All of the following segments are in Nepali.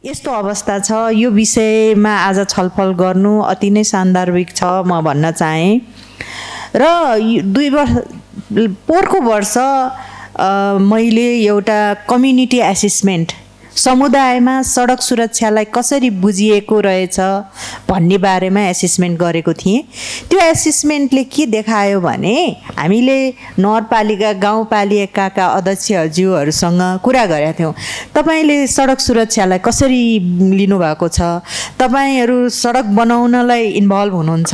यस्तो अवस्था छ। यो विषयमा आज छलफल गर्नु अति नै सान्दर्भिक छ म भन्न चाहे। र 2 वर्ष पोहोरको वर्ष मैले एउटा कम्युनिटी एसेसमेन्ट समुदायमा सडक सुरक्षालाई कसरी बुझिएको रहेछ भन्ने बारेमा एसेसमेन्ट गरेको थिएँ। त्यो एसेसमेन्टले के देखायो भने हामीले नगरपालिका गाउँपालिकाका अध्यक्षज्यूहरूसँग कुरा गरेका थियौँ। तपाईँले सडक सुरक्षालाई कसरी लिनुभएको छ, तपाईँहरू सडक बनाउनलाई इन्भल्भ हुनुहुन्छ,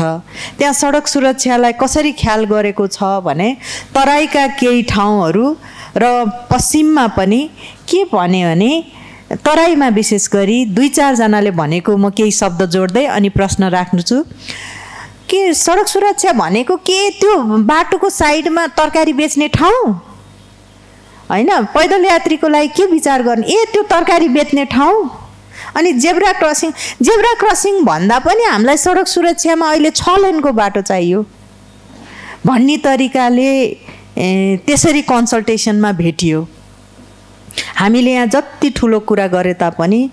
त्यहाँ सडक सुरक्षालाई कसरी ख्याल गरेको छ भने तराईका केही ठाउँहरू र पश्चिममा पनि के भन्यो भने तराईमा विशेष गरी 2-4 जनाले भनेको म केही शब्द जोड्दै अनि प्रश्न राख्छु कि सडक सुरक्षा भनेको के त्यो बाटोको साइडमा तरकारी बेच्ने ठाउँ हैन, पैदल यात्रीको लागि के विचार गर्ने, त्यो तरकारी बेच्ने ठाउँ। अनि जेब्रा क्रसिङ भन्दा पनि हामीलाई सडक सुरक्षामा अहिले 6 लेनको बाटो चाहियो भन्ने तरिकाले त्यसरी कन्सल्टेसनमा भेटियो। हामीले यहाँ जति ठुलो कुरा गरे तापनि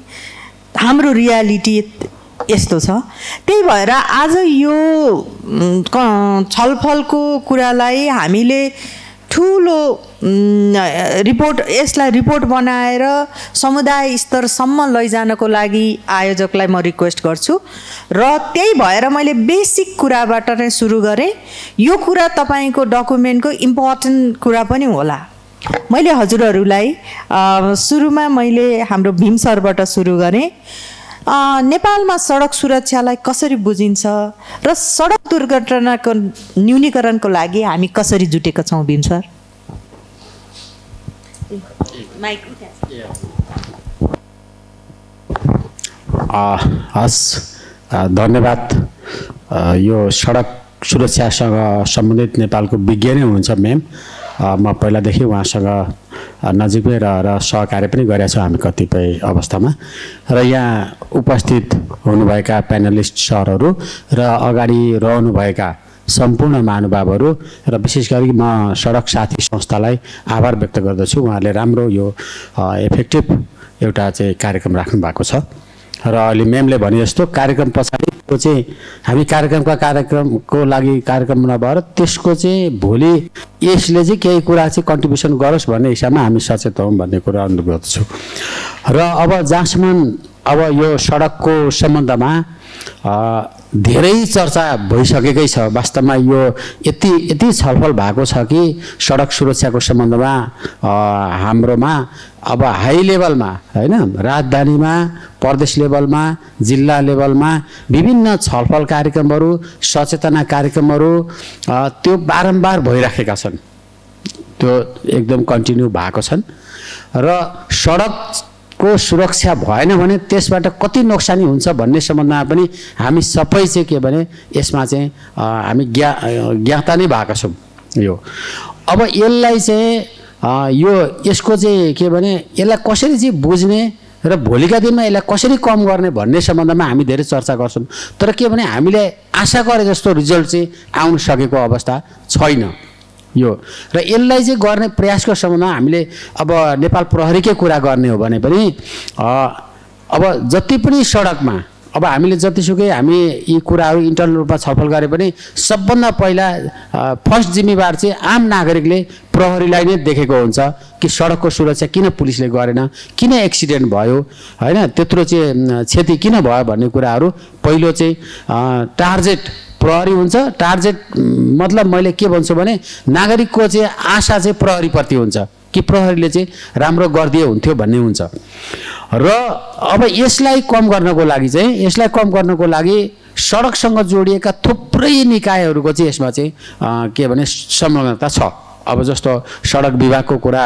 हाम्रो रियालिटी यस्तो छ। त्यही भएर आज यो छलफलको कुरालाई हामीले ठुलो यसलाई रिपोर्ट बनाएर समुदाय स्तरसम्म लैजानको लागि आयोजकलाई म रिक्वेस्ट गर्छु। र त्यही भएर मैले बेसिक कुराबाट नै सुरु गरेँ। यो कुरा तपाईँको डकुमेन्टको इम्पोर्टेन्ट कुरा पनि होला। मैले हजुरहरूलाई सुरुमा मैले हाम्रो भीम सरबाट सुरु गरेँ। नेपालमा सडक सुरक्षालाई कसरी बुझिन्छ र सडक दुर्घटनाको न्यूनीकरणको लागि हामी कसरी जुटेका छौँ भीम सर? हस्, धन्यवाद। यो सडक सुरक्षासँग सम्बन्धित नेपालको विज्ञ नै हुनुहुन्छ म्याम। म पहिलादेखि उहाँसँग नजिकमै रहेर सहकार्य पनि गरेका छौँ हामी कतिपय अवस्थामा। र यहाँ उपस्थित हुनुभएका प्यानलिस्ट सरहरू र अगाडि रहनुभएका सम्पूर्ण महानुभावहरू र विशेष गरी म सडक साथी संस्थालाई आभार व्यक्त गर्दछु। उहाँहरूले राम्रो यो इफेक्टिभ एउटा चाहिँ कार्यक्रम राख्नु भएको छ। र अहिले म्यामले भने जस्तो कार्यक्रम पछाडिको चाहिँ हामी कार्यक्रमको लागि कार्यक्रम नभएर त्यसको चाहिँ भोलि यसले चाहिँ केही कुरा चाहिँ कन्ट्रिब्युसन गरोस् भन्ने हिसाबमा हामी सचेत हौँ भन्ने कुरा अनुरोध गर्दछु। र अब जहाँसम्म अब यो सडकको सम्बन्धमा धेरै चर्चा भइसकेकै छ। वास्तवमा यो यति छलफल भएको छ कि सडक सुरक्षाको सम्बन्धमा हाम्रोमा अब हाई लेभलमा हैन, राजधानीमा, प्रदेश लेभलमा, जिल्ला लेभलमा विभिन्न छलफल कार्यक्रमहरू, सचेतना कार्यक्रमहरू त्यो बारम्बार भइराखेका छन्। त्यो एकदम कन्टिन्यू भएको छन्। र सडकको सुरक्षा भएन भने त्यसबाट कति नोक्सानी हुन्छ भन्ने सम्बन्धमा पनि हामी सबै चाहिँ के भने यसमा चाहिँ हामी ज्ञाता नै भएका छौँ। यो अब यसलाई चाहिँ यसको चाहिँ के भने यसलाई कसरी चाहिँ बुझ्ने र भोलिका दिनमा यसलाई कसरी कम गर्ने भन्ने सम्बन्धमा हामी धेरै चर्चा गर्छौँ। तर के भने हामीले आशा गरे जस्तो रिजल्ट चाहिँ आउन सकेको अवस्था छैन यो। र यसलाई चाहिँ गर्ने प्रयासको सम्बन्धमा हामीले अब नेपाल प्रहरीकै कुरा गर्ने हो भने पनि अब जति पनि सडकमा अब हामीले जतिसुकै हामी यी कुराहरू इन्टरनल रूपमा छलफल गरे पनि सबभन्दा पहिला फर्स्ट जिम्मेवार चाहिँ आम नागरिकले प्रहरीलाई नै देखेको हुन्छ कि सडकको सुरक्षा किन पुलिसले गरेन, किन एक्सिडेन्ट भयो हैन, त्यत्रो चाहिँ क्षति किन भयो भन्ने कुराहरू पहिलो चाहिँ टार्गेट प्रहरी हुन्छ। टार्गेट मतलब मैले के भन्छु भने नागरिकको चाहिँ आशा चाहिँ प्रहरीप्रति हुन्छ कि प्रहरीले चाहिँ राम्रो गरिदिए हुन्थ्यो भन्ने हुन्छ। र अब यसलाई कम गर्नको लागि सडकसँग जोडिएका थुप्रै निकायहरूको चाहिँ यसमा चाहिँ के भने संलग्नता छ। अब जस्तो सडक विभागको कुरा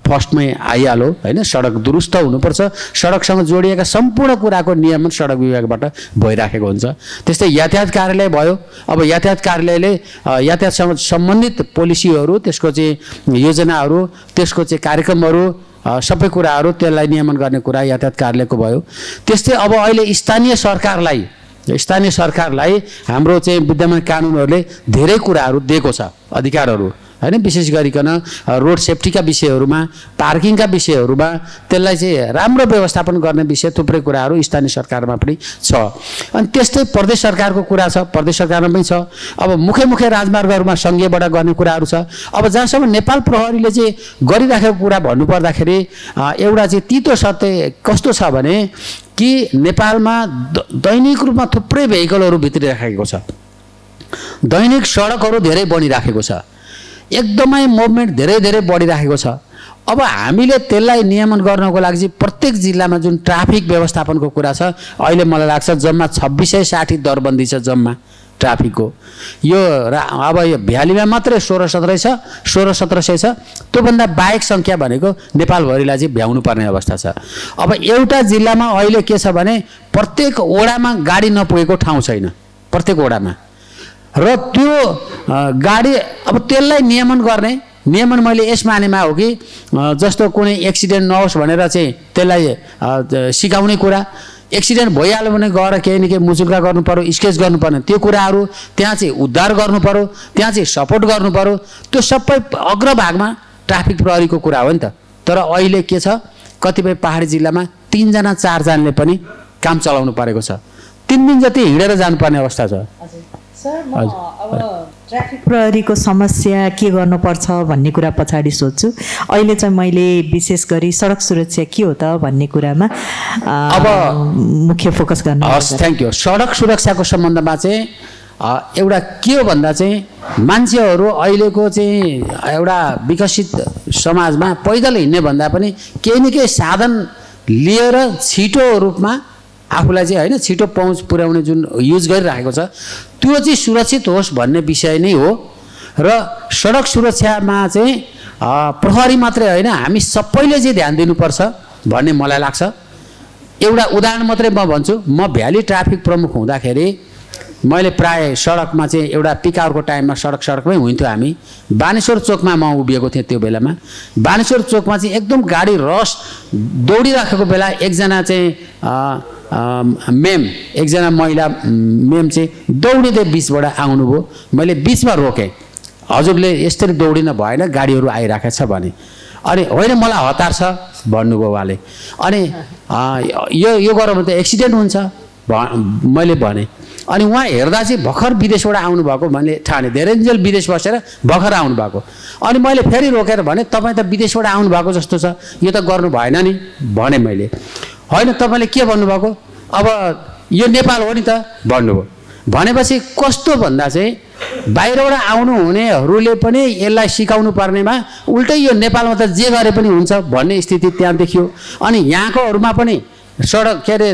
फर्स्टमै आइहाल्यो हैन, सडक दुरुस्त हुनुपर्छ, सडकसँग जोडिएका सम्पूर्ण कुराको नियमन सडक विभागबाट भइराखेको हुन्छ। त्यस्तै यातायात कार्यालय भयो। अब यातायात कार्यालयले यातायातसँग सम्बन्धित पोलिसीहरू, त्यसको चाहिँ योजनाहरू, त्यसको चाहिँ कार्यक्रमहरू, सबै कुराहरू त्यसलाई नियमन गर्ने कुरा यातायात कार्यालयको भयो। त्यस्तै अब अहिले स्थानीय सरकारलाई हाम्रो चाहिँ विद्यमान कानुनहरूले धेरै कुराहरू दिएको छ, अधिकारहरू हैन, विशेष गरिकन रोड सेफ्टीका विषयहरूमा, पार्किङका विषयहरूमा त्यसलाई चाहिँ राम्रो व्यवस्थापन गर्ने विषय थुप्रै कुराहरू स्थानीय सरकारमा पनि छ। अनि त्यस्तै प्रदेश सरकारको कुरा छ, प्रदेश सरकारमा पनि छ। अब मुख्य राजमार्गहरूमा सङ्घीयबाट गर्ने कुराहरू छ। अब जहाँसम्म नेपाल प्रहरीले चाहिँ गरिराखेको कुरा भन्नुपर्दाखेरि एउटा चाहिँ तितो सत्य कस्तो छ भने कि नेपालमा दैनिक रूपमा थुप्रै भेहिकलहरू भित्रिराखेको छ, दैनिक सडकहरू धेरै बनिराखेको छ, एकदमै मुभमेन्ट धेरै बढिराखेको छ। अब हामीले त्यसलाई नियमन गर्नको लागि चाहिँ प्रत्येक जिल्लामा जुन ट्राफिक व्यवस्थापनको कुरा छ, अहिले मलाई लाग्छ जम्मा 2660 दरबन्दी छ जम्मा ट्राफिकको। यो अब यो भ्यालीमा मात्रै 1600 छ, 1600 छ। त्योभन्दा बाहेक सङ्ख्या भनेको नेपालभरिलाई चाहिँ भ्याउनु पर्ने अवस्था छ। अब एउटा जिल्लामा अहिले के छ भने प्रत्येक ओडामा गाडी नपुगेको ठाउँ छैन, प्रत्येक ओडामा। र त्यो गाडी अब त्यसलाई नियमन गर्ने, नियमन मैले यस मानेमा हो कि जस्तो कुनै एक्सिडेन्ट नहोस् भनेर चाहिँ त्यसलाई सिकाउने कुरा, एक्सिडेन्ट भइहाल्यो भने गएर केही न केही मुचुल्का गर्नु पर्यो, स्केच गर्नु पर्ने त्यो कुराहरू, त्यहाँ चाहिँ उद्धार गर्नु पर्यो, त्यहाँ चाहिँ सपोर्ट गर्नु पर्यो। त्यो सबै अग्रभागमा ट्राफिक प्रहरीको कुरा हो नि त। तर अहिले के छ, कतिपय पहाडी जिल्लामा 3 जना 4 जनाले पनि काम चलाउनु परेको छ, 3 दिन जति हिँडेर जानुपर्ने अवस्था छ। सर, म अब ट्राफिक प्रहरीको समस्या के गर्नुपर्छ भन्ने कुरा पछाडि सोध्छु। अहिले चाहिँ मैले विशेष गरी सडक सुरक्षा के हो त भन्ने कुरामा अब मुख्य फोकस गर्न। हस्, थ्याङ्क यू। सडक सुरक्षाको सम्बन्धमा चाहिँ एउटा के हो भन्दा चाहिँ मान्छेहरू अहिलेको चाहिँ एउटा विकसित समाजमा पैदल हिँड्ने भन्दा पनि केही न केही साधन लिएर छिटो रूपमा आफूलाई चाहिँ होइन छिटो पहुँच पुर्याउने जुन युज गरिरहेको छ त्यो चाहिँ सुरक्षित होस् भन्ने विषय नै हो। र सडक सुरक्षामा चाहिँ प्रहरी मात्रै होइन, हामी सबैले चाहिँ ध्यान दिनुपर्छ भन्ने मलाई लाग्छ। एउटा उदाहरण मात्रै म भन्छु, म भ्याली ट्राफिक प्रमुख हुँदाखेरि मैले प्राय सडकमा चाहिँ एउटा पिक आवरको टाइममा सडकमै हुन्थ्यो हामी। बानेश्वर चोकमा म उभिएको थिएँ त्यो बेलामा। बानेश्वर चोकमा चाहिँ एकदम गाडी रस दौडिराखेको बेला एकजना चाहिँ मेम, एकजना महिला मेम चाहिँ दौडिँदै बिचबाट आउनुभयो। मैले बिचमा रोकेँ, हजुरले यसरी दौडिन भएन, गाडीहरू आइराखेको छ भने। अनि होइन मलाई हतार छ भन्नुभयो उहाँले। अनि यो गरौँ भने त एक्सिडेन्ट हुन्छ मैले भने। अनि उहाँ हेर्दा चाहिँ भर्खर विदेशबाट आउनुभएको मैले ठाने, धेरैन्जेल विदेश बसेर भर्खर आउनुभएको। अनि मैले फेरि रोकेर भने तपाईँ त विदेशबाट आउनुभएको जस्तो छ, यो त गर्नु भएन नि भने मैले। होइन तपाईँले के भन्नुभएको, अब यो नेपाल हो नि त भन्नुभयो। भनेपछि कस्तो भन्दा चाहिँ बाहिरबाट आउनुहुनेहरूले पनि यसलाई सिकाउनु पर्नेमा उल्टै यो नेपालमा त जे गरे पनि हुन्छ भन्ने स्थिति त्यहाँ देखियो। अनि यहाँकोहरूमा पनि सडक के अरे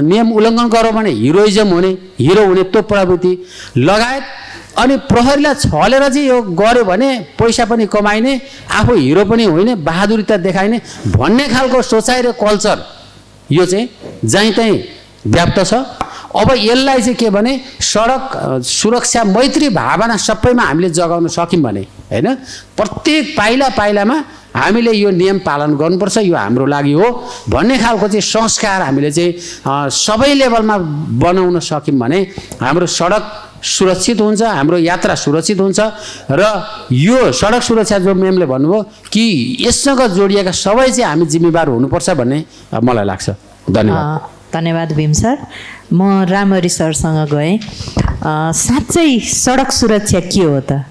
नियम उल्लङ्घन गरौँ भने हिरोइजम हुने, हिरो हुने त्यो प्रवृत्ति लगायत। अनि प्रहरीलाई छलेर चाहिँ यो गर्यो भने पैसा पनि कमाइने, आफू हिरो पनि होइन, बहादुरी त देखाइने भन्ने खालको सोचाइ र कल्चर यो चाहिँ जहीँ तहीँ व्याप्त छ। अब यसलाई चाहिँ के भने सडक सुरक्षा मैत्री भावना सबैमा हामीले जगाउन सक्यौँ भने होइन, प्रत्येक पाइलामा हामीले यो नियम पालन गर्नुपर्छ, यो हाम्रो लागि हो भन्ने खालको चाहिँ संस्कार हामीले चाहिँ सबै लेभलमा बनाउन सक्यौँ भने हाम्रो सडक सुरक्षित हुन्छ, हाम्रो यात्रा सुरक्षित हुन्छ। र यो सडक सुरक्षा जो मेमले भन्नुभयो कि यससँग जोडिएका सबै चाहिँ हामी जिम्मेवार हुनुपर्छ भन्ने मलाई लाग्छ। धन्यवाद। धन्यवाद भीम सर। म रामहरि सरसँग गएँ। साँच्चै सडक सुरक्षा के हो त?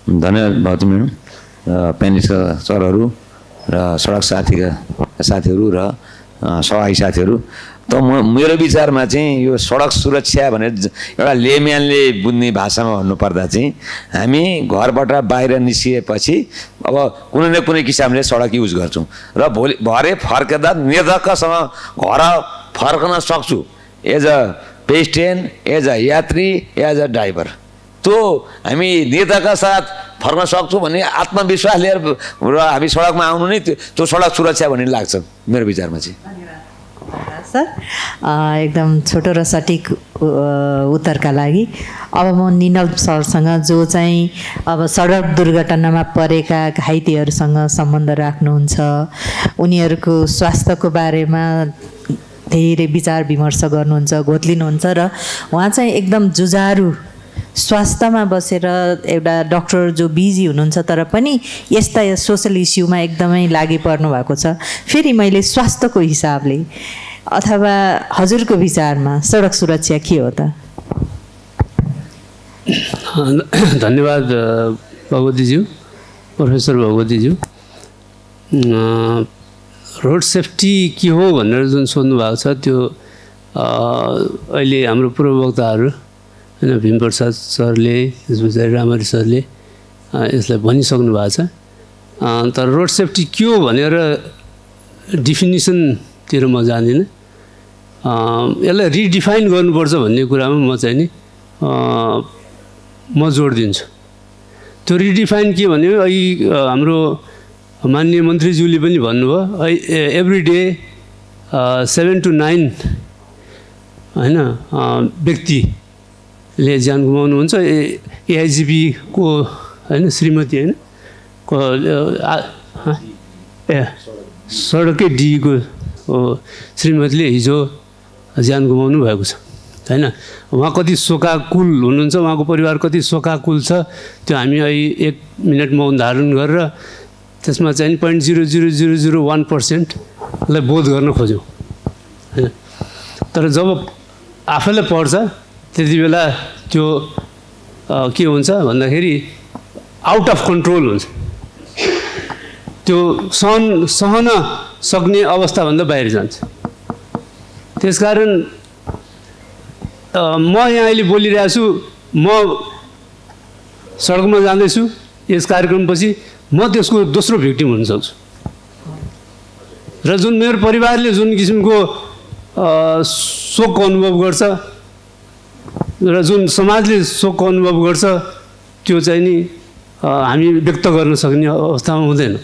धन्यवाद भाउजू म्याडम, प्यानलिस्ट सरहरू र सडक साथीहरू र सहभागी साथीहरू। त मेरो विचारमा चाहिँ यो सडक सुरक्षा भनेर एउटा लेम्यानले बुझ्ने भाषामा भन्नुपर्दा चाहिँ हामी घरबाट बाहिर निस्किएपछि अब कुनै न कुनै किसिमले सडक युज गर्छौँ र भरे फर्कदा निर्धक्कसँग घर फर्कन सक्छु एज अ पेस्टेन्ट, एज अ यात्री, एज अ ड्राइभर। त्यो हामी निर्धक्का साथ फर्कन सक्छौँ भन्ने आत्मविश्वास लिएर र हामी सडकमा आउनु नै त्यो सडक सुरक्षा भन्ने लाग्छ मेरो विचारमा चाहिँ। सर, एकदम छोटो र सटिक उत्तरका लागि अब म निनल सरसँग, जो चाहिँ अब सडक दुर्घटनामा परेका घाइतेहरूसँग सम्बन्ध राख्नुहुन्छ, उनीहरूको स्वास्थ्यको बारेमा धेरै विचार विमर्श गर्नुहुन्छ, घोत्लिनुहुन्छ र उहाँ चाहिँ एकदम जुझारु स्वास्थ्यमा बसेर एउटा डक्टर जो बिजी हुनुहुन्छ तर पनि यस्ता सोसल इस्युमा एकदमै लागि पर्नु भएको छ। फेरि मैले स्वास्थ्यको हिसाबले अथवा हजुरको विचारमा सडक सुरक्षा के हो त? धन्यवाद भगवतीज्यू, प्रोफेसर भगवतीज्यू। रोड सेफ्टी के हो भनेर जुन सोध्नु भएको छ त्यो अहिले हाम्रो पूर्व वक्ताहरू होइन भीमप्रसाद सरले त्यस पछाडि रामहरि सरले यसलाई भनिसक्नु भएको छ। तर रोड सेफ्टी के हो भनेर डिफिनिसनतिर म जान्दिनँ। यसलाई रिडिफाइन गर्नुपर्छ भन्ने कुरामा म चाहिँ नि म जोड दिन्छु। त्यो रिडिफाइन के भन्यो अहिले हाम्रो माननीय मन्त्रीज्यूले पनि भन्नुभयो एभ्री डे 7 to 9 होइन व्यक्तिले ज्यान गुमाउनुहुन्छ। एआइजिपीको होइन श्रीमती होइन सडकै डीको श्रीमतीले हिजो ज्यान गुमाउनु भएको छ होइन। उहाँ कति शोकाकुल हुनुहुन्छ, उहाँको परिवार कति शोकाकुल छ त्यो हामी अहिले 1 मिनट मौन धारण गरेर त्यसमा चाहिँ 0.00001%लाई बोध गर्न खोज्यौँ होइन। तर जब आफैलाई पर्छ त्यति बेला त्यो के हुन्छ भन्दाखेरि आउट अफ कन्ट्रोल हुन्छ, त्यो सहन सक्ने अवस्थाभन्दा बाहिर जान्छ। त्यसकारण म यहाँ अहिले बोलिरहेको छु, म सडकमा जाँदैछु, यस कार्यक्रमपछि म त्यसको दोस्रो भिक्टिम हुन सक्छु र जुन मेरो परिवारले जुन किसिमको शोक अनुभव गर्छ र जुन समाजले शोक अनुभव गर्छ त्यो चाहिँ नि हामी व्यक्त गर्न सक्ने अवस्थामा हुँदैन।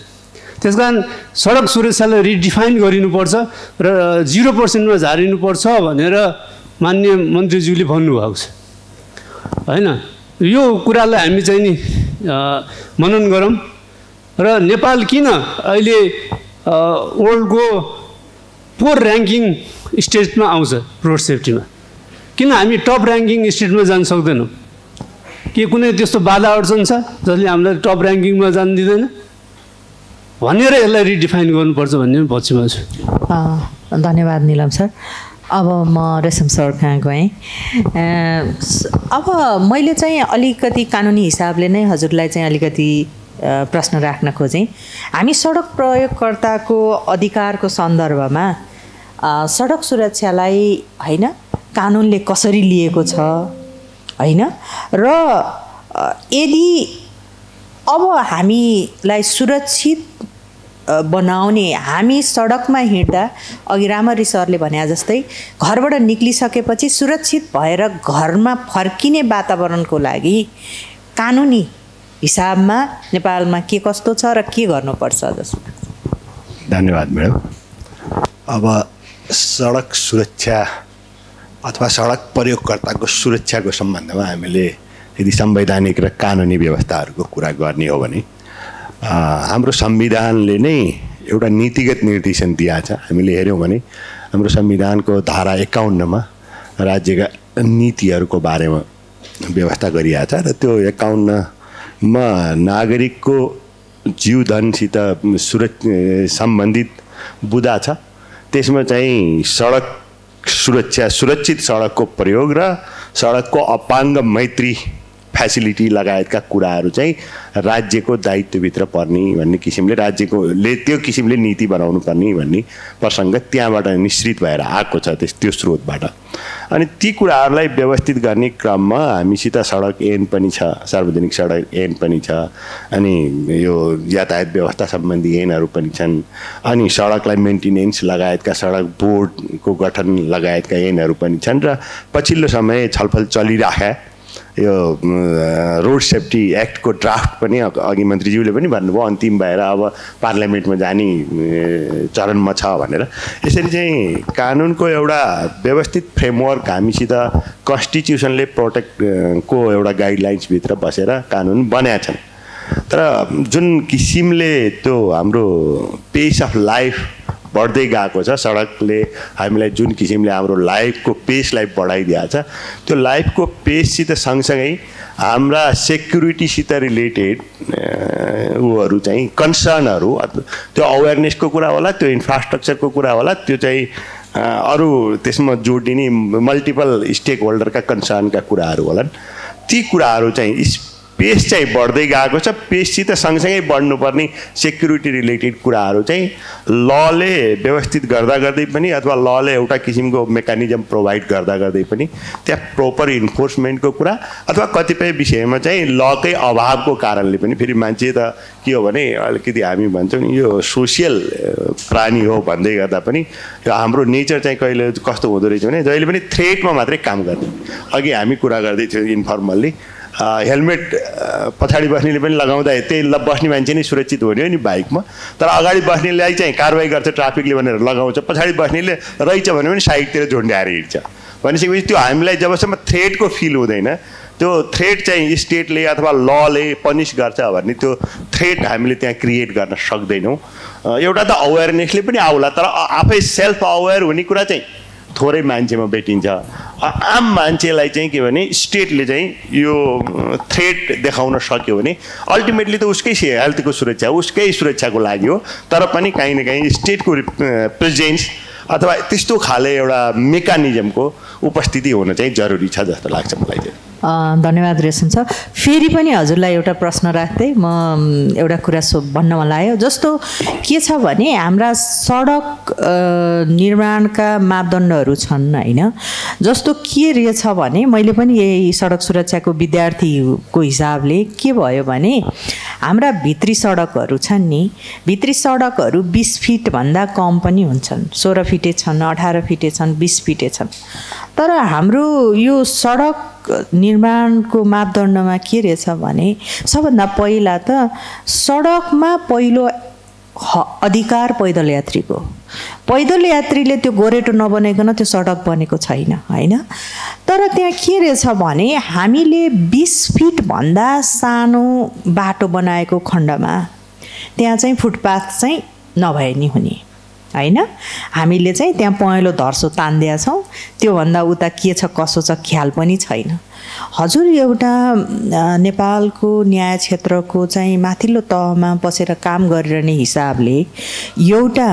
त्यसकारण सडक सुरक्षालाई रिडिफाइन गरिनुपर्छ र 0%मा झारिनुपर्छ भनेर माननीय मन्त्रीज्यूले भन्नुभएको छ होइन। यो कुरालाई हामी चाहिँ नि मनन गरौँ र नेपाल किन अहिले वर्ल्डको 4 ऱ्याङ्किङ स्टेटमा आउँछ रोड सेफ्टीमा, किन हामी टप ऱ्याङ्किङ स्टेटमा जान सक्दैनौँ? के कुनै त्यस्तो बाधा अडचन छ जसले हामीलाई टप ऱ्याङ्किङमा जान दिँदैन भनेर यसलाई रिडिफाइन गर्नुपर्छ भन्ने पक्षमा छु। धन्यवाद निलम सर। अब म रेशम सर कहाँ गएँ। अब मैले चाहिँ अलिकति कानुनी हिसाबले नै हजुरलाई चाहिँ अलिकति प्रश्न राख्न खोजेँ। हामी सडक प्रयोगकर्ताको अधिकारको सन्दर्भमा सडक सुरक्षालाई होइन कानुनले कसरी लिएको छ होइन र यदि अब हामीलाई सुरक्षित बनाउने, हामी सडकमा हिँड्दा अघि रामहरि सरले भने जस्तै घरबाट निक्लिसकेपछि सुरक्षित भएर घरमा फर्किने वातावरणको लागि कानुनी हिसाबमा नेपालमा के कस्तो छ र के गर्नुपर्छ जस्तो? धन्यवाद म्याडम। अब सडक सुरक्षा अथवा सडक प्रयोगकर्ताको सुरक्षाको सम्बन्धमा हामीले यदि संवैधानिक र कानुनी व्यवस्थाहरूको कुरा गर्ने हो भने हाम्रो संविधानले नै एउटा नीतिगत निर्देशन दिएको छ। हामीले हेऱ्यौँ भने हाम्रो संविधानको धारा 51मा राज्यका नीतिहरूको बारेमा व्यवस्था गरिएको छ र त्यो 51मा नागरिकको जीवधनसित सम्बन्धित बुँदा छ। त्यसमा चाहिँ सडक सुरक्षा, सुरक्षित सडकको प्रयोग र सडकको अपाङ्ग मैत्री फेसिलिटी लगायतका कुराहरू चाहिँ राज्यको दायित्वभित्र पर्ने भन्ने किसिमले राज्यकोले त्यो किसिमले नीति बनाउनु पर्ने भन्ने प्रसङ्ग त्यहाँबाट निश्चित भएर आएको छ त्यो स्रोतबाट। अनि ती कुराहरूलाई व्यवस्थित गर्ने क्रममा हामीसित सडक ऐन पनि छ, सार्वजनिक सडक ऐन पनि छ, अनि यो यातायात व्यवस्था सम्बन्धी ऐनहरू पनि छन्, अनि सडकलाई मेन्टेनेन्स लगायतका सडक बोर्डको गठन लगायतका ऐनहरू पनि छन् र पछिल्लो समय छलफल चलिराखे यो रोड सेफ्टी एक्टको ड्राफ्ट पनि अघि मन्त्रीज्यूले पनि भन्नुभयो अन्तिम भएर अब पार्लियामेन्टमा जाने चरणमा छ भनेर। यसरी चाहिँ कानुनको एउटा व्यवस्थित फ्रेमवर्क हामीसित कन्स्टिट्युसनले प्रोटेक्टको एउटा गाइडलाइन्सभित्र बसेर कानुन बनाएका छन्। तर जुन किसिमले त्यो हाम्रो पेस अफ लाइफ बढ्दै गएको छ। सडकले हामीलाई जुन किसिमले हाम्रो लाइफको पेसलाई बढाइदिएको छ, त्यो लाइफको पेससित सँगसँगै हाम्रा सेक्युरिटीसित रिलेटेड ऊहरू चाहिँ कन्सर्नहरू, त्यो अवेरनेसको कुरा होला, त्यो इन्फ्रास्ट्रक्चरको कुरा होला, त्यो चाहिँ अरू त्यसमा जोडिने मल्टिपल स्टेक होल्डरका कन्सर्नका कुराहरू होलान्। ती कुराहरू चाहिँ पेस चाहिँ बढ्दै गएको छ। पेससित सँगसँगै बढ्नुपर्ने सेक्युरिटी रिलेटेड कुराहरू चाहिँ लले व्यवस्थित गर्दा गर्दै पनि अथवा लले एउटा किसिमको मेकानिजम प्रोभाइड गर्दा गर्दै पनि त्यहाँ प्रोपर इन्फोर्समेन्टको कुरा अथवा कतिपय विषयमा चाहिँ लकै अभावको कारणले पनि फेरि मान्छे त के हो भने अलिकति हामी भन्छौँ नि यो सोसियल प्राणी हो भन्दै गर्दा पनि हाम्रो नेचर चाहिँ कहिले कस्तो हुँदो रहेछ भने जहिले पनि थ्रेटमा मात्रै काम गर्ने। अघि हामी कुरा गर्दै थियौँ इन्फर्मल्ली, हेलमेट पछाडि बस्नेले पनि लगाउँदा त्यही बस्ने मान्छे नै सुरक्षित हुने हो नि बाइकमा, तर अगाडि बस्नेलाई चाहिँ कारवाही गर्छ ट्राफिकले भनेर लगाउँछ, पछाडि बस्नेले रहेछ भने पनि साइडतिर झुन्ड्याएर हिँड्छ। भनिसकेपछि त्यो हामीलाई जबसम्म थ्रेटको फिल हुँदैन, त्यो थ्रेट चाहिँ स्टेटले अथवा लले पनिस गर्छ भन्ने त्यो थ्रेट हामीले त्यहाँ क्रिएट गर्न सक्दैनौँ। एउटा त अवेरनेसले पनि आउला, तर आफै सेल्फ अवेर हुने कुरा चाहिँ थोरै मान्छेमा भेटिन्छ। आम मान्छेलाई चाहिँ के भने स्टेटले चाहिँ यो थ्रेट देखाउन सक्यो भने अल्टिमेटली त उसकै हेल्थको सुरक्षा, उसकै सुरक्षाको लागि हो, तर पनि काहीँ न काहीँ स्टेटको प्रेजेन्स अथवा त्यस्तो खाले एउटा मेकानिजमको उपस्थिति हुन चाहिँ जरुरी छ जस्तो लाग्छ मलाई चाहिँ। धन्यवाद रेशम सर। फेरि पनि हजुरलाई एउटा प्रश्न राख्दै म एउटा कुरा भन्न मन लाग्यो। जस्तो के छ भने हाम्रा सडक निर्माणका मापदण्डहरू छन् होइन। जस्तो के रहेछ भने मैले पनि यही सडक सुरक्षाको विद्यार्थीको हिसाबले के भयो भने हाम्रा भित्री सडकहरू छन् नि, भित्री सडकहरू 20 फिटभन्दा कम पनि हुन्छन्, 16 फिटे छन्, 18 फिटे छन्, 20 फिटे छन्। तर हाम्रो यो सडक निर्माणको मापदण्डमा के रहेछ भने सबभन्दा पहिला त सडकमा पहिलो अधिकार पैदल यात्रीको, पैदल यात्रीले त्यो गोरेटो नबनाइकन त्यो सडक बनेको छैन होइन। तर त्यहाँ के रहेछ भने हामीले 20 फिटभन्दा सानो बाटो बनाएको खण्डमा त्यहाँ चाहिँ फुटपाथ चाहिँ नभए नि हुने होइन। हामीले चाहिँ त्यहाँ पहेँलो धर्सो तान्दिया छौँ, त्योभन्दा उता के छ कसो छ ख्याल पनि छैन। हजुर एउटा नेपालको न्याय क्षेत्रको चाहिँ माथिल्लो तहमा बसेर काम गरिरहने हिसाबले एउटा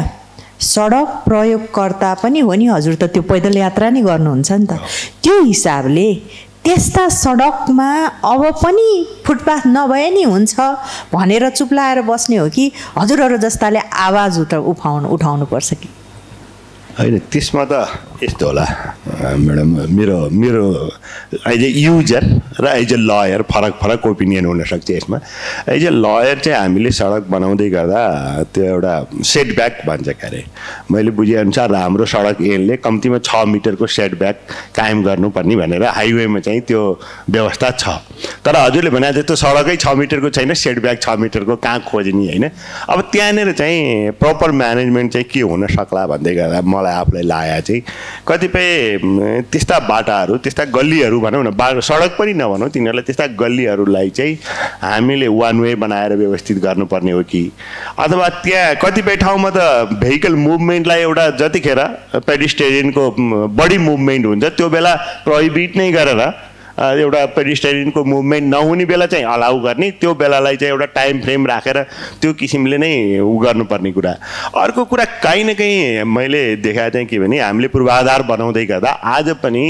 सडक प्रयोगकर्ता पनि हो नि हजुर, त त्यो पैदल यात्रा नै गर्नुहुन्छ नि त। त्यो हिसाबले त्यस्ता सडकमा अब पनि फुटपाथ नभए नि हुन्छ भनेर चुप्लाएर बस्ने हो कि हजुरहरू जस्ताले आवाज उठाउनुपर्छ कि होइन? त्यसमा त यस्तो होला म्याडम, मेरो एज ए युजर र एज ए लयर फरक ओपिनियन हुनसक्छ यसमा। एज ए लयर चाहिँ हामीले सडक बनाउँदै गर्दा त्यो एउटा सेटब्याक भन्छ के अरे, मैले बुझेअनुसार हाम्रो सडक ऐनले कम्तीमा 6 मिटरको सेटब्याक कायम गर्नुपर्ने भनेर हाइवेमा चाहिँ त्यो व्यवस्था छ। तर हजुरले भने जस्तो सडकै 6 मिटरको छैन, सेटब्याक 6 मिटरको कहाँ खोज्ने होइन। अब त्यहाँनिर चाहिँ प्रपर म्यानेजमेन्ट चाहिँ के हुन सक्ला भन्दै गर्दा मलाई आफूलाई लाग्यो चाहिँ कतिपय त्यस्ता बाटाहरू, त्यस्ता गल्लीहरू भनौँ न, सडक पनि नभनौँ, तिनीहरूलाई त्यस्ता गल्लीहरूलाई चाहिँ हामीले वान वे बनाएर व्यवस्थित गर्नुपर्ने हो कि, अथवा त्यहाँ कतिपय ठाउँमा त भेहिकल मुभमेन्टलाई एउटा जतिखेर पेडिस्टेरियनको बढी मुभमेन्ट हुन्छ त्यो बेला प्रोहिबिट नै गरेर एउटा पेडिस्टेरियनको मुभमेन्ट नहुने बेला चाहिँ अलाउ गर्ने, त्यो बेलालाई चाहिँ एउटा टाइम फ्रेम राखेर त्यो किसिमले नै उ गर्नुपर्ने कुरा। अर्को कुरा काहीँ न काहीँ मैले देखाएको चाहिँ के भने हामीले पूर्वाधार बनाउँदै गर्दा आज पनि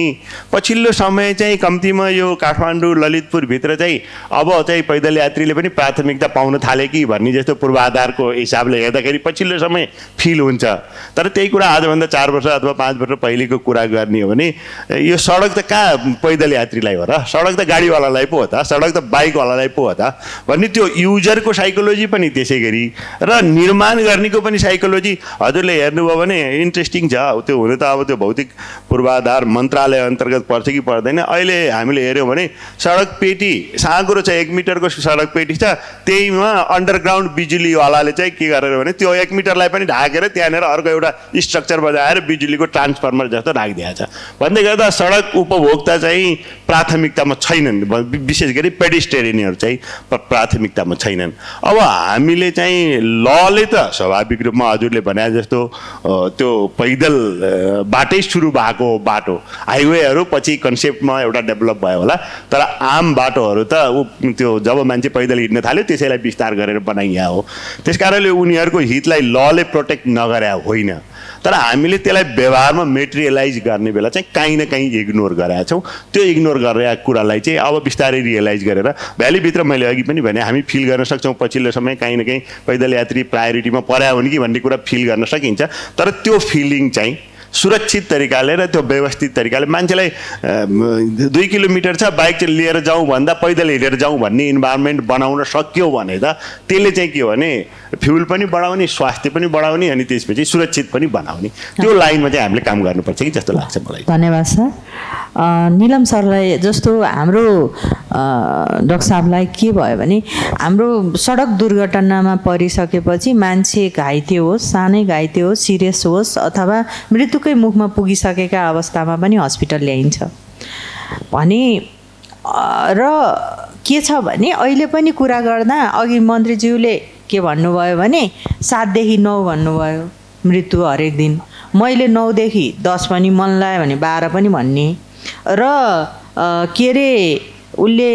पछिल्लो समय चाहिँ कम्तीमा यो काठमाडौँ ललितपुरभित्र चाहिँ अब चाहिँ पैदल यात्रीले पनि प्राथमिकता पाउन थाले कि भन्ने जस्तो पूर्वाधारको हिसाबले हेर्दाखेरि पछिल्लो समय फिल हुन्छ। तर त्यही कुरा आजभन्दा 4 वर्ष अथवा 5 वर्ष पहिलेको कुरा गर्ने हो भने यो सडक त कहाँ पैदल यात्रीलाई हो र, सडक त गाडीवालालाई पो हो त, सडक त बाइकवालालाई पो हो त भन्ने त्यो युजरको साइकोलोजी पनि त्यसै गरी र निर्माण गर्नेको पनि साइकोलोजी हजुरले हेर्नुभयो भने इन्ट्रेस्टिङ छ। त्यो हुनु त अब त्यो भौतिक पूर्वाधार मन्त्रालय अन्तर्गत पर्छ कि पर्दैन। अहिले हामीले हेऱ्यौँ भने सडक पेटी साँगुरो छ, 1 मिटरको सडक पेटी छ, त्यहीमा अन्डरग्राउन्ड बिजुलीवालाले चाहिँ के गरेर भने त्यो 1 मिटरलाई पनि ढाकेर त्यहाँनिर अर्को एउटा स्ट्रक्चर बजाएर बिजुलीको ट्रान्सफर्मर जस्तो राखिदिएको छ। भन्दै गर्दा सडक उपभोक्ता चाहिँ प्राथमिकतामा छैनन्, विशेष गरी पेडिस्टेरियनहरू चाहिँ प्राथमिकतामा छैनन्। अब हामीले चाहिँ लले त स्वाभाविक रूपमा हजुरले भने जस्तो त्यो पैदल बाटै सुरु भएको बाटो, हाइवेहरू पछि कन्सेप्टमा एउटा डेभलप भयो होला, तर आम बाटोहरू त त्यो जब मान्छे पैदल हिँड्न थाल्यो त्यसैलाई विस्तार गरेर बनाइया हो। त्यस कारणले उनीहरूको हितलाई लले प्रोटेक्ट नगरे होइन, तर हामीले त्यसलाई व्यवहारमा मेटेरियलाइज गर्ने बेला चाहिँ काहीँ न काहीँ इग्नोर गरेका छौँ। त्यो इग्नोर गरेका कुरालाई चाहिँ अब बिस्तारै रियलाइज गरेर भ्यालीभित्र मैले अघि पनि भने हामी फिल गर्न सक्छौँ पछिल्लो समय काहीँ न काहीँ पैदल यात्री प्रायोरिटीमा पर्या हुन् कि भन्ने कुरा फिल गर्न सकिन्छ। तर त्यो फिलिङ चाहिँ सुरक्षित तरिकाले र त्यो व्यवस्थित तरिकाले मान्छेलाई 2 किलोमिटर छ बाइक चाहिँ लिएर जाउँ भन्दा पैदल हिँडेर जाउँ भन्ने इन्भाइरोमेन्ट बनाउन सक्यो भने त त्यसले चाहिँ के हो भने फ्युल पनि बढाउने, स्वास्थ्य पनि बढाउने अनि त्यसपछि सुरक्षित पनि बनाउने, त्यो लाइनमा चाहिँ हामीले काम गर्नुपर्छ कि जस्तो लाग्छ मलाई। धन्यवाद सर। निलम सरलाई जस्तो हाम्रो डाक्टर साहबलाई के भयो भने हाम्रो सडक दुर्घटनामा परिसकेपछि मान्छे घाइते होस्, सानै घाइते होस्, सिरियस होस् अथवा मृत्युकै मुखमा पुगिसकेका अवस्थामा पनि हस्पिटल ल्याइन्छ भने र के छ भने अहिले पनि कुरा गर्दा अघि मन्त्रीज्यूले के भन्नुभयो भने 7 देखि 9 भन्नुभयो मृत्यु हरेक दिन। मैले 9 देखि 10 पनि मन लाग्यो भने 12 पनि भन्ने र के अरे उसले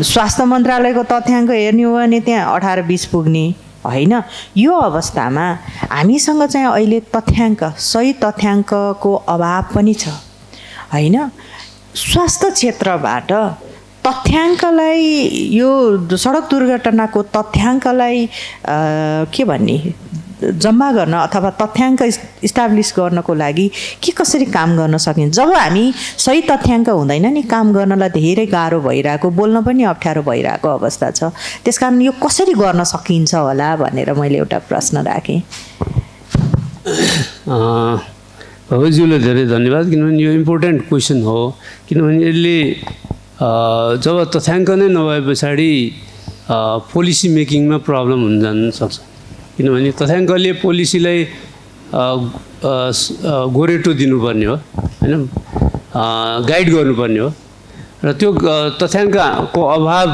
स्वास्थ्य मन्त्रालयको तथ्याङ्क हेर्ने हो भने त्यहाँ 18-20 पुग्ने होइन। यो अवस्थामा हामीसँग चाहिँ अहिले तथ्याङ्क, सही तथ्याङ्कको अभाव पनि छ होइन। स्वास्थ्य क्षेत्रबाट तथ्याङ्कलाई, यो सडक दुर्घटनाको तथ्याङ्कलाई के भन्ने जम्मा गर्न अथवा तथ्याङ्क इस्टाब्लिस गर्नको लागि के कसरी काम गर्न सकिन्छ? जब हामी सही तथ्याङ्क हुँदैन नि काम गर्नलाई धेरै गाह्रो भइरहेको, बोल्न पनि अप्ठ्यारो भइरहेको अवस्था छ। त्यसकारण यो कसरी गर्न सकिन्छ होला भनेर मैले एउटा प्रश्न राखेँ। भगवतीज्यूलाई धेरै धन्यवाद, किनभने यो इम्पोर्टेन्ट क्वेसन हो। किनभने यसले जब तथ्याङ्क नै नभए पछाडि पोलिसी मेकिङमा प्रब्लम हुन जान सक्छ। किनभने तथ्याङ्कले पोलिसीलाई गोरेटो दिनुपर्ने हो होइन, गाइड गर्नुपर्ने हो र त्यो तथ्याङ्कको अभाव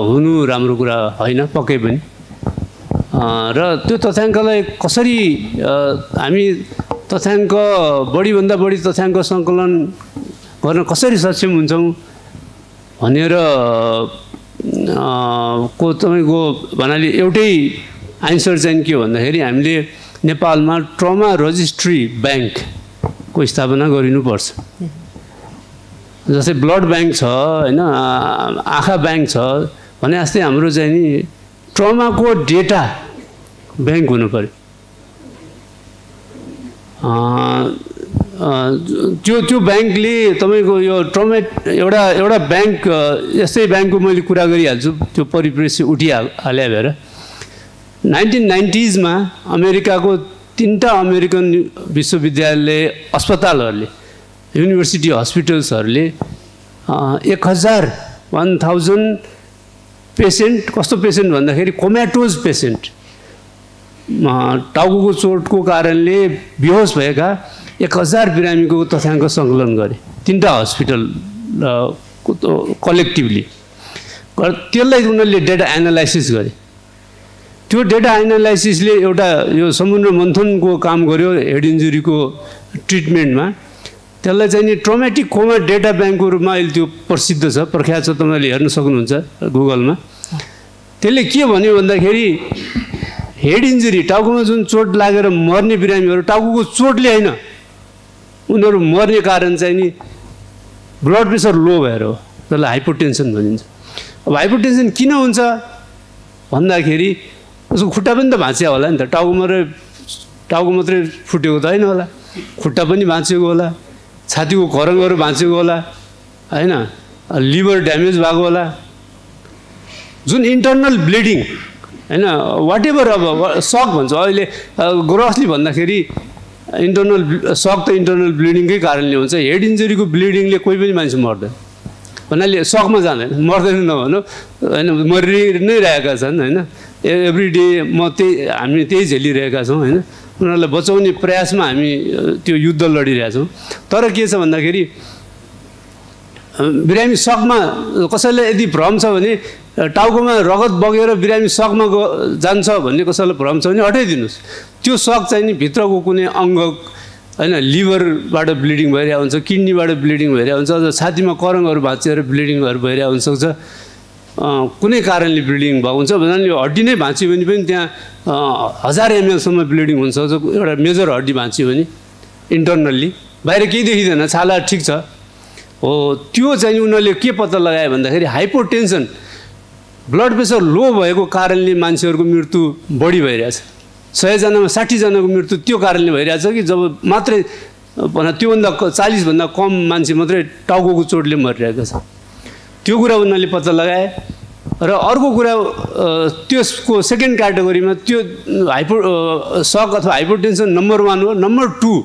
हुनु राम्रो कुरा होइन पक्कै पनि। र त्यो तथ्याङ्कलाई कसरी हामी तथ्याङ्क बढीभन्दा बढी तथ्याङ्क सङ्कलन गर्न कसरी सक्षम हुन्छौँ भनेर को तपाईँको भन्नाले एउटै आन्सर चाहिँ के हो भन्दाखेरि हामीले नेपालमा ट्रमा रजिस्ट्री ब्याङ्कको स्थापना गरिनुपर्छ। जस्तै ब्लड ब्याङ्क छ होइन, आँखा ब्याङ्क छ भने जस्तै हाम्रो चाहिँ नि ट्रमाको डेटा ब्याङ्क हुनु पऱ्यो। त्यो ब्याङ्कले तपाईँको यो ट्रमा एउटा ब्याङ्क, यस्तै ब्याङ्कको मैले कुरा गरिहाल्छु, त्यो परिप्रेक्ष्य उठिहाल्यो भएर 1990s अमेरिकाको 3टा अमेरिकन विश्वविद्यालय अस्पतालहरूले, युनिभर्सिटी हस्पिटल्सहरूले 1000 पेसेन्ट, कस्तो पेसेन्ट भन्दाखेरि कोम्याटोज पेसेन्ट, टाउको चोटको कारणले बेहोस भएका 1000 बिरामीको तथ्याङ्क सङ्कलन गरे 3टा हस्पिटल कलेक्टिभली। त्यसलाई उनीहरूले डेटा एनालाइसिस गरे। त्यो डेटा एनालाइसिसले एउटा यो समुद्र मन्थनको काम गर्यो हेड इन्जुरीको ट्रिटमेन्टमा। त्यसलाई चाहिँ नि ट्रोमेटिक कोमा डेटा ब्याङ्कको रूपमा अहिले त्यो प्रसिद्ध छ, प्रख्यात छ, तपाईँले हेर्न सक्नुहुन्छ गुगलमा। त्यसले के भन्यो भन्दाखेरि हेड इन्जुरी, टाउकोमा जुन चोट लागेर मर्ने बिरामीहरू टाउको चोटले होइन, उनीहरू मर्ने कारण चाहिँ नि ब्लड प्रेसर लो भएर हो, त्यसलाई हाइपोटेन्सन भनिन्छ। अब हाइपोटेन्सन किन हुन्छ भन्दाखेरि उसको खुट्टा पनि त भाँचिया होला नि त, टाउको मात्रै फुटेको त होइन होला, खुट्टा पनि भाँचिएको होला, छातीको खरङहरू भाँचिएको होला होइन, लिभर ड्यामेज भएको होला, जुन इन्टर्नल ब्लिडिङ होइन, वाट एभर अब सक भन्छ अहिले ग्रोसली भन्दाखेरि इन्टर्नल सक त इन्टर्नल ब्लिडिङकै कारणले हुन्छ। हेड इन्जुरीको ब्लिडिङले कोही पनि मान्छे मर्दैन, भन्नाले सकमा जाँदैन, मर्दैन नभनौँ होइन, मरि नै रहेका छन् होइन। एभ्री डे हामी त्यही झेलिरहेका छौँ होइन। उनीहरूलाई बचाउने प्रयासमा हामी त्यो युद्ध लडिरहेछौँ। तर के छ भन्दाखेरि बिरामी सकमा कसैलाई यदि भ्रम छ भने टाउकोमा रगत बगेर बिरामी सकमा जान्छ भन्ने कसैलाई भ्रम छ भने हटाइदिनुहोस्। त्यो सक चाहिँ नि भित्रको कुनै अङ्ग होइन लिभरबाट ब्लिडिङ भइरहेको हुन्छ, किडनीबाट ब्लिडिङ भइरहेको हुन्छ, अझ छातीमा करङहरू भाँचिएर ब्लिडिङहरू भइरहेको हुनसक्छ, कुनै कारणले ब्लिडिङ भएको हुन्छ। भन्नाले हड्डी नै भाँच्यो भने पनि त्यहाँ 1000 ml ब्लिडिङ हुनसक्छ। एउटा मेजर हड्डी भाँच्यो भने इन्टर्नल्ली बाहिर केही देखिँदैन, छाला ठिक छ हो। त्यो चाहिँ उनीहरूले के पत्ता लगायो भन्दाखेरि हाइपोटेन्सन, ब्लड प्रेसर लो भएको कारणले मान्छेहरूको मृत्यु बढी भइरहेछ। 100 जनामा 60 जनाको मृत्यु त्यो कारणले भइरहेछ कि जब मात्रै त्योभन्दा 40 भन्दा कम मान्छे मात्रै टाउको चोटले मरिरहेको छ। त्यो कुरा उनीहरूले पत्ता लगाए। र अर्को कुरा त्यसको सेकेन्ड क्याटेगोरीमा त्यो सक अथवा हाइपोटेन्सन नम्बर 1 हो। नम्बर 2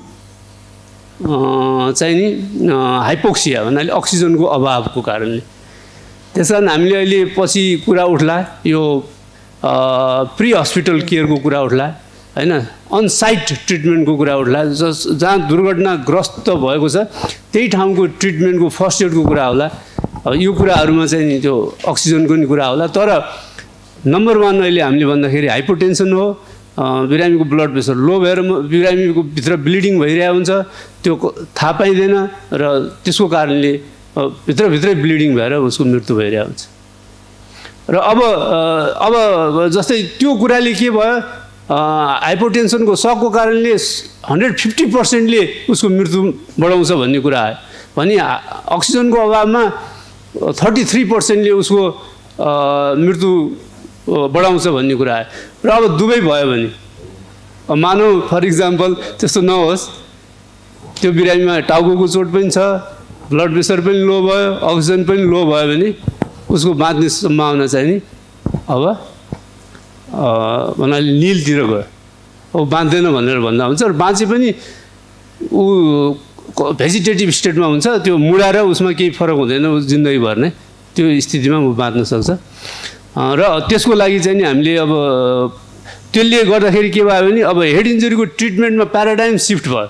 चाहिँ नि हाइपोक्सिया भन्नाले अक्सिजनको अभावको कारणले। त्यस कारण हामीले अहिले पछि कुरा उठ्ला यो प्री हस्पिटल केयरको कुरा उठ्ला होइन, अनसाइट ट्रिटमेन्टको कुरा उठ्ला। जहाँ दुर्घटनाग्रस्त भएको छ त्यही ठाउँको ट्रिटमेन्टको फर्स्ट एडको कुरा होला। यो कुराहरूमा चाहिँ नि त्यो अक्सिजनको नि कुरा होला। तर नम्बर 1 अहिले हामीले भन्दाखेरि हाइपोटेन्सन हो। बिरामीको ब्लड प्रेसर लो भएर बिरामीको भित्र ब्लिडिङ भइरहेको हुन्छ, त्यो थाहा पाइँदैन र त्यसको कारणले भित्रभित्रै ब्लिडिङ भएर उसको मृत्यु भइरहेको हुन्छ। र अब जस्तै त्यो कुराले के भयो, हाइपोटेन्सनको सकको कारणले 150%ले उसको मृत्यु बढाउँछ भन्ने कुरा आयो भने अक्सिजनको अभावमा 33%ले उसको मृत्यु बढाउँछ भन्ने कुरा आयो। र अब दुवै भयो भने मानौ फर इक्जाम्पल त्यस्तो नहोस्, त्यो बिरामीमा टाउको चोट पनि छ, ब्लड प्रेसर पनि लो भयो, अक्सिजन पनि लो भयो भने उसको बाँच्ने सम्भावना चाहिँ नि अब भन्नाले निलतिर गयो। अब बाँच्दैन भनेर भन्दा हुन्छ। र बाँचे पनि ऊ भेजिटेटिभ स्टेटमा हुन्छ, त्यो मुडाएर उसमा केही फरक हुँदैन जिन्दगीभर नै, त्यो स्थितिमा ऊ बाँच्न सक्छ। र त्यसको लागि चाहिँ नि हामीले अब त्यसले गर्दाखेरि के भयो भने अब हेड इन्जुरीको ट्रिटमेन्टमा प्याराडाइम सिफ्ट भयो।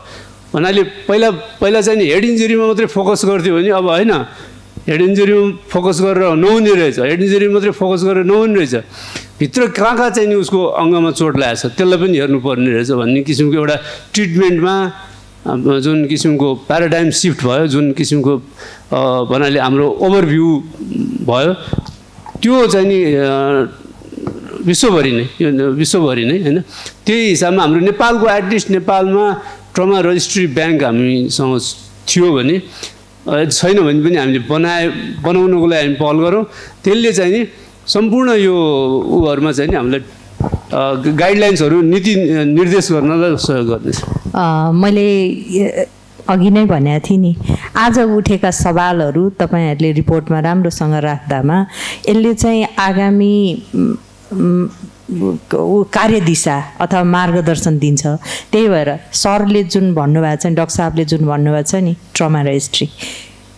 भन्नाले पहिला चाहिँ नि हेड इन्जुरीमा मात्रै फोकस गर्थ्यो भने अब होइन, हेड इन्जुरीमा फोकस गरेर नहुने रहेछ, हेड इन्जुरीमा मात्रै फोकस गरेर नहुने रहेछ, भित्र कहाँ चाहिँ नि उसको अङ्गमा चोट लागेको छ त्यसलाई पनि हेर्नुपर्ने रहेछ भन्ने किसिमको एउटा ट्रिटमेन्टमा जुन किसिमको प्याराडाइम सिफ्ट भयो, जुन किसिमको भन्नाले हाम्रो ओभरभ्यू भयो, त्यो चाहिँ नि विश्वभरि नै होइन। त्यही हिसाबमा हाम्रो नेपालको एटलिस्ट नेपालमा ट्रमा रजिस्ट्री ब्याङ्क हामीसँग थियो भने, छैन भने पनि हामीले बनाउनको लागि हामी पहल गरौँ। त्यसले चाहिँ नि सम्पूर्ण यो उहरूमा चाहिँ नि हामीलाई गाइडलाइन्सहरू नीति निर्देश गर्नलाई सहयोग गर्नेछ। मैले अघि नै भनेको थिएँ नि, आज उठेका सवालहरू तपाईँहरूले रिपोर्टमा राम्रोसँग राख्दामा यसले चाहिँ आगामी कार्यदिशा अथवा मार्गदर्शन दिन्छ। त्यही भएर सरले जुन भन्नुभएको छ, डाक्टर साहबले जुन भन्नुभएको छ नि ट्रमा रजिस्ट्री,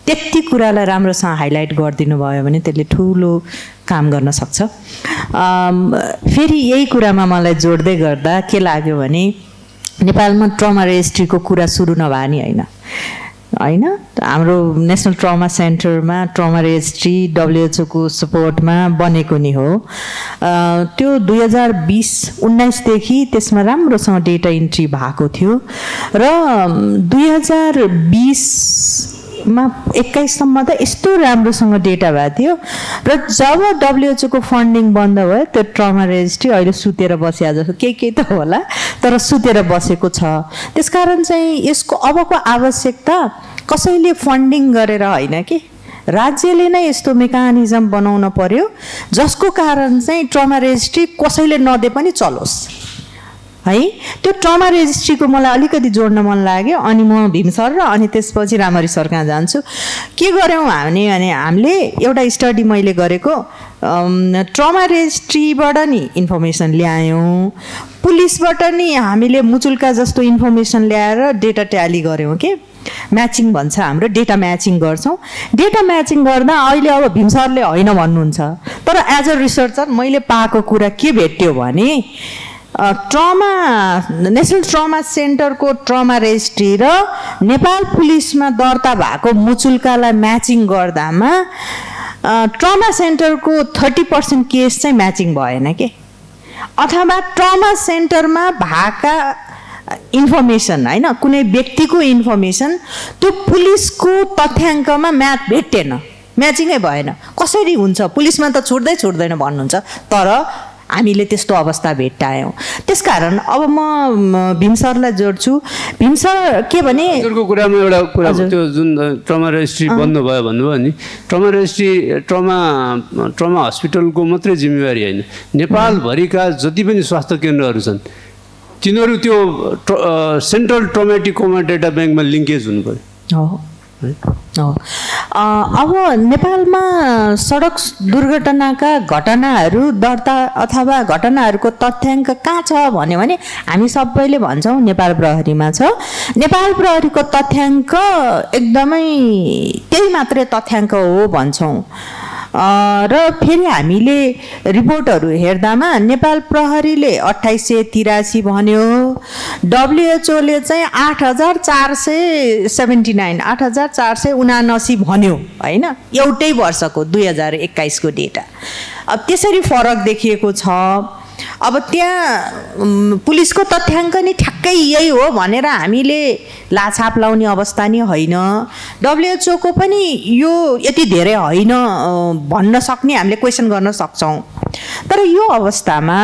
त्यति कुरालाई राम्रोसँग हाइलाइट गरिदिनु भयो भने त्यसले ठुलो काम गर्न सक्छ। फेरि यही कुरामा मलाई जोड्दै गर्दा के लाग्यो भने नेपालमा ट्रमा रजिस्ट्रीको कुरा सुरु नभए नि होइन, हाम्रो नेसनल ट्रमा सेन्टरमा ट्रमा रजिस्ट्री WHO को सपोर्टमा बनेको नि हो। त्यो 2019देखि त्यसमा राम्रोसँग डेटा इन्ट्री भएको थियो र 2020मा 21सम्म त यस्तो राम्रोसँग डेटा भएको थियो। र जब WHO को फन्डिङ बन्द भयो त्यो ट्रमा रजिस्ट्री अहिले सुतेर बस्या जस्तो केही त होला, तर सुतेर बसेको छ। त्यसकारण चाहिँ यसको अबको आवश्यकता कसैले फन्डिङ गरेर होइन कि राज्यले नै यस्तो मेकानिजम बनाउन पर्यो जसको कारण चाहिँ ट्रमा रजिस्ट्री कसैले नदे पनि चलोस् है। त्यो ट्रमा रजिस्ट्रीको मलाई अलिकति जोड्न मन लाग्यो। अनि म भीम सर र अनि त्यसपछि रामरी सर कहाँ जान्छु। के गर्यौँ भने हामीले एउटा स्टडी मैले गरेको, ट्रमा रजिस्ट्रीबाट नि इन्फर्मेसन ल्यायौँ, पुलिसबाट नि हामीले मुचुल्का जस्तो इन्फर्मेसन ल्याएर डेटा ट्याली गऱ्यौँ के म्याचिङ भन्छ हाम्रो, डेटा म्याचिङ गर्छौँ। डेटा म्याचिङ गर्दा अहिले अब भीम सरले होइन भन्नुहुन्छ, तर एज अ रिसर्चर मैले पाएको कुरा के भेट्यो भने ट्रमा नेसनल ट्रमा सेन्टरको ट्रमा रेजिस्ट्री र नेपाल पुलिसमा दर्ता भएको मुचुल्कालाई म्याचिङ गर्दामा ट्रमा सेन्टरको 30% केस चाहिँ म्याचिङ भएन के, अथवा ट्रमा सेन्टरमा भएका इन्फर्मेसन होइन कुनै व्यक्तिको इन्फर्मेसन त्यो पुलिसको तथ्याङ्कमा भेटेन, म्याचिङै भएन। कसरी हुन्छ? पुलिसमा त छुट्दैन भन्नुहुन्छ, तर हामीले त्यस्तो अवस्था भेट्टायौँ। त्यसकारण अब म भीम सरलाई जोड्छु। भीम सर के भने हजुरको कुरामा एउटा कुरा त्यो जुन ट्रमा रेजिस्ट्री बन्द भयो भन्नुभयो नि, ट्रमा रेजिस्ट्री ट्रमा हस्पिटलको मात्रै जिम्मेवारी होइन, नेपालभरिका जति पनि स्वास्थ्य केन्द्रहरू छन् तिनीहरू त्यो सेन्ट्रल ट्रोमेटिक कोमा डेटा ब्याङ्कमा लिङ्केज हुनु पर्यो। अब नेपालमा सडक दुर्घटनाका घटनाहरू दर्ता अथवा घटनाहरूको तथ्याङ्क कहाँ छ भन्यो भने हामी सबैले भन्छौँ नेपाल प्रहरीमा छ। नेपाल प्रहरीको तथ्याङ्क एकदमै त्यही मात्रै तथ्याङ्क हो भन्छौँ। र फेरि हामीले रिपोर्टहरू हेर्दामा नेपाल प्रहरीले 2883 भन्यो, डब्लुएचओले चाहिँ 8479 भन्यो होइन, एउटै वर्षको 2021 को डेटा। अब त्यसरी फरक देखिएको छ। अब त्यहाँ पुलिसको तथ्याङ्क नि ठ्याक्कै यही हो भनेर हामीले लाछाप लाउने अवस्था नि होइन, डब्लुएचओको पनि यो यति धेरै होइन भन्न सक्ने हामीले क्वेसन गर्न सक्छौँ। तर यो अवस्थामा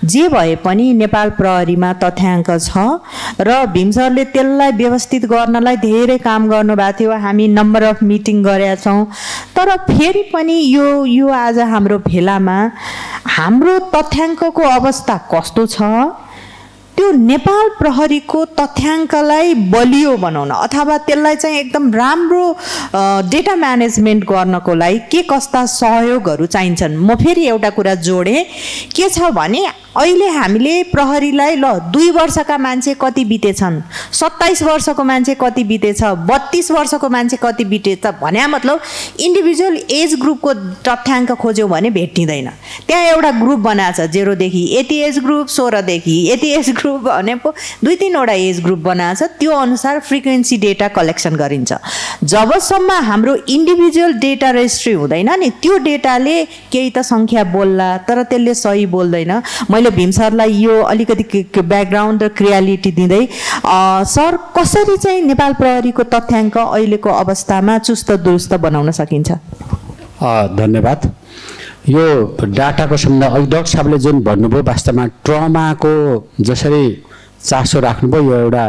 जे भए पनि नेपाल प्रहरीमा तथ्याङ्क छ र भीम सरले त्यसलाई व्यवस्थित गर्नलाई धेरै काम गर्नुभएको थियो। हामी नम्बर अफ मिटिङ गरेका छौँ। तर फेरि पनि यो आज हाम्रो भेलामा हाम्रो तथ्याङ्कको अवस्था कस्तो छ, त्यो नेपाल प्रहरीको तथ्याङ्कलाई बलियो बनाउन अथवा त्यसलाई चाहिँ एकदम राम्रो डेटा म्यानेजमेन्ट गर्नको लागि के कस्ता सहयोगहरू चाहिन्छन्। म फेरि एउटा कुरा जोडेँ, के छ भने अहिले हामीले प्रहरीलाई 2 वर्षका मान्छे कति बितेछन्, 27 वर्षको मान्छे कति बितेछ, 32 वर्षको मान्छे कति बितेछ भने मतलब इन्डिभिजुअल एज ग्रुपको तथ्याङ्क खोज्यौँ भने भेटिँदैन। त्यहाँ एउटा ग्रुप बनाएको छ 0 देखि यति एज ग्रुप, 16 देखि यति एज ग्रुप भनेको 2-3 वटा एज ग्रुप बनाएको छ। त्यो अनुसार फ्रिक्वेन्सी डेटा कलेक्सन गरिन्छ। जबसम्म हाम्रो इन्डिभिजुअल डेटा रेजिस्ट्री हुँदैन नि, त्यो डेटाले केही त सङ्ख्या बोल्ला तर त्यसले सही बोल्दैन। मैले भीम सरलाई यो अलिकति ब्याकग्राउन्ड र क्रियालिटी दिँदै सर कसरी चाहिँ नेपाल प्रहरीको तथ्याङ्क अहिलेको अवस्थामा चुस्त दुरुस्त बनाउन सकिन्छ? धन्यवाद। यो डाटाको सम्बन्ध अघि डाक्टर साहबले जुन भन्नुभयो वास्तवमा ट्रमाको जसरी चासो राख्नुभयो यो एउटा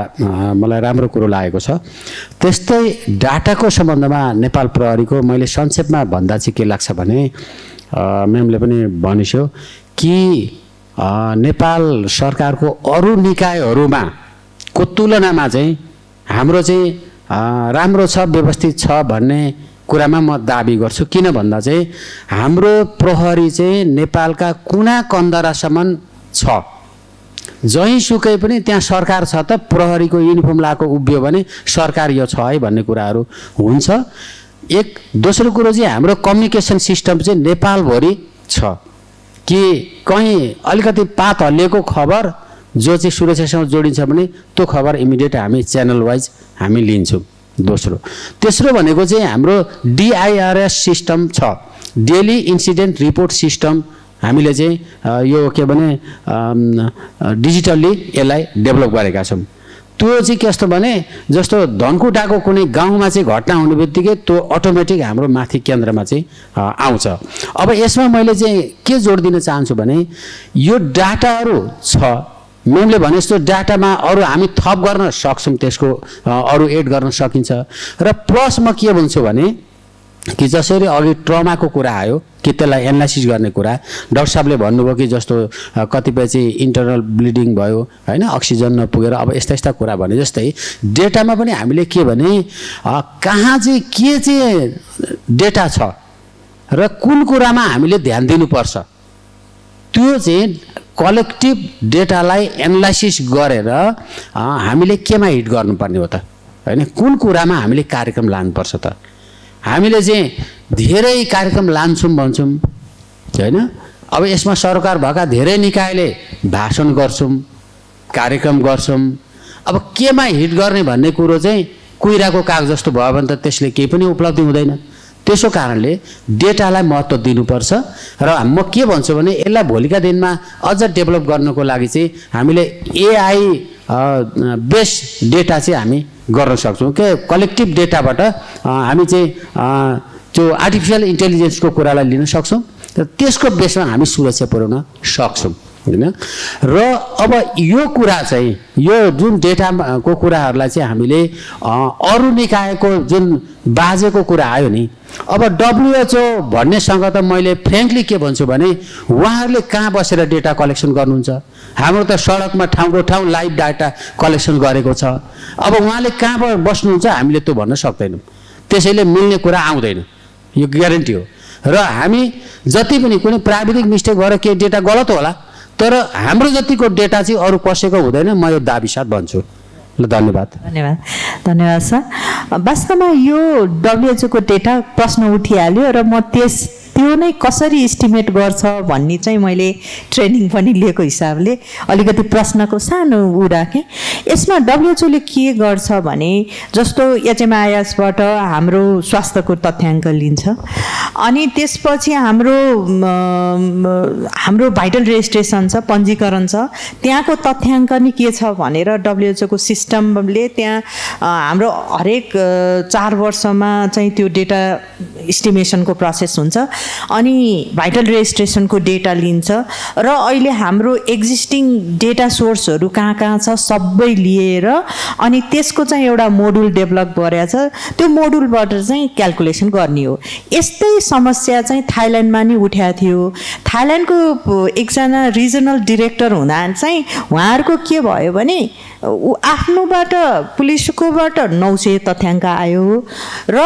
मलाई राम्रो कुरो लागेको छ। त्यस्तै डाटाको सम्बन्धमा नेपाल प्रहरीको मैले संक्षेपमा भन्दा चाहिँ के लाग्छ भने म्यामले पनि भनिस्यो कि नेपाल सरकारको अरू निकायहरूमा को तुलनामा चाहिँ हाम्रो चाहिँ राम्रो छ, व्यवस्थित छ भन्ने कुरामा म दाबी गर्छु। किन भन्दा चाहिँ हाम्रो प्रहरी चाहिँ नेपालका कुना कन्दरासम्म छ, जहीँसुकै पनि त्यहाँ सरकार छ त प्रहरीको युनिफर्म लाएको उभियो भने सरकार यो छ है भन्ने कुराहरू हुन्छ। एक दोस्रो कुरो चाहिँ हाम्रो कम्युनिकेसन सिस्टम चाहिँ नेपालभरि छ कि कहीँ अलिकति पात हल्लिएको खबर जो चाहिँ सुरक्षासँग जोडिन्छ भने त्यो खबर इमिडिएट हामी च्यानल वाइज हामी लिन्छौँ। तेस्रो भनेको चाहिँ हाम्रो DIRS सिस्टम छ, डेली इन्सिडेन्ट रिपोर्ट सिस्टम। हामीले चाहिँ यो के भने डिजिटल्ली यसलाई डेभलप गरेका छौँ। त्यो चाहिँ कस्तो भने जस्तो धनकुटाको कुनै गाउँमा चाहिँ घटना हुने बित्तिकै त्यो अटोमेटिक हाम्रो माथि केन्द्रमा चाहिँ आउँछ। अब यसमा मैले चाहिँ के जोड दिन चाहन्छु भने यो डाटाहरू छ, म्यामले भने जस्तो डाटामा अरू हामी थप गर्न सक्छौँ, त्यसको अरू एड गर्न सकिन्छ। र प्लस म के भन्छु भने कि जसरी अघि ट्रमाको कुरा आयो कि त्यसलाई एनालाइसिस गर्ने कुरा डाक्टर साहबले भन्नुभयो कि जस्तो कतिपय चाहिँ इन्टरनल ब्लिडिङ भयो होइन, अक्सिजन नपुगेर अब यस्ता यस्ता कुरा भने जस्तै डेटामा पनि हामीले के भने कहाँ चाहिँ के चाहिँ डेटा छ र कुन कुरामा हामीले ध्यान दिनुपर्छ त्यो चाहिँ कलेक्टिभ डेटालाई एनालाइसिस गरेर हामीले केमा हिट गर्नुपर्ने हो त होइन, कुन कुरामा हामीले कार्यक्रम लानुपर्छ त। हामीले चाहिँ धेरै कार्यक्रम लान्छौँ भन्छौँ होइन। अब यसमा सरकार भएका धेरै निकायले भाषण गर्छौँ, कार्यक्रम गर्छौँ। अब केमा हिट गर्ने भन्ने कुरो चाहिँ कुइराको काग जस्तो भयो भने त त्यसले केही पनि उपलब्धि हुँदैन। त्यसो कारणले डेटालाई महत्त्व दिनुपर्छ र म के भन्छु भने यसलाई भोलिका दिनमा अझ डेभलप गर्नको लागि चाहिँ हामीले एआई बेस्ड डेटा चाहिँ हामी गर्न सक्छौँ के कलेक्टिभ डेटाबाट हामी चाहिँ त्यो आर्टिफिसियल इन्टेलिजेन्सको कुरालाई लिन सक्छौँ र त्यसको बेसमा हामी सुरक्षा पुर्याउन सक्छौँ हैन। र अब यो कुरा चाहिँ यो जुन डेटाको कुराहरूलाई चाहिँ हामीले अरू निकायको जुन बाजेको कुरा आयो नि, अब WHO भन्नेसँग त मैले फ्रेङ्कली के भन्छु भने उहाँहरूले कहाँ बसेर डेटा कलेक्सन गर्नुहुन्छ? हाम्रो त सडकमा ठाउँको ठाउँ लाइभ डाटा कलेक्सन गरेको छ। अब उहाँले कहाँ बस्नुहुन्छ हामीले त्यो भन्न सक्दैनौँ, त्यसैले मिल्ने कुरा आउँदैन, यो ग्यारेन्टी हो। र हामी जति पनि कुनै प्राविधिक मिस्टेक भएर केही डेटा गलत होला, तर हाम्रो जतिको डेटा चाहिँ अरू कसैको हुँदैन, म यो दाबी साथ भन्छु। ल धन्यवाद। धन्यवाद सर। वास्तवमा यो WHO को डेटा प्रश्न उठिहाल्यो र म त्यो नै कसरी इस्टिमेट गर्छ भन्ने चाहिँ मैले ट्रेनिङ पनि लिएको हिसाबले अलिकति प्रश्नको सानो उ राखेँ। यसमा WHO ले के गर्छ भने जस्तो HMIS-बाट हाम्रो स्वास्थ्यको तथ्याङ्क लिन्छ, अनि त्यसपछि हाम्रो भाइटल रेजिस्ट्रेसन छ, पञ्जीकरण छ, त्यहाँको तथ्याङ्क नि के छ भनेर WHO को सिस्टमले त्यहाँ हाम्रो हरेक 4 वर्षमा चाहिँ त्यो डेटा इस्टिमेसनको प्रोसेस हुन्छ, अनि भाइटल रेजिस्ट्रेसनको डेटा लिन्छ र अहिले हाम्रो एक्जिस्टिङ डेटा सोर्सहरू कहाँ कहाँ छ सबै लिएर अनि त्यसको चाहिँ एउटा मोडुल डेभलप गरेको छ, त्यो मोडुलबाट चाहिँ क्याल्कुलेसन गर्ने हो। यस्तै समस्या चाहिँ थाइल्यान्डमा नि उठ्याएको थियो। थाइल्यान्डको एकजना रिजनल डिरेक्टर हुँदा चाहिँ उहाँहरूको के भयो भने आफ्नोबाट पुलिसकोबाट 900 तथ्याङ्क आयो र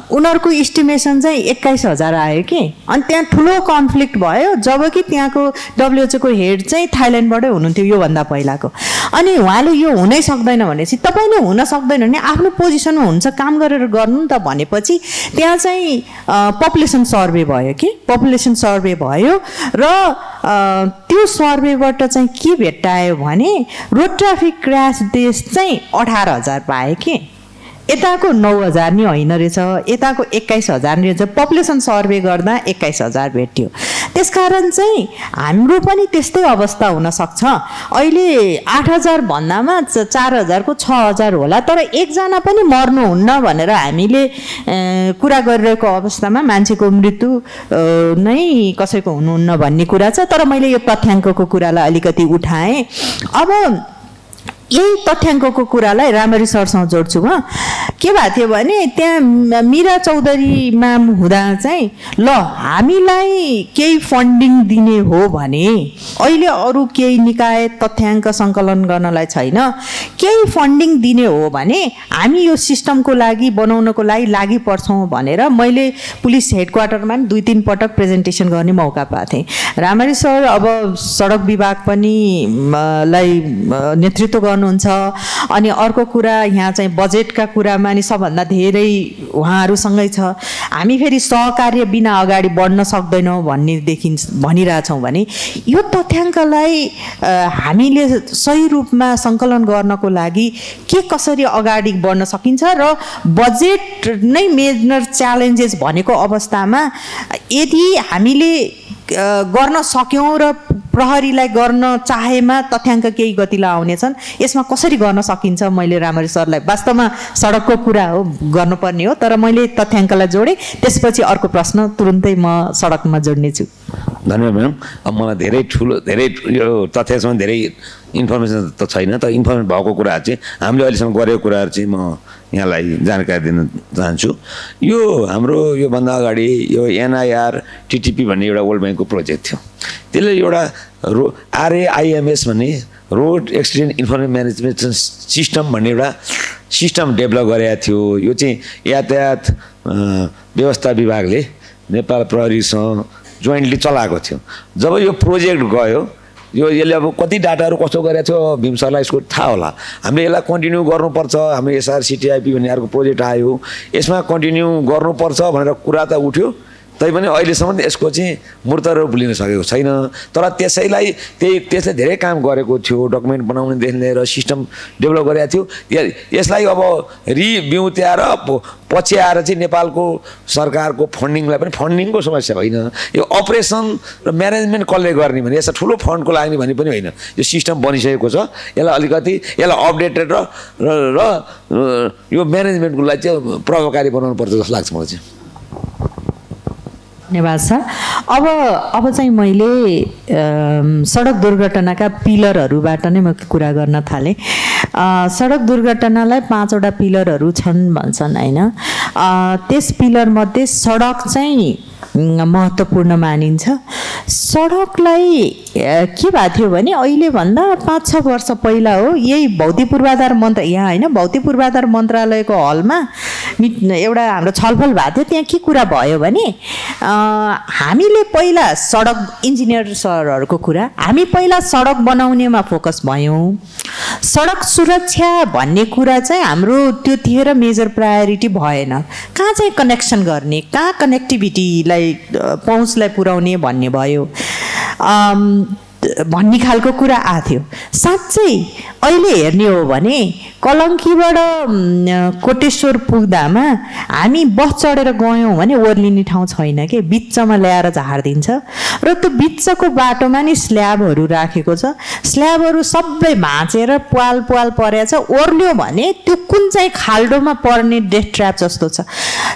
उनीहरूको इस्टिमेसन चाहिँ 21,000 आयो कि, अनि त्यहाँ ठुलो कन्फ्लिक्ट भयो, जबकि त्यहाँको WHO को हेड चाहिँ थाइल्यान्डबाटै हुनुहुन्थ्यो योभन्दा पहिलाको। अनि उहाँले यो हुनै सक्दैन भनेपछि तपाईँले हुन सक्दैन भने आफ्नो पोजिसनमा हुन्छ काम गरेर गर्नु नि त भनेपछि त्यहाँ चाहिँ पपुलेसन सर्वे भयो कि, पपुलेसन सर्वे भयो र त्यो सर्वेबाट चाहिँ के भेट्टायो भने रोड ट्राफिक क्रास देश चाहिँ 18,000 पाए कि, यताको 9,000 नि होइन रहेछ, यताको 21,000 नि रहेछ। पपुलेसन सर्वे गर्दा 21,000 भेट्यो। त्यसकारण चाहिँ हाम्रो पनि त्यस्तै अवस्था हुनसक्छ। अहिले 8,000 भन्दामा 4,000 को 6,000 होला, तर एकजना पनि मर्नुहुन्न भनेर हामीले कुरा गरिरहेको अवस्थामा मान्छेको मृत्यु नै कसैको हुनुहुन्न भन्ने कुरा छ। तर मैले यो तथ्याङ्कको कुरालाई अलिकति उठाएँ। अब यही तथ्याङ्कको कुरालाई राम्ररी सरसँग जोड्छु म। के भएको थियो भने त्यहाँ मीरा चौधरी म्याम हुँदा चाहिँ ल हामीलाई केही फन्डिङ दिने हो भने अहिले अरू केही निकाय तथ्याङ्क सङ्कलन गर्नलाई छैन, केही फन्डिङ दिने हो भने हामी यो सिस्टमको लागि बनाउनको लागि पर्छौँ भनेर मैले पुलिस हेडक्वार्टरमा 2-3 पटक प्रेजेन्टेसन गर्ने मौका पाएको थिएँ। राम्ररी सर अब सडक विभाग पनि लाई नेतृत्व गर्नुहुन्छ, अनि अर्को कुरा यहाँ चाहिँ बजेटका कुरामा नि सबभन्दा धेरै उहाँहरूसँगै छ। हामी फेरि सहकार्य बिना अगाडि बढ्न सक्दैनौँ भनिरहेछौँ भने यो तथ्याङ्कलाई हामीले सही रूपमा सङ्कलन गर्नको लागि के कसरी अगाडि बढ्न सकिन्छ र बजेट नै मेजर च्यालेन्जेस भनेको अवस्थामा यदि हामीले गर्न सक्यौँ र प्रहरीलाई गर्न चाहेमा तथ्याङ्क केही गतिला आउनेछन्, यसमा कसरी गर्न सकिन्छ मैले राम्ररी सरलाई वास्तवमा सडकको कुरा हो गर्नुपर्ने हो, तर मैले तथ्याङ्कलाई जोडेँ। त्यसपछि अर्को प्रश्न तुरुन्तै म सडकमा जोड्नेछु। धन्यवाद म्याडम। अब मलाई धेरै यो तथ्यसँग धेरै इन्फर्मेसन त छैन, तर इन्फर्मेसन भएको कुराहरू चाहिँ हामीले अहिलेसम्म गरेको कुराहरू चाहिँ म यहाँलाई जानकारी दिन चाहन्छु। यो हाम्रो योभन्दा अगाडि यो NIRTTP भन्ने एउटा वर्ल्ड ब्याङ्कको प्रोजेक्ट थियो। त्यसले एउटा RAIMS भन्ने road accident information management system भन्ने एउटा सिस्टम डेभलप गरेको थियो। यो चाहिँ यातायात व्यवस्था विभागले नेपाल प्रहरीसँग जोइन्टली चलाएको थियो। जब यो प्रोजेक्ट गयो, यसले अब कति डाटाहरू कस्तो गरेको थियो भीम सरलाई यसको थाहा होला। हामीले यसलाई कन्टिन्यू गर्नुपर्छ। हाम्रो SRCTIP भन्ने अर्को प्रोजेक्ट आयो, यसमा कन्टिन्यू गर्नुपर्छ भनेर कुरा त उठ्यो, तैपनि अहिलेसम्म यसको चाहिँ मूर्त रूप लिन सकेको छैन। तर त्यसले धेरै काम गरेको थियो, डकुमेन्ट बनाउनेदेखि लिएर सिस्टम डेभलप गरेको थियो। यसलाई अब रिब्युत्याएर पछि आएर चाहिँ नेपालको सरकारको फन्डिङलाई पनि फन्डिङको समस्या होइन, यो अपरेसन र म्यानेजमेन्ट कसले गर्ने भने यसमा ठुलो फन्डको लाग्ने भने पनि होइन। यो सिस्टम बनिसकेको छ, यसलाई अलिकति अपडेटेड र यो म्यानेजमेन्टको लागि चाहिँ प्रभावकारी बनाउनु पर्छ जस्तो लाग्छ मलाई चाहिँ। धन्यवाद सर। अब चाहिँ मैले सडक दुर्घटनाका पिलरहरूबाट नै म कुरा गर्न थालेँ। सडक दुर्घटनालाई 5 वटा पिलरहरू छन् भन्छन् होइन। त्यस पिलरमध्ये सडक चाहिँ महत्त्वपूर्ण मानिन्छ। सडकलाई के भएको थियो भने अहिलेभन्दा 5-6 वर्ष पहिला हो, यही भौतिक पूर्वाधार यहाँ होइन, भौतिक पूर्वाधार मन्त्रालयको हलमा एउटा हाम्रो छलफल भएको थियो। त्यहाँ के कुरा भयो भने हामीले पहिला सडक इन्जिनियर सरहरूको कुरा, हामी पहिला सडक बनाउनेमा फोकस भयौँ। सडक सुरक्षा भन्ने कुरा चाहिँ हाम्रो त्यतिखेर मेजर प्रायोरिटी भएन। कहाँ चाहिँ कनेक्सन गर्ने, कहाँ कनेक्टिभिटीलाई पहुँचलाई पुर्याउने भन्ने भयो भन्ने खालको कुरा आएको थियो। साँच्चै अहिले हेर्ने हो भने कलङ्कीबाट कोटेश्वर पुग्दामा हामी बस चढेर गयौँ भने ओर्लिने ठाउँ छैन के, बिचमा ल्याएर झारिदिन्छ। र त्यो बिचको बाटोमा नि स्ल्याबहरू राखेको छ, स्ल्याबहरू सबै भाँचेर पाल परेको छ। ओर्ल्यो भने त्यो कुन चाहिँ खाल्डोमा पर्ने डेथ ट्र्याप जस्तो छ।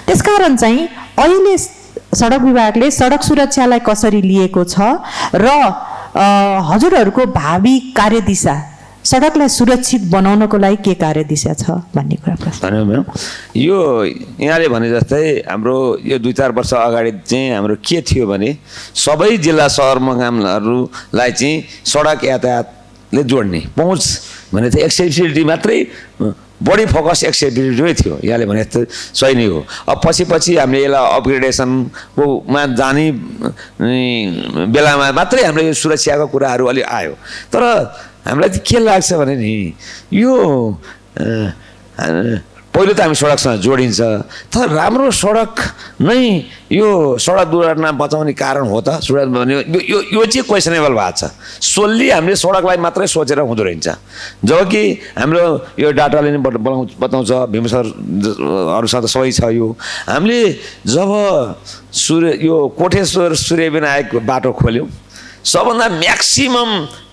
त्यसकारण चाहिँ अहिले सडक विभागले सडक सुरक्षालाई कसरी लिएको छ र हजुरहरूको भावी कार्यदिशा सडकलाई सुरक्षित बनाउनको लागि के कार्यदिशा छ भन्ने कुरा प्रश्न। धन्यवाद म्याडम। यो यहाँले भने जस्तै हाम्रो यो 2-4 वर्ष अगाडि चाहिँ हाम्रो के थियो भने सबै जिल्ला सहर मकामहरूलाई चाहिँ सडक यातायातले जोड्ने पहुँच भने चाहिँ एक्सेसिबिलिटी मात्रै बढी फोकस एक्सेसिबिलिटीमै थियो। यहाँले भने जस्तो सही नै हो। अब पछि हामीले यसलाई अपग्रेडेसनकोमा जाने बेलामा मात्रै हाम्रो यो सुरक्षाको कुराहरू अलि आयो। तर हामीलाई चाहिँ के लाग्छ भने नि यो पहिलो त हामी सडकसँग जोडिन्छ, तर राम्रो सडक नै यो सडक दुर्घटना बचाउने कारण हो त? सडक यो चाहिँ क्वेसनेबल भएको छ। सोल्ली हामीले सडकलाई मात्रै सोचेर हुँदो रहेछ। जबकि हाम्रो यो डाटाले नै बताउँछ, भीम सरहरूसँग त सबै छ। यो हामीले जब यो कोटेश्वर सूर्यविनायक बाटो खोल्यौँ सबभन्दा म्याक्सिमम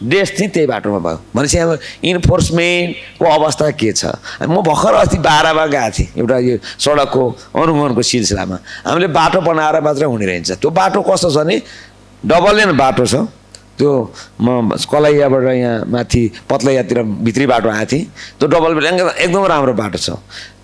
डेथ चाहिँ त्यही बाटोमा भयो। भनेपछि अब इन्फोर्समेन्टको अवस्था के छ? म भर्खर अस्ति 12मा गएको थिएँ एउटा यो सडकको अनुगमनको सिलसिलामा। हामीले बाटो बनाएर मात्रै हुने रहेछ। त्यो बाटो कस्तो छ भने डबल लेन बाटो छ। त्यो म कलैयाबाट यहाँ माथि पत्लैयातिर भित्री बाटो आएको थिएँ। त्यो डबल लेन एकदम राम्रो बाटो छ।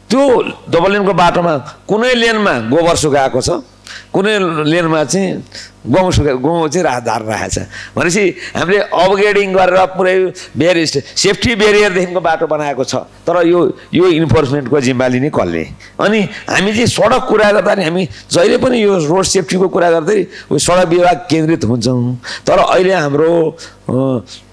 त्यो डबल लेनको बाटोमा कुनै लेनमा गोबर सुकाएको छ, कुनै लेनमा चाहिँ गहुँ चाहिँ धार राखेको छ। भनेपछि हामीले अपग्रेडिङ गरेर पुरै सेफ्टी बेरियरदेखिको बाटो बनाएको छ। तर यो इन्फोर्समेन्टको जिम्मा लिने कसले? अनि हामी चाहिँ सडक कुरा गर्दा नि हामी जहिले पनि यो रोड सेफ्टीको कुरा गर्दै सडक विभाग केन्द्रित हुन्छौँ। तर अहिले हाम्रो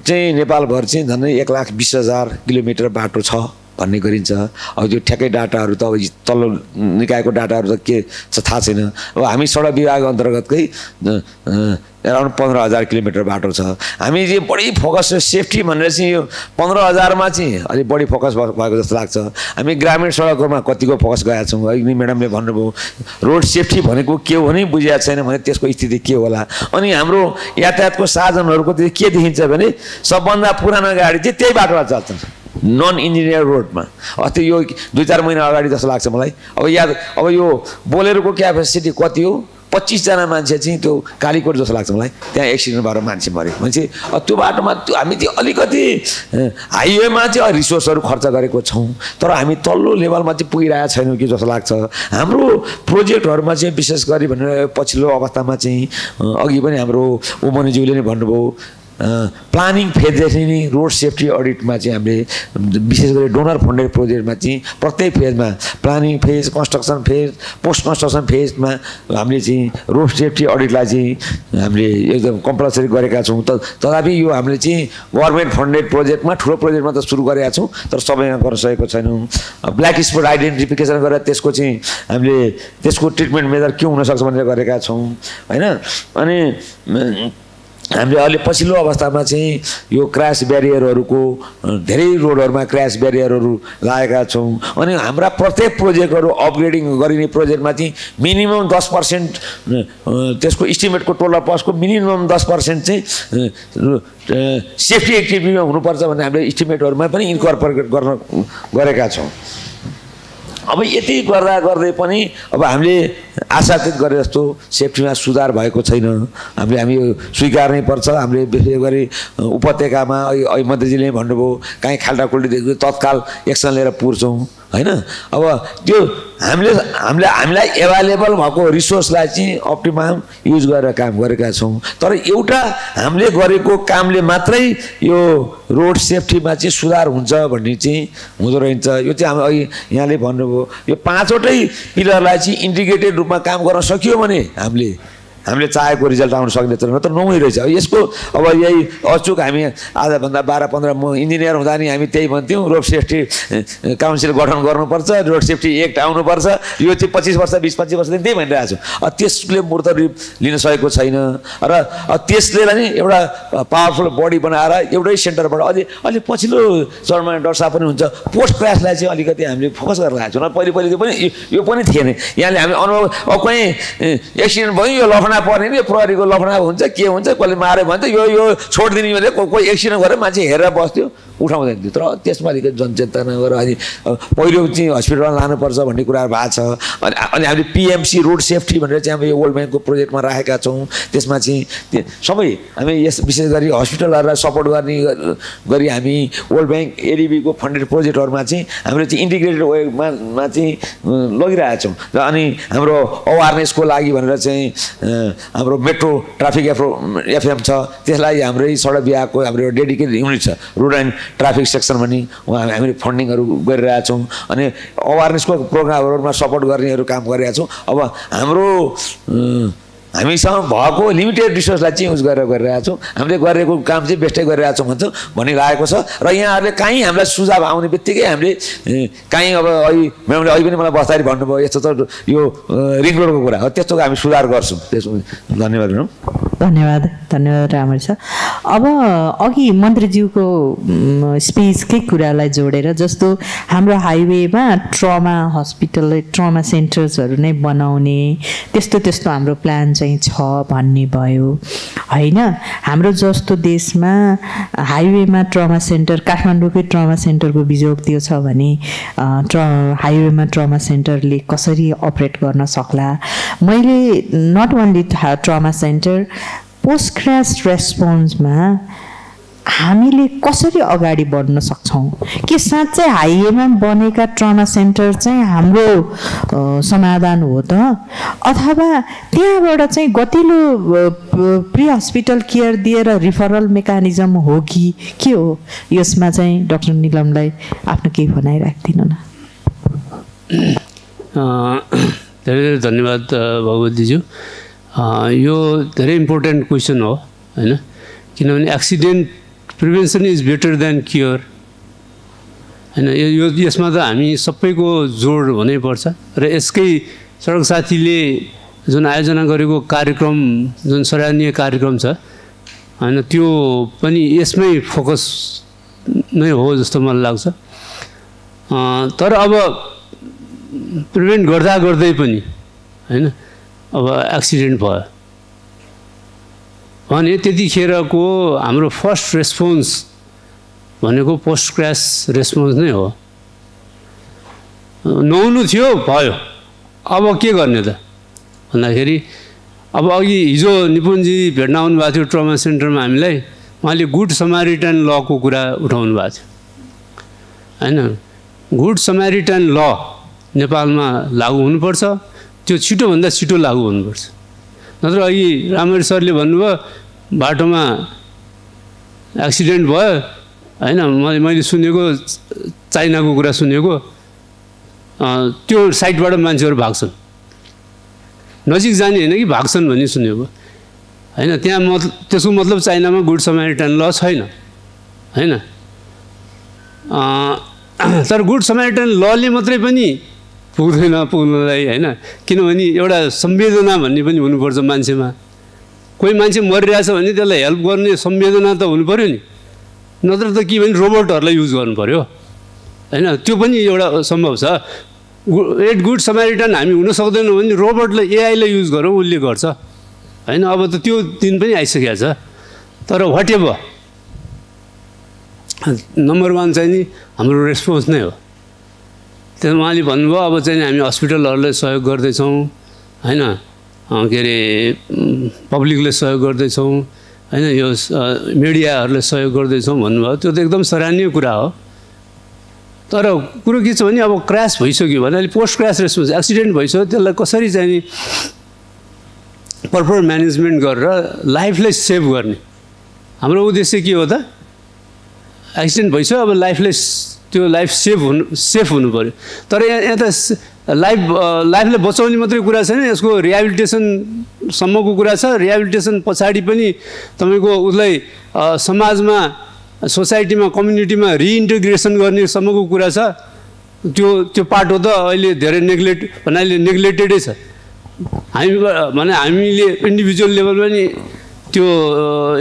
चाहिँ नेपालभर चाहिँ झन्डै 1,20,000 किलोमिटर बाटो छ भन्ने गरिन्छ। अब त्यो ठ्याक्कै डाटाहरू त अब तल्लो निकायको डाटाहरू त के छ थाहा छैन। अब हामी सडक विभाग अन्तर्गतकै अराउन्ड 15,000 किलोमिटर बाटो छ। हामी चाहिँ बढी फोकस सेफ्टी भनेर चाहिँ यो 15,000मा चाहिँ अलिक बढी फोकस भएको जस्तो लाग्छ। हामी ग्रामीण सडकहरूमा कतिको फोकस गएका छौँ। अघि म्याडमले भन्नुभयो रोड सेफ्टी भनेको के हो नै बुझिएको छैन भने त्यसको स्थिति के होला। अनि हाम्रो यातायातको साधनहरूको के देखिन्छ भने सबभन्दा पुरानो गाडी चाहिँ त्यही बाटोमा चल्छन्, नन इन्जिनियर रोडमा। अस्ति यो 2-4 महिना अगाडि जस्तो लाग्छ मलाई। अब यो बोलेरोको क्यापेसिटी कति हो? 25जना मान्छे चाहिँ त्यो कालीकोट जस्तो लाग्छ मलाई, त्यहाँ एक्सिडेन्ट भएर मान्छे मऱ्यो। भनेपछि त्यो बाटोमा हामी चाहिँ अलिकति हाइवेमा चाहिँ रिसोर्सहरू खर्च गरेको छौँ, तर हामी तल्लो लेभलमा चाहिँ पुगिरहेको छैनौँ कि जस्तो लाग्छ। हाम्रो प्रोजेक्टहरूमा चाहिँ विशेष गरी भनेर पछिल्लो अवस्थामा चाहिँ अघि पनि हाम्रो उमनीज्यूले नै भन्नुभयो प्लानिङ फेजदेखि नै रोड सेफ्टी अडिटमा चाहिँ हामीले विशेष गरी डोनर फन्डेड प्रोजेक्टमा चाहिँ प्रत्येक फेजमा planning phase, construction phase, post construction फेजमा हामीले चाहिँ रोड सेफ्टी अडिटलाई चाहिँ हामीले एकदम कम्पलसरी गरेका छौँ। तथापि यो हामीले चाहिँ गभर्मेन्ट फन्डेड प्रोजेक्टमा ठुलो प्रोजेक्टमा त सुरु गरेका छौँ, तर सबैमा गर्न सकेको छैनौँ। ब्ल्याक स्पट आइडेन्टिफिकेसन गरेर त्यसको चाहिँ हामीले त्यसको ट्रिटमेन्ट मेजर के हुनसक्छ भनेर गरेका छौँ होइन। अनि हामीले अहिले पछिल्लो अवस्थामा चाहिँ यो क्र्यास ब्यारियरहरूको धेरै रोडहरूमा क्र्यास ब्यारियरहरू लगाएका छौँ। अनि हाम्रा प्रत्येक प्रोजेक्टहरू अपग्रेडिङ गरिने प्रोजेक्टमा चाहिँ मिनिमम 10% त्यसको इस्टिमेटको टोटल कस्टको मिनिमम 10% चाहिँ सेफ्टी एक्टिभिटीमा हुनुपर्छ भन्ने हामीले इस्टिमेटहरूमा पनि इन्कर्पोरेट गरेका छौँ। अब यति गर्दै पनि अब हामीले आशातीत गरे जस्तो सेफ्टीमा सुधार भएको छैन। हामी स्वीकार्नै पर्छ। हामीले विशेष गरी उपत्यकामा अहिले मन्त्रीजीले भन्नुभयो काहीँ खाल्टाखुल्टी देख्यो तत्काल एक्सन लिएर पुर्छौँ होइन। अब त्यो हामीलाई एभाइलेबल भएको रिसोर्सलाई चाहिँ अप्टिमम युज गरेर काम गरेका छौँ। तर एउटा हामीले गरेको कामले मात्रै यो रोड सेफ्टीमा चाहिँ सुधार हुन्छ भन्ने चाहिँ हुँदो रहेछ। यो चाहिँ हामी यहाँले भन्नुभयो यो 5वटै पिलरलाई चाहिँ इन्टिग्रेटेड रूपमा काम गर्न सकियो भने हामीले चाहेको रिजल्ट आउन सक्ने तर नहुँदै रहेछ। यसको अब यही अचुक हामी आधाभन्दा 12-15 म इन्जिनियर हुँदा नि हामी त्यही भन्थ्यौँ रोड सेफ्टी काउन्सिल गठन गर्नुपर्छ, रोड सेफ्टी एक्ट आउनुपर्छ। यो चाहिँ 25 वर्ष 20-25 वर्षदेखि त्यही भनिरहेको छु। त्यसले मूर्त रूप लिन सकेको छैन र त्यसले नि एउटा पावरफुल बडी बनाएर एउटै सेन्टरबाट अलि पछिल्लो चरणमा डर साहब पनि हुन्छ पोस्ट क्रासलाई चाहिँ अलिकति हामीले फोकस गरेर लागेको छौँ। पहिले पनि यो पनि थिएन। यहाँले हामी अनुभव अब कहीँ एक्सिडेन्ट भयो यो लफडा पर्ने नि प्रहरीको लफडा हुन्छ के हुन्छ कसले माऱ्यो भन्छ यो छोडिदिने भने कोही एक्सिडेन्ट गरेर मान्छे हेरेर बस्थ्यो उठाउँदैन थियो। तर त्यसमा अलिकति जनचेतना गरेर अनि पहिलो चाहिँ हस्पिटलमा लानुपर्छ भन्ने कुराहरू भएको छ। अनि हामीले पिएमसी रोड सेफ्टी भनेर चाहिँ हामी यो वर्ल्ड ब्याङ्कको प्रोजेक्टमा राखेका छौँ। त्यसमा चाहिँ सबै हामी यस विशेष गरी हस्पिटलहरूलाई सपोर्ट गर्ने गरी हामी वर्ल्ड ब्याङ्क एडिबीको फन्डेड प्रोजेक्टहरूमा चाहिँ हामीले चाहिँ इन्टिग्रेटेड वेमा चाहिँ लगिरहेका छौँ। र अनि हाम्रो अवेरनेसको लागि भनेर चाहिँ हाम्रो मेट्रो ट्राफिक एफएम छ, त्यसलाई हाम्रै सडक विभागको हाम्रो डेडिकेटेड युनिट छ रोड एन्ड ट्राफिक सेक्सन पनि हामीले फन्डिङहरू गरिरहेछौँ। अनि अवेरनेसको प्रोग्रामहरूमा सपोर्ट गर्नेहरू काम गरिरहेछौँ। अब हामीसँग भएको लिमिटेड रिसोर्सलाई चाहिँ युज गरिरहेछौँ। हामीले गरेको काम चाहिँ बेस्टै गरिरहेछौँ भनिरहेको छ। र यहाँहरूले काहीँ हामीलाई सुझाव आउने बित्तिकै हामीले काहीँ अब म्याडमले अहिले पनि मलाई बस्दाखेरि भन्नुभयो यस्तो त यो रिङ रोडको कुरा हो, त्यस्तो हामी सुधार गर्छौँ। त्यसमा धन्यवाद म्याडम। धन्यवाद रामरी सर। अब अघि मन्त्रीज्यूको स्पेसकै कुरालाई जोडेर जस्तो हाम्रो हाइवेमा ट्रमा हस्पिटल ट्रमा सेन्टर्सहरू नै बनाउने त्यस्तो हाम्रो प्लान चाहिँ छ भन्ने भयो होइन। हाम्रो जस्तो देशमा हाइवेमा ट्रमा सेन्टर काठमाडौँकै ट्रमा सेन्टरको बिजोग त्यो छ भने हाइवेमा ट्रमा सेन्टरले कसरी अपरेट गर्न सक्ला। मैले not only trauma centre post crash रेस्पोन्समा हामीले कसरी अगाडि बढ्न सक्छौँ कि साँच्चै हाइवेमा बनेका ट्रमा सेन्टर चाहिँ हाम्रो समाधान हो त अथवा त्यहाँबाट चाहिँ गतिलो प्री हस्पिटल केयर दिएर रिफरल मेकानिजम हो कि के हो? यसमा चाहिँ डाक्टर निलमलाई आफ्नो केही भनाइ राखिदिनु न। धेरै धेरै धन्यवाद भगवतीज्यू। यो धेरै इम्पोर्टेन्ट क्वेसन हो होइन, किनभने accident prevention is better than cure होइन। यसमा त हामी सबैको जोड हुनैपर्छ र यसकै सडक साथीले जुन आयोजना गरेको कार्यक्रम जुन सराहनीय कार्यक्रम छ होइन त्यो पनि यसमै फोकस नै हो जस्तो मलाई लाग्छ। तर अब प्रिभेन्ट गर्दै पनि होइन अब एक्सिडेन्ट भयो भने त्यतिखेरको हाम्रो फर्स्ट रेस्पोन्स भनेको पोस्ट क्र्यास रेस्पोन्स नै हो। नहुनु थियो भयो, अब के गर्ने त भन्दाखेरि अब अघि हिजो निपुणजी भेट्न आउनु भएको थियो ट्रमा सेन्टरमा हामीलाई, उहाँले गुड समारिटन लको कुरा उठाउनु भएको थियो होइन। गुड समारिटन ल नेपालमा लागू हुनुपर्छ, त्यो छिटोभन्दा छिटो लागू हुनुपर्छ। नत्र अघि रामरी सरले भन्नुभयो बाटोमा एक्सिडेन्ट भयो होइन, मैले सुनेको चाइनाको कुरा सुनेको, त्यो साइडबाट मान्छेहरू भाग्छन्, नजिक जाने होइन कि भाग्छन् भन्ने सुनेको होइन। त्यहाँ त्यसको मतलब चाइनामा गुड समारिटन ल छैन होइन। तर गुड समारिटन लले मात्रै पनि पुग्नलाई होइन, किनभने एउटा संवेदना भन्ने पनि हुनुपर्छ मान्छेमा। कोही मान्छे मरिरहेछ भने त्यसलाई हेल्प गर्ने संवेदना त हुनु पऱ्यो नि, नत्र त के भने रोबोटहरूलाई युज गर्नु पऱ्यो होइन। त्यो पनि एउटा सम्भव छ। गुड समारिटन हामी हुन सक्दैनौँ भने रोबोटलाई एआईलाई युज गरौँ, उसले गर्छ होइन। अब त त्यो दिन पनि आइसकेको छ। तर वाट एभर नम्बर 1 चाहिँ नि हाम्रो रेस्पोन्स नै हो। त्यहाँ उहाँले भन्नुभयो अब चाहिँ हामी हस्पिटलहरूलाई सहयोग गर्दैछौँ होइन, के अरे पब्लिकले सहयोग गर्दैछौँ होइन, यो मिडियाहरूलाई सहयोग गर्दैछौँ भन्नुभयो। त्यो त एकदम सराहनीय कुरा हो। तर कुरो के छ भने अब क्रास भइसक्यो भने अहिले पोस्ट क्रास रेस्पोन्स, एक्सिडेन्ट भइसक्यो, त्यसलाई कसरी चाहिँ नि प्रपर म्यानेजमेन्ट गरेर लाइफलाई सेभ गर्ने हाम्रो उद्देश्य के हो त? एक्सिडेन्ट भइसक्यो, अब लाइफलाई त्यो लाइफ सेफ हुनु पऱ्यो। तर यहाँ त लाइफलाई बचाउने मात्रै कुरा छैन, यसको रिहेबिलिटेसनसम्मको कुरा छ। रिहेबिलिटेसन पछाडि पनि तपाईँको उसलाई समाजमा, सोसाइटीमा, कम्युनिटीमा रिइन्टिग्रेसन गर्नेसम्मको कुरा छ। त्यो पार्ट हो त अहिले धेरै भन्नाले नेग्लेक्टेडै छ। हामीले इन्डिभिजुअल लेभलमा नि त्यो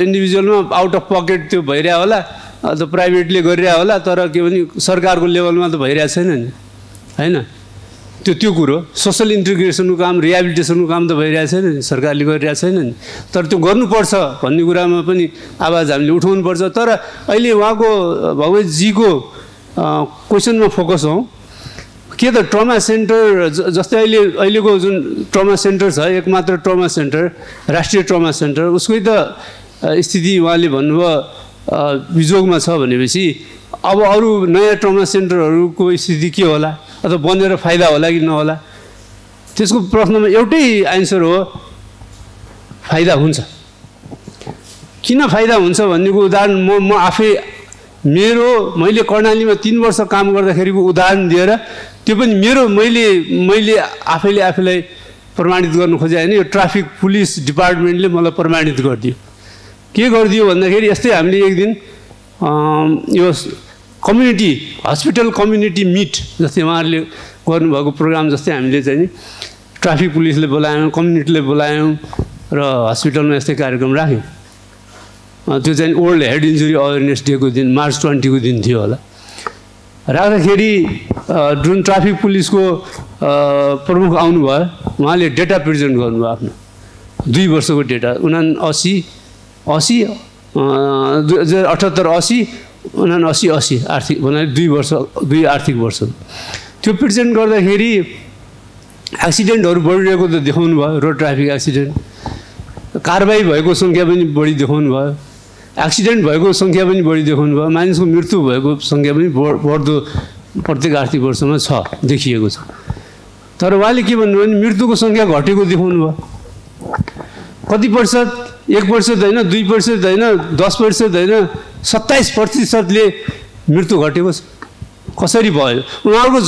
इन्डिभिजुअलमा आउट अफ पकेट त्यो भइरहेको होला, त प्राइभेटले गरिरहेको होला, तर के भने सरकारको लेभलमा त भइरहेको छैन नि होइन। त्यो कुरो सोसल इन्टिग्रेसनको काम, रिहेबिलिटेसनको काम त भइरहेको छैन नि, सरकारले गरिरहेको छैन नि। तर त्यो गर्नुपर्छ भन्ने कुरामा पनि आवाज हामीले उठाउनुपर्छ। तर अहिले उहाँको भगवतजीको क्वेसनमा फोकस हौँ के त ट्रमा सेन्टर जस्तै अहिलेको जुन ट्रमा सेन्टर छ, एकमात्र ट्रमा सेन्टर राष्ट्रिय ट्रमा सेन्टर, उसकै त स्थिति उहाँले भन्नुभयो बिजोगमा छ भनेपछि अब अरू नयाँ ट्रमा सेन्टरहरूको स्थिति के होला, अथवा बनेर फाइदा होला कि नहोला? त्यसको प्रश्नमा एउटै एन्सर हो, फाइदा हुन्छ। किन फाइदा हुन्छ भन्नेको उदाहरण म आफै मैले कर्णालीमा 3 वर्ष काम गर्दाखेरिको उदाहरण दिएर, त्यो पनि मैले आफैलाई प्रमाणित गर्नु खोजेँ होइन। यो ट्राफिक पुलिस डिपार्टमेन्टले मलाई प्रमाणित गरिदियो। के गरिदियो भन्दाखेरि यस्तै हामीले एक दिन यो कम्युनिटी हस्पिटल कम्युनिटी मिट जस्तै उहाँहरूले गर्नुभएको प्रोग्राम जस्तै हामीले चाहिँ नि ट्राफिक पुलिसले बोलायौँ, कम्युनिटीले बोलायौँ र हस्पिटलमा यस्तै कार्यक्रम राख्यौँ। त्यो चाहिँ वर्ल्ड हेड इन्जुरी अवेरनेस डेको दिन मार्च 20 को दिन थियो होला। राख्दाखेरि जुन ट्राफिक पुलिसको प्रमुख आउनुभयो, उहाँले डेटा प्रेजेन्ट गर्नुभयो आफ्नो 2 वर्षको डेटा, 2078-80 79-80 आर्थिक भन्नाले 2 आर्थिक वर्ष। त्यो प्रेजेन्ट गर्दाखेरि एक्सिडेन्टहरू बढिरहेको त देखाउनु भयो, रोड ट्राफिक एक्सिडेन्ट, कारबाही भएको सङ्ख्या पनि बढी देखाउनु भयो, एक्सिडेन्ट भएको सङ्ख्या पनि बढी देखाउनु भयो, मानिसको मृत्यु भएको सङ्ख्या पनि बढ्दो प्रत्येक आर्थिक वर्षमा छ, देखिएको छ। तर उहाँले के भन्नुभयो भने मृत्युको सङ्ख्या घटेको देखाउनु भयो। कति प्रतिशत? 1% होइन, 2% होइन, 10% होइन, 27%ले मृत्यु घटेको छ। कसरी भयो? उहाँहरूको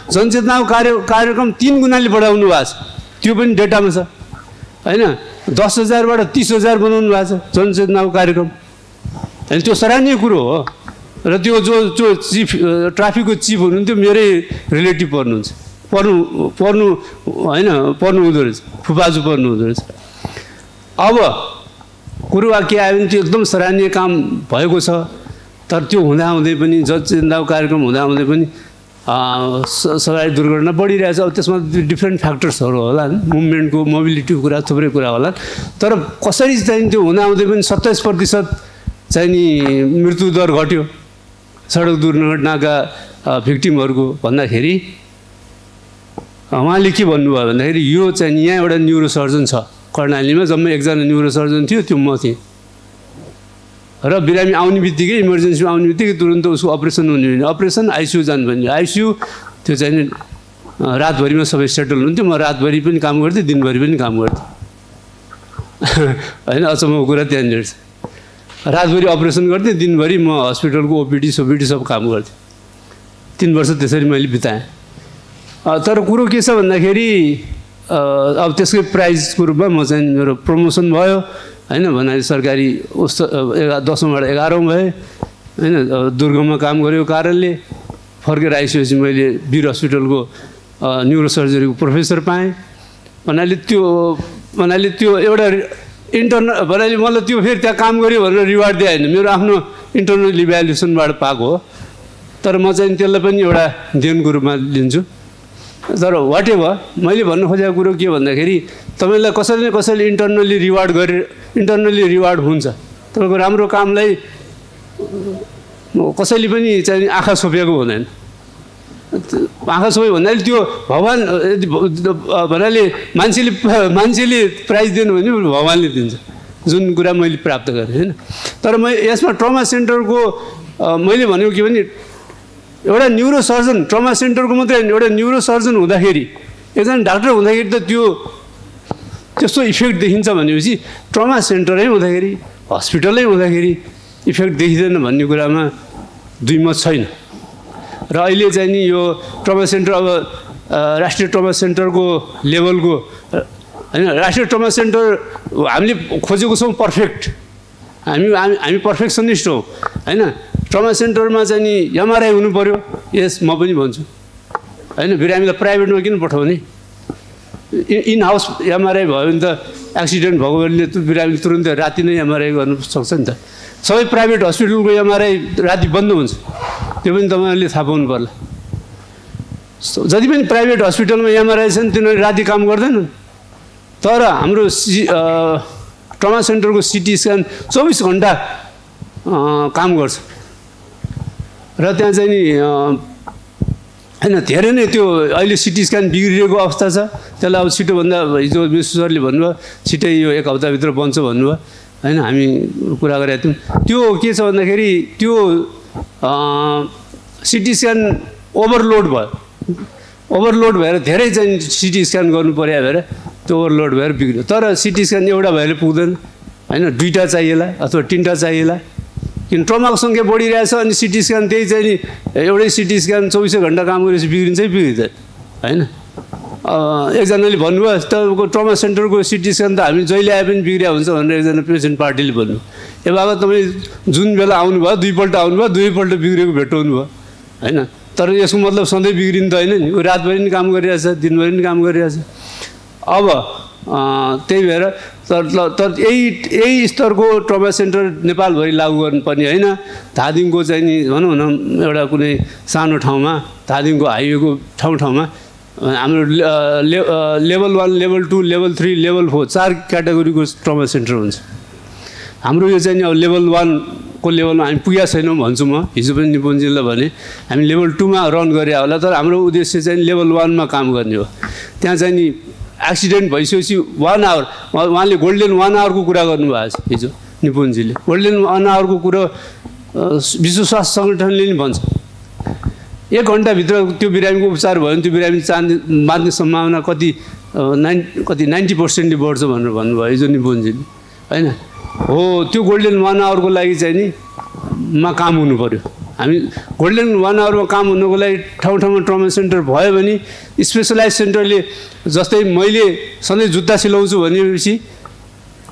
जनचेतनाको कार्यक्रम 3 गुणाले बढाउनु भएको छ। त्यो पनि डेटामा छ होइन। 10,000बाट 30,000 बनाउनु भएको छ जनचेतनाको कार्यक्रम होइन। त्यो सराहनीय कुरो हो। र त्यो जो चिफ ट्राफिकको चिफ हुनुहुन्थ्यो मेरै रिलेटिभ पर्नु हुँदो रहेछ, फुपाजु पर्नु हुँदो रहेछ। अब कुरो के आयो भने त्यो एकदम सराहनीय काम भएको छ। तर त्यो हुँदाहुँदै पनि जनचेतनाको कार्यक्रम हुँदाहुँदै पनि सवारी दुर्घटना बढिरहेछ। अब त्यसमा डिफ्रेन्ट फ्याक्टर्सहरू होला, मुभमेन्टको मोबिलिटीको कुरा, थुप्रै कुरा होला। तर कसरी चाहिँ त्यो हुँदाहुँदै पनि 27% चाहिँ नि मृत्यु दर घट्यो सडक दुर्घटनाका भिक्टिमहरूको भन्दाखेरि उहाँले के भन्नुभयो भन्दाखेरि यो चाहिँ यहाँ एउटा न्युरोसर्जन छ कर्णालीमा, जम्मै 1 जना न्युरोसर्जन थियो, त्यो म थिएँ। र बिरामी आउने बित्तिकै इमर्जेन्सीमा आउने बित्तिकै तुरन्त उसको अपरेसन हुने, अपरेसन आइसियू जानुपर्ने, आइसियू त्यो चाहिँ रातभरिमा सबै सेटल हुन्थ्यो। म रातभरि पनि काम गर्थेँ, दिनभरि पनि काम गर्थेँ होइन। अचम्मको कुरा त्यहाँनिर छ। रातभरि अपरेसन गर्थेँ, दिनभरि म हस्पिटलको ओपिडी सोपिडी सब काम गर्थेँ। 3 वर्ष त्यसरी मैले बिताएँ। तर कुरो के छ भन्दाखेरि अब त्यसकै प्राइजको रूपमा म चाहिँ मेरो प्रमोसन भयो होइन, भन्नाले सरकारी 10बाट 11औँ भएँ होइन। दुर्गममा काम गरेको कारणले फर्केर आइसकेपछि मैले वीर हस्पिटलको न्युरोसर्जरीको प्रोफेसर पाएँ। भन्नाले त्यो एउटा इन्टरनल भन्नाले मलाई त्यो फेरि त्यहाँ काम गऱ्यो भनेर रिवार्ड दिए होइन, मेरो आफ्नो इन्टरनल इभ्यालुएसनबाट पाएको हो। तर म चाहिँ त्यसलाई पनि एउटा देनको रूपमा लिन्छु। तर वाट एभर मैले भन्नु खोजेको कुरो के भन्दाखेरि तपाईँलाई कसैले न कसैले इन्टरनली रिवार्ड हुन्छ। तपाईँको राम्रो कामलाई कसैले पनि चाहिँ आँखा छोपेको हुँदैन। आँखा छोप्यो भन्नाले त्यो भगवान् भन्नाले मान्छेले प्राइज दिनु भने भगवान्ले दिन्छ, जुन कुरा मैले प्राप्त गरेँ होइन। तर म यसमा ट्रमा सेन्टरको मैले भनेको के भने एउटा न्युरोसर्जन, ट्रमा सेन्टरको मात्रै होइन, एउटा न्युरोसर्जन हुँदाखेरि, एकजना डाक्टर हुँदाखेरि त त्यो त्यस्तो इफेक्ट देखिन्छ भनेपछि ट्रमा सेन्टरै हुँदाखेरि, हस्पिटलै हुँदाखेरि इफेक्ट देखिँदैन भन्ने कुरामा दुई मत छैन। र अहिले चाहिँ नि यो ट्रमा सेन्टर अब राष्ट्रिय ट्रमा सेन्टरको लेभलको होइन, राष्ट्रिय ट्रमा सेन्टर हामीले खोजेको छौँ पर्फेक्ट, हामी पर्फेक्सनिस्ट हौँ होइन। ट्रमा सेन्टरमा चाहिँ नि एमआरआई हुनु पऱ्यो, यस म पनि भन्छु होइन। बिरामीलाई प्राइभेटमा किन पठाउने, इन हाउस एमआरआई भयो भने त एक्सिडेन्ट भएको बेलाले त्यो बिरामी तुरुन्तै राति नै एमआरआई गर्नु सक्छ नि त। सबै प्राइभेट हस्पिटलको एमआरआई राति बन्द हुन्छ, त्यो पनि तपाईँहरूले थाहा पाउनु पर्ला। जति पनि प्राइभेट हस्पिटलमा एमआरआई छन् तिनीहरू राति काम गर्दैनन्। तर हाम्रो ट्रमा सेन्टरको सिटी स्क्यान 24 घन्टा काम गर्छ। र त्यहाँ चाहिँ नि होइन धेरै नै त्यो अहिले सिटी स्क्यान बिग्रिएको अवस्था छ। त्यसलाई अब छिटोभन्दा हिजो मिसु सरले भन्नुभयो छिटै यो 1 हप्ताभित्र बन्छ भन्नुभयो होइन। हामी कुरा गरेका थियौँ। त्यो के छ भन्दाखेरि त्यो सिटी स्क्यान ओभरलोड भएर धेरै चाहिँ सिटी स्क्यान गर्नु पर्यो भएर त्यो ओभरलोड भएर बिग्रियो। तर सिटी स्क्यान एउटा भएर पुग्दैन होइन, 2टा चाहिएला अथवा 3टा चाहिएला। किन ट्रमाको सङ्ख्या बढिरहेछ अनि सिटी स्क्यान त्यही चाहिँ नि एउटै सिटी स्क्यान 24 घन्टा काम गरेपछि बिग्रिन्छै बिग्रिँदैन होइन। एकजनाले भन्नुभयो तपाईँको ट्रमा सेन्टरको सिटी स्क्यान त हामी जहिले आए पनि बिग्रिया हुन्छ भनेर एकजना पेसेन्ट पार्टीले भन्नु। ए बाबा तपाईँ जुन बेला आउनुभयो 2 पल्ट आउनुभयो, 2 पल्ट बिग्रेको भेट्टाउनु भयो होइन। तर यसको मतलब सधैँ बिग्रिनु त होइन नि, ऊ रातभरि नि काम गरिरहेछ, दिनभरि नि काम गरिरहेछ। अब त्यही भएर तर यही स्तरको ट्रमा सेन्टर नेपालभरि लागू गर्नुपर्ने होइन। धादिङको चाहिँ नि भनौँ न एउटा कुनै सानो ठाउँमा, धादिङको हाइवेको ठाउँमा हाम्रो लेभल 1, लेभल 2, लेभल 3, लेभल 4 4 क्याटेगोरीको ट्रमा सेन्टर हुन्छ। हाम्रो यो चाहिँ नि अब लेभल 1 को लेभलमा हामी पुगेका छैनौँ भन्छु म। हिजो पनि निपुणजीलाई भने हामी लेभल 2 मा रन गरे होला, तर हाम्रो उद्देश्य चाहिँ लेभल 1 मा काम गर्ने हो। त्यहाँ चाहिँ नि एक्सिडेन्ट भइसकेपछि 1 आवर उहाँले गोल्डेन 1 आवरको कुरा गर्नुभएको छ हिजो निपुणजीले। गोल्डेन 1 आवरको कुरो विश्व स्वास्थ्य सङ्गठनले नि भन्छ 1 घन्टाभित्र त्यो बिरामीको उपचार भयो भने त्यो बिरामी बाँच्ने सम्भावना कति 90% बढ्छ भनेर भन्नुभयो हिजो निपुणजीले होइन। हो त्यो गोल्डेन 1 आवरको लागि चाहिँ नि मा काम हुनु पऱ्यो। हामी गोल्डेन 1 आवरमा काम हुनुको लागि ठाउँमा ट्रमा सेन्टर भयो भने स्पेसलाइज सेन्टरले, जस्तै मैले सधैँ जुत्ता सिलाउँछु भनेपछि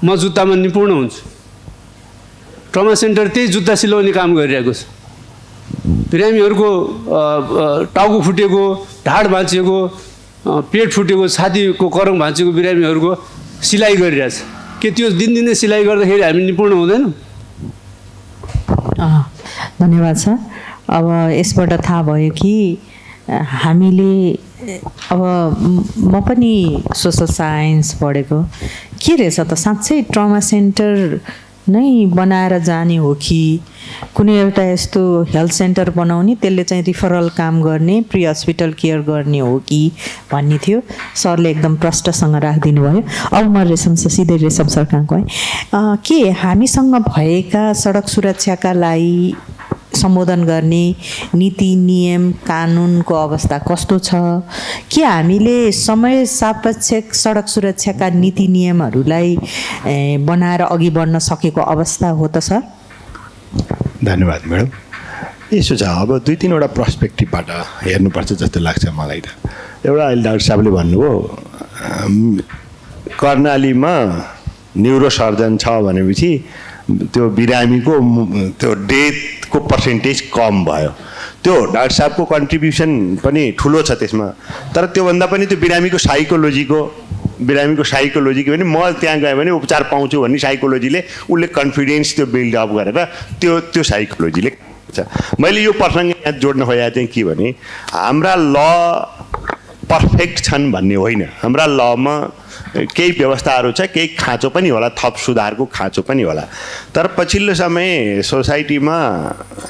म जुत्तामा निपुण हुन्छु, ट्रमा सेन्टर त्यही जुत्ता सिलाउने काम गरिरहेको छ। बिरामीहरूको टाउको फुटेको, ढाड भाँचिएको, पेट फुटेको, छातीको करङ भाँचिएको बिरामीहरूको सिलाइ गरिरहेछ। के त्यो दिनदिनै सिलाइ गर्दाखेरि हामी निपुण हुँदैनौँ? धन्यवाद सर। अब यसबाट थाहा भयो कि हामीले अब म पनि सोसल साइन्स पढेको के रहेछ त साँच्चै ट्रमा सेन्टर नै बनाएर जाने हो कि कुनै एउटा यस्तो हेल्थ सेन्टर बनाउने त्यसले चाहिँ रिफरल काम गर्ने, प्री हस्पिटल केयर गर्ने हो कि भन्ने थियो। सरले एकदम प्रष्टसँग राखिदिनु भयो। अब म सिधै रेशम सर कहाँ गएँ। के हामीसँग भएका सडक सुरक्षाका लागि सम्बोधन गर्ने नीति नियम कानुनको अवस्था कस्तो छ? के हामीले समय सापेक्ष सडक सुरक्षाका नीति नियमहरूलाई बनाएर अघि बढ्न सकेको अवस्था हो त सर? धन्यवाद म्याडम। यसो छ, अब 2-3वटा पर्सपेक्टिभबाट हेर्नुपर्छ जस्तो लाग्छ मलाई त। एउटा अहिले डाक्टर साहबले भन्नुभयो कर्णालीमा न्युरोसर्जन छ भनेपछि त्यो बिरामीको त्यो डेथको पर्सेन्टेज कम भयो। त्यो डाक्टर साहबको कन्ट्रिब्युसन पनि ठुलो छ त्यसमा। तर त्योभन्दा पनि त्यो बिरामीको साइकोलोजीको पनि म त्यहाँ गएँ भने उपचार पाउँछु भन्ने साइकोलोजीले उसले कन्फिडेन्स त्यो बिल्डअप गरेर त्यो साइकोलोजीले छ। मैले यो प्रसङ्ग यहाँ जोड्न खोजेको चाहिँ के भने हाम्रा ल पर्फेक्ट छन् भन्ने होइन। हाम्रा लमा केही व्यवस्थाहरू छ, केही खाँचो पनि होला, थप सुधारको खाँचो पनि होला। तर पछिल्लो समय सोसाइटीमा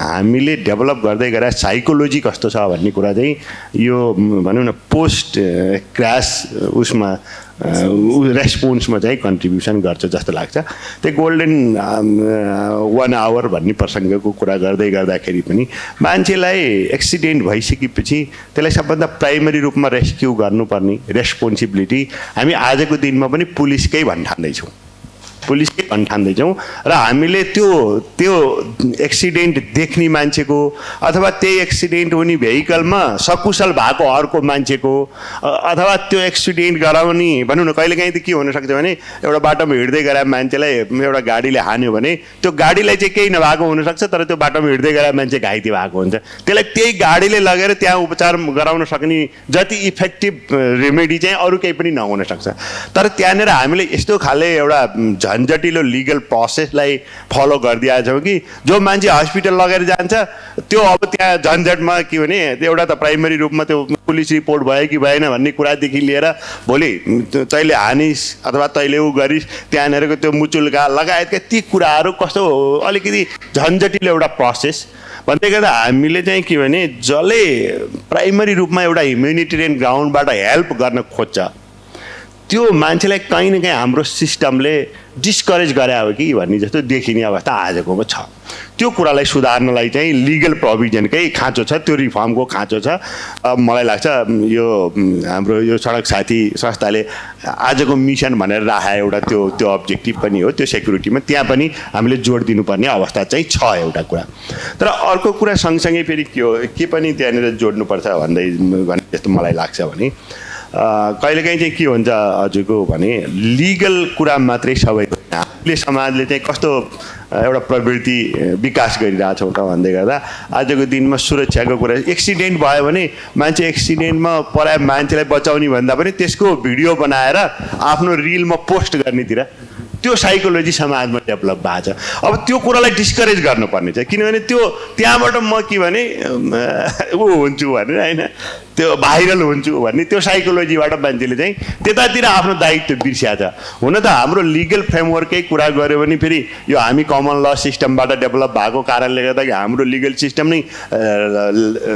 हामीले डेभलप गर्दै गएर साइकोलोजी कस्तो छ भन्ने कुरा चाहिँ यो भनौँ न पोस्ट क्रास उसमा रेस्पोन्समा चाहिँ कन्ट्रिब्युसन गर्छ जस्तो लाग्छ। त्यो गोल्डन 1 आवर भन्ने प्रसङ्गको कुरा गर्दै गर्दाखेरि पनि मान्छेलाई एक्सिडेन्ट भइसकेपछि त्यसलाई सबभन्दा प्राइमरी रूपमा रेस्क्यु गर्नुपर्ने रेस्पोन्सिबिलिटी हामी आजको दिनमा पनि पुलिसकै भन्ठान्दैछौँ र हामीले त्यो एक्सिडेन्ट देख्ने मान्छेको अथवा त्यही एक्सिडेन्ट हुने भेहिकलमा सकुशल भएको अर्को मान्छेको अथवा त्यो एक्सिडेन्ट गराउने भनौँ न कहिलेकाहीँ त के हुनसक्छ भने एउटा बाटोमा हिँड्दै गएर मान्छेलाई एउटा गाडीले हान्यो भने त्यो गाडीलाई चाहिँ केही नभएको हुनसक्छ, तर त्यो बाटोमा हिँड्दै गएर मान्छे घाइते भएको हुन्छ। त्यसलाई त्यही गाडीले लगेर त्यहाँ उपचार गराउन सक्ने जति इफेक्टिभ रेमेडी चाहिँ अरू केही पनि नहुन सक्छ। तर त्यहाँनिर हामीले यस्तो खाले एउटा झन्झटिलो लिगल प्रोसेसलाई फलो गरिदिएका छौँ कि जो मान्छे हस्पिटल लगेर जान्छ त्यो अब त्यहाँ झन्झटमा के भने एउटा त प्राइमरी रूपमा त्यो पुलिस रिपोर्ट भयो कि भएन भन्ने कुरादेखि लिएर भोलि तैँले हानिस् अथवा तैँले ऊ गरिस् त्यहाँनिरको त्यो मुचुल्का लगायतका ती कुराहरू कस्तो अलिकति झन्झटिलो एउटा प्रोसेस भन्दै गर्दा हामीले चाहिँ के भने जसले प्राइमरी रूपमा एउटा ह्युमेनिटेरियन ग्राउन्डबाट हेल्प गर्न खोज्छ त्यो मान्छेलाई कहीँ न कहीँ हाम्रो सिस्टमले डिस्करेज गरे हो कि भन्ने जस्तो देखिने अवस्था आजकोमा छ। त्यो कुरालाई सुधार्नलाई चाहिँ लिगल प्रोभिजनकै खाँचो छ, त्यो रिफर्मको खाँचो छ। मलाई लाग्छ यो हाम्रो यो सडक साथी संस्थाले आजको मिसन भनेर राखे एउटा त्यो अब्जेक्टिभ पनि हो, त्यो सेक्युरिटीमा त्यहाँ पनि हामीले जोड दिनुपर्ने अवस्था चाहिँ छ एउटा कुरा। तर अर्को कुरा सँगसँगै फेरि के पनि त्यहाँनिर जोड्नुपर्छ भन्ने जस्तो मलाई लाग्छ भने कहिलेकाहीँ चाहिँ के हुन्छ हजुरको भने लिगल कुरा मात्रै सबै हामीले समाजले चाहिँ कस्तो एउटा प्रवृत्ति विकास गरिरहेछौँ त भन्दै गर्दा आजको दिनमा सुरक्षाको कुरा एक्सिडेन्ट भयो भने मान्छे एक्सिडेन्टमा पराए मान्छेलाई बचाउने भन्दा पनि त्यसको भिडियो बनाएर आफ्नो रिलमा पोस्ट गर्नेतिर त्यो साइकोलोजी समाजमा डेभलप भएको छ। अब त्यो कुरालाई डिस्करेज गर्नुपर्ने छ, किनभने त्यो त्यहाँबाट म के भने ऊ हुन्छु भनेर होइन त्यो भाइरल हुन्छु भन्ने त्यो साइकोलोजीबाट मान्छेले चाहिँ त्यतातिर आफ्नो दायित्व बिर्स्या छ। हुन त हाम्रो लिगल फ्रेमवर्ककै कुरा गऱ्यो भने फेरि यो हामी कमन ल सिस्टमबाट डेभलप भएको कारणले गर्दा हाम्रो लिगल सिस्टम नै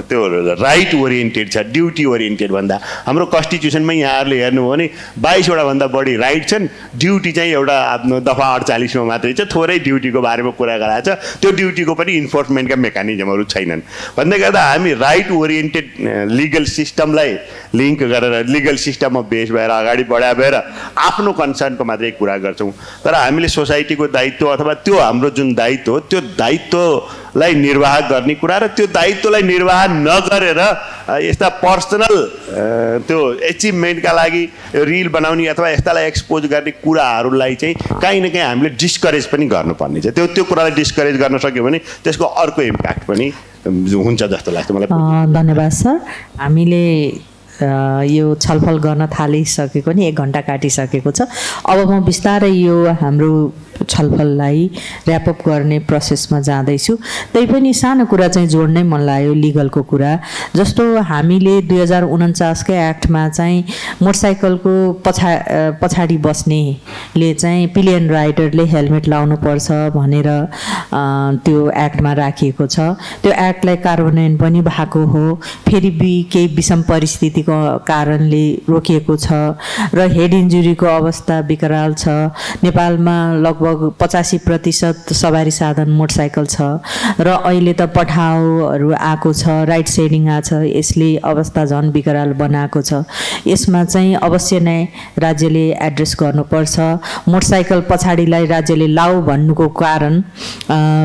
त्यो राइट ओरिएन्टेड छ, ड्युटी ओरिएन्टेड भन्दा। हाम्रो कन्स्टिट्युसनमा यहाँहरूले हेर्नुभयो भने 22वटा भन्दा बढी राइट छन्, ड्युटी चाहिँ एउटा आफ्नो दफा 48मा मात्रै छ। थोरै ड्युटीको बारेमा कुरा गराएको छ, त्यो ड्युटीको पनि इन्फोर्समेन्टका मेकानिजमहरू छैनन् भन्दै गर्दा हामी राइट ओरिएन्टेड लिगल सिस्टमलाई लिङ्क गरेर लिगल सिस्टममा बेस भएर अगाडि बढाए भएर आफ्नो कन्सर्नको मात्रै कुरा गर्छौँ। तर हामीले सोसाइटीको दायित्व अथवा त्यो हाम्रो जुन दायित्व हो त्यो दायित्वलाई निर्वाह गर्ने कुरा र त्यो दायित्वलाई निर्वाह नगरेर यस्ता पर्सनल त्यो एचिभमेन्टका लागि रिल बनाउने अथवा यस्तालाई एक्सपोज गर्ने कुराहरूलाई चाहिँ काहीँ न काहीँ हामीले डिस्करेज पनि गर्नुपर्ने छ। त्यो कुरालाई डिस्करेज गर्न सक्यो भने त्यसको अर्को इम्प्याक्ट पनि हुन्छ जस्तो लाग्छ मलाई। धन्यवाद सर। हामीले यो छलफल गर्न थालिसकेको नि 1 घन्टा काटिसकेको छ। अब म बिस्तारै यो हाम्रो छलफललाई ऱ्यापअप गर्ने प्रोसेसमा जाँदैछु। तैपनि सानो कुरा चाहिँ जोड्नै मन लाग्यो लिगलको कुरा। जस्तो हामीले 2049कै एक्टमा चाहिँ मोटरसाइकलको पछाडि बस्नेले चाहिँ पिलियन राइडरले हेलमेट लाउनुपर्छ भनेर त्यो एक्टमा राखिएको छ। त्यो एक्टलाई कार्यान्वयन पनि भएको हो, फेरि केही विषम परिस्थितिको कारणले रोकिएको छ र हेड इन्जुरीको अवस्था विकराल छ। नेपालमा लगभग लगभग 85% सवारी साधन मोटरसाइकल छ र अहिले त पठाउहरू आएको छ, राइड सेयरिङ आएको छ, यसले अवस्था झन् बिकराल बनाएको छ। यसमा चाहिँ अवश्य नै राज्यले एड्रेस गर्नुपर्छ। मोटरसाइकल पछाडिलाई राज्यले लाऊ भन्नुको कारण